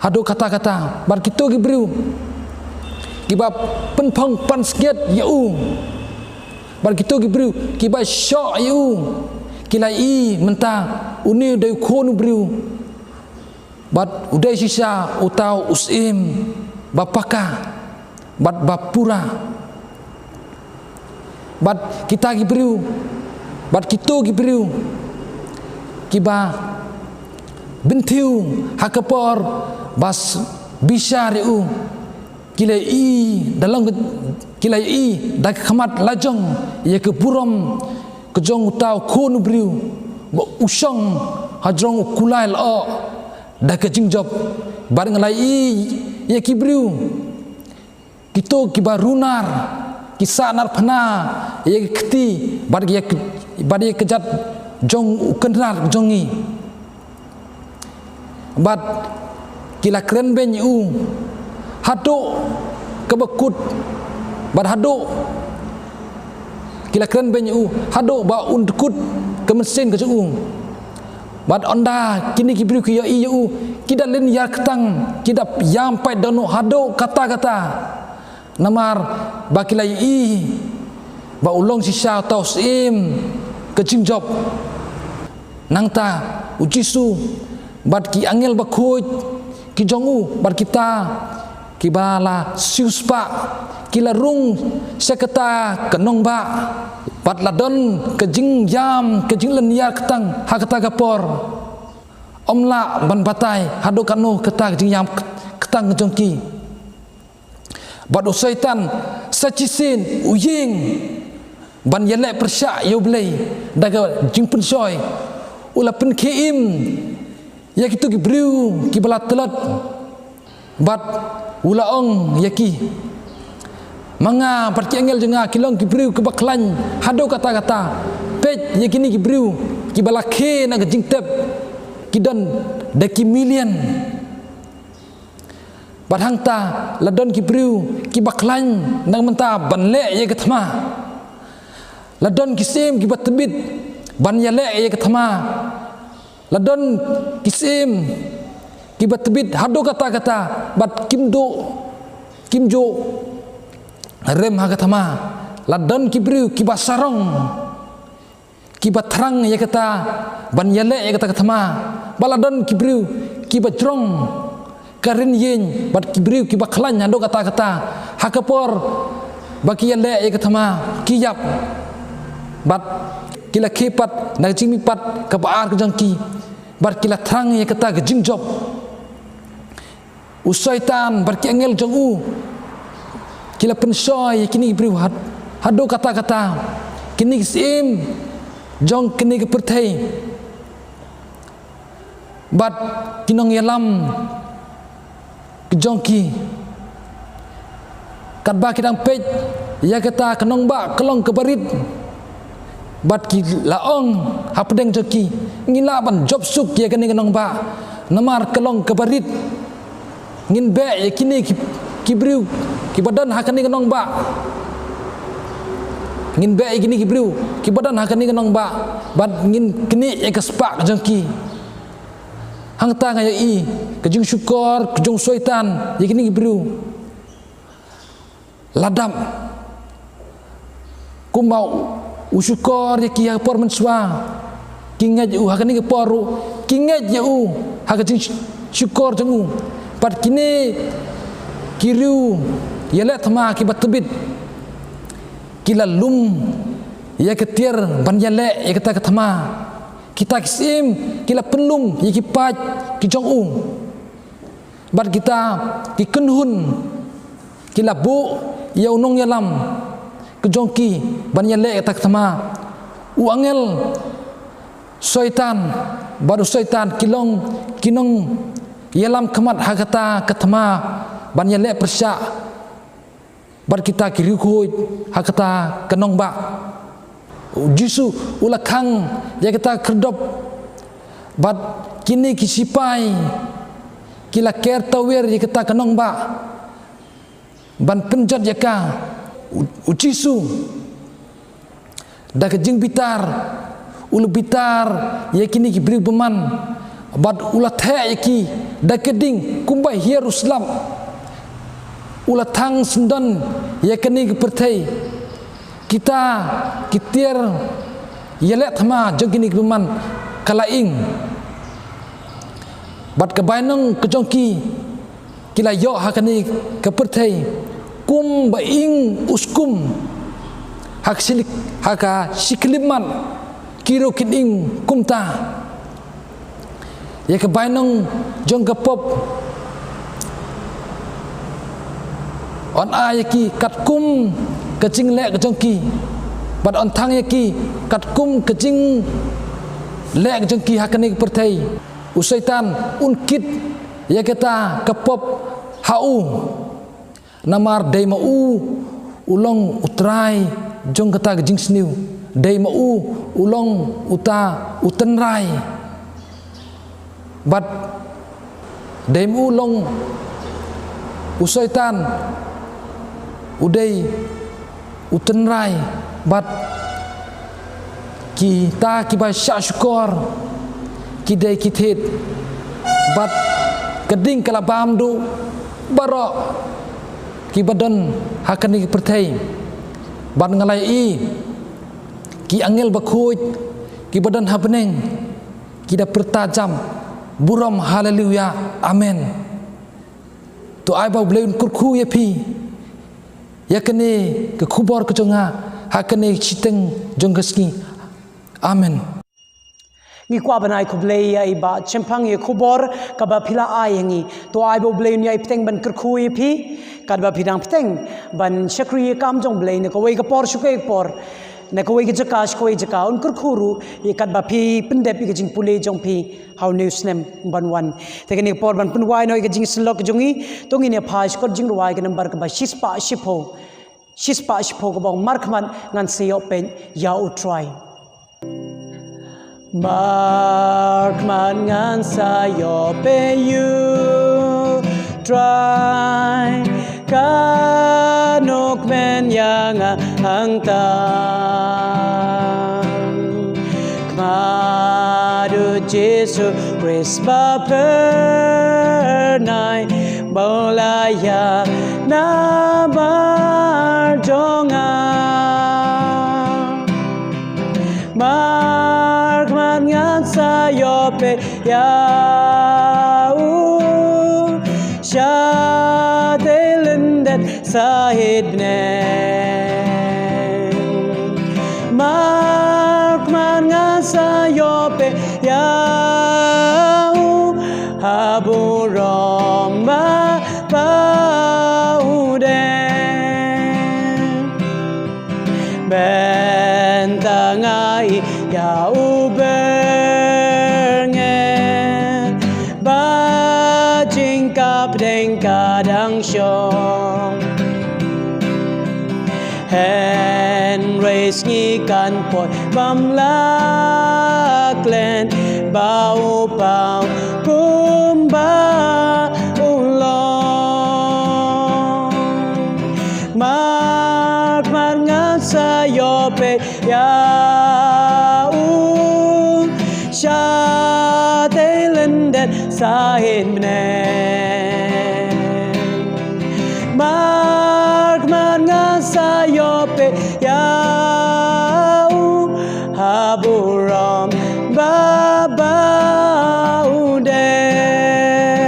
haduh katta katta. Bad kito ki briew kiba pynphong pansngiat ïa u, bad kito ki briew kiba shoh ïa u, ki la ïohi mynta une u dei u Khun u briew. Bad u dei shisha uta u syiem ba paka bad ba pura. Bad kita ki briew, bad kito ki briew kiba bynthiew ha ka por ba bishar ïa u, ki la ïohi da long, ki la ïohi da ka khmat lajong ïa ka burom ka jong uta u Khun u briew ba u shong hajrong u kulai lyoh da ka jingjop. Bad nga la ïohi ïa ki briew, kito kiba runar, ki sahnarphna ïa ka kti bad ïa ka, bad ïa ka kjat jong u kynrad jong ngi. Bad ki la kren beiñ ïa u haduh kaba kut, bad haduh, ki la kren beiñ ïa u haduh ba un dkut ka mynsiem ka jong u. Bad ynda kine ki briew ki ïohi ïa u, ki da lynñiar ktang, ki da ïam paid dohnud haduh katta katta. Namar ba ki la ïohi ba u long shisha uta u syiem ka jingjop. Nangta u Jisu bad ki angel bakhuid ki jong u bad kita kiba la siewspah ki la rung sha kata ka nongbah. Bad la don ka jingïam, ka jinglynñiar ktang ha kata ka por. Ym lah ban batai haduh katno kata ka jingïam ktang jong ki. Bad u Soitan sa shisien u ïeng ban ïaleh pyrshah ïa U Blei da ka jingpynshoi. U la pynkhie im ïa kito ki briew kiba la tlot. Bad u la ong ïa ki, ma nga bad ki angel jong nga ki long ki briew kiba khlaiñ haduh katta katta. Peit ïa kine ki briew kiba la khie na ka jingtep, ki don da ki million. Bad hangta la don ki briew kiba khlaiñ nang mynta ban leh ïa ka thma. La don ki syiem kiba tbit ban ïaleh ïa ka thma. La don ki syiem kiba tbit haduh katta katta bad kim duh, kim ju rem ha ka thma. La don ki briew kiba sarong, kiba thrang ïa kata ban ïaleh ïa kata ka thma. Bad la don ki briew kiba jrong ka ri ïing, bad ki briew kiba khlaiñ haduh katta katta. Ha ka por ba ki ïaleh ïa ka thma, ki ïap. Bad ki la khie pat na ka jingmihpat kaba ar ka jong ki. Bad ki la thrang ïa kata ka jingjop. U Soitan bad ki angel jong u ki la pynshoi ïa kine ki briew had-, haduh katta katta. Kine ki syiem jong kane ka pyrthei bad ki nongïalam ki jong ki. Katba ki dang peit ïa kata ka nongbah ka long kaba rit. Bad ki la ong hapdeng jong ki, ngi lah ban jop suk ïa kane ka nongbah namar ka long kaba rit. Ngin beh ïa kine ki, ki briew kiba don ha kane ka nongbah. Ngin beh ïa kine ki briew kiba don ha kane ka nongbah bad ngin knieh ïa ka spah ka jong ki. Hangta nga ïohi ka jingshukor ka jong u Soitan ïa kine ki briew la dap. Kumba u shukor ïa ki ha ka por mynshuwa, ki ngeit ïa u ha kane ka por ruh, ki ngeit ïa u ha ka jingshukor jong u. Bad kine ki riew ïaleh thma kiba tbit ki la lum ïa ka tiar ban ïaleh ïa kata ka thma. Kita ki syiem ki la pynlum ïa ki paid ki jong u. Bad kita ki kynhun ki la buh ïa u nongïalam ka jong ki ban ïaleh kata ka thma. U angel Soitan bad u Soitan ki long ki nongïalam khmat ha kata ka thma ban ïaleh pyrshah bad kita ki riewkhuid ha kata ka nongbah. U Jisu u la khang ïa kata ka khyrdop bad kine ki sipai ki la ker tawiar ïa kata ka nongbah ban pynjot ïa ka. U, u Jisu da ka jingbitar u la bitar ïa kine ki briew bymman bad u la theh ïa ki da ka ding kumba hiar u slap. U la thang syndon ïa kane ka pyrthei. Kita ki tiar ïaleh thma jong kine ki bymman ka la ing bad ka bainong ka jong ki ki la ïoh ha kane ka pyrthei kumba ing u skum ha ka shi-, ha ka shi khyllipmat, ki ruh kin ing kumta. Ïa ka bainong jong ka pop yn ai ïa ki katkum ka jingleh ka jong ki bad yn thang ïa ki katkum ka jingleh ka jong ki ha kane ka pyrthei. U Soitan un kit ïa kata ka pop ha u. Namar dei ma u u long u trai jong kata ka jingsniew. Dei ma u u long uta u tynrai. Bad dei ma u long u Soitan u dei u tynrai bad kita kiba shah shukor ki dei ki thied bad ka ding ka la bam duh baroh kiba don ha kane ka pyrthei. Bad nga la ïohi ki angel bakhuid kiba don ha bneng ki da pyrta jam burom, haleluya, amen. To ai ba U Blei un kyrkhu ïa phi ïa kane ka khubor ka jong nga ha kane shiteng jong ka sngi. Amen. Ngi kwah ban ai khublei ïa i Bah Chemphang ïa ka khubor kaba phi la ai ïa ngi. To ai ba U Blei un ïai bteng ban kyrkhu ïa phi katba phi dang bteng ban shakri ïa ka kam jong U Blei na kawei ka por sha kawei ka por, na kawei ka jaka sha kawei ka jaka. Un kyrkhu ruh ïa katba phi pyndep ïa ka jingpule jong phi ha une u snem ban wan. Te kane ka por ban pynwai noh ïa ka jingsyllok jong ngi, to ngin ïa phai sha ka kot jingrwai ka nambar kaba shispah shiphew. Shispah shiphew kaba ong, Markhmat ngan sa ïoh peit ïa U Trai. Markhmat ngan sa ïoh peit ïa U Trai, ka nukmen ïa nga hangta. Khmat U Jisu Khrist ba phyrnai, ba u la ïap namar jong nga. Markhmat ngan sa ïoh peit ïa u, shatei lyndet sahit bneng. Sa ïoh peit ïa u ha burom ba, ba u dei. Mynta nga ïohi ïa u byrngem ba jingkyrkhu dang shong. Hynrei sngi kan poi bym lah klet ba u paw kumba u long. Markhmat ngan sa ïoh peit ïa u shatei lyndet sahit bneng. Markhmat ngan sa ïoh peit ïa u ha burom ba, ba u dei.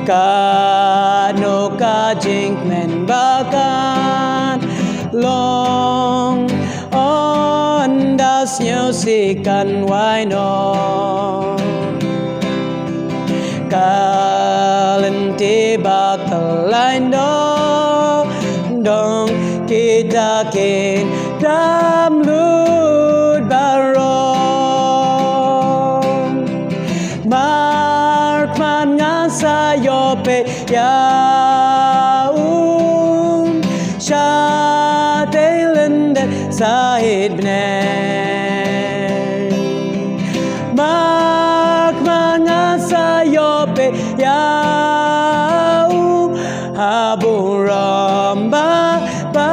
Katno ka jingkmen ba kan long, ynda sngewsih kan wai noh. Ka lynti ba ka lain doh dong, kita kin dam lut baroh. Markhmat ngan sa ïoh peit ïa u shatei lyndet sahit bneng. Markhmat ngan sa ïoh peit ïa u ha burom ba, ba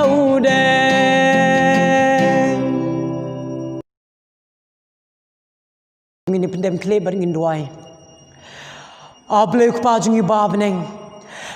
u dei. Ngin ïa pyndem khlieh bad ngin duwai. A Blei Kpa jong ngi ba ha bneng,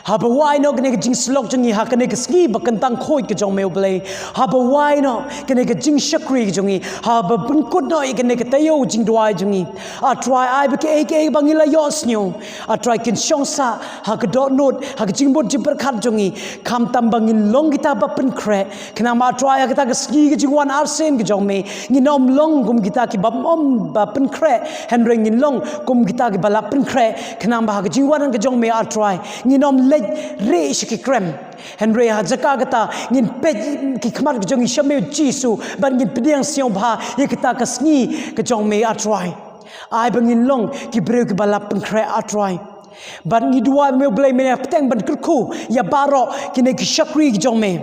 haba wai noh kane ka jingsyllok jong ngi ha kane ka sngi ba kyntang khuid ka jong me, U Blei, haba wai noh kane ka jingshakri ka jong ngi, haba pynkut noh ïa kane ka taïew jingduwai jong ngi, A Trai, ai ba kaei kaei ba ngi la ïohsngew, A Trai, kin shong sah ha ka dohnud, ha ka jingmut jingpyrkhat jong ngi, khamtam ba ngin long kita ba pynkhreh. Khnang ba, A Trai, ha kata ka sngi ka jingwan arsien ka jong me, ngin ym long kum kita ki bym, ym ba pynkhreh, hynrei ngin long kum kita ki ba la pynkhreh. Khnang ba ha ka jingwan ka jong me, A Trai, ngin ym leit rieh sha ki krem, hynrei ha jaka kata ngin peit ki khmat ka jong ngi sha me, U Jisu, bad ngin pdiang sngewbha ïa kata ka sngi ka jong me, A Trai. Ai ba ngin long ki briew ki ba la pynkhreh, A Trai. Bad ngi duwai ba me, U Blei, men ïa bteng ban kyrkhu ïa baroh kine ki shakri ki jong me,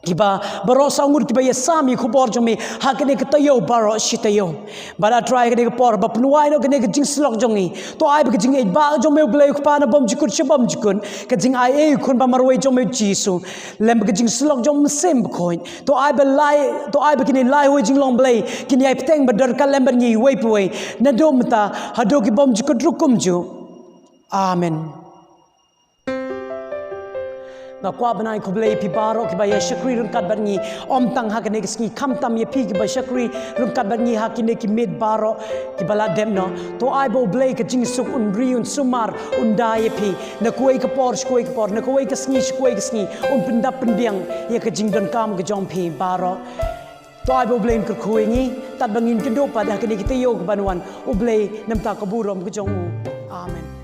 kiba baroh saw ngut kiba ïasam ïa ka khubor jong me ha kane ka taïew baroh shi taïew. Bad, A Trai, ha kane ka por ba pynwai noh kane ka jingsyllok jong ngi, to ai ba ka jingïeit ba ka jong me, U Blei Kpa, na bymjukut sha bymjukut, ka jingaiei u Khun ba marwei jong me, U Jisu, lem bad ka jingsyllok jong U Mynsiem Bakhuid, to ai ba lai, to ai ba kine lai hoi jinglong Blei kin ïai bteng ba don ryngkat lem bad ngi uwei pa uwei, naduh mynta haduh ki bymjukut ruh kumjuh. Amen. Nga kwah ban ai khublei ïa phi baroh kiba ïa shakri ryngkat bad ngi, ym tang ha kane ka sngi, khamtam ïa phi kiba shakri ryngkat bad ngi ha kine ki miet baroh kiba la dep noh. To ai ba U Blei ka jingsuk un ri, un sumar, un da ïa phi na kawei ka por sha kawei ka por, na kawei ka sngi sha kawei ka sngi, un pyndap pynbiang ïa ka jingdonkam ka jong phi baroh. To ai ba U Blei un kyrkhu ïa ngi tad ba ngin kynduh pat ha kine ki taïew ki ban wan. U Blei, na bynta ka burom ka jong u. Amen.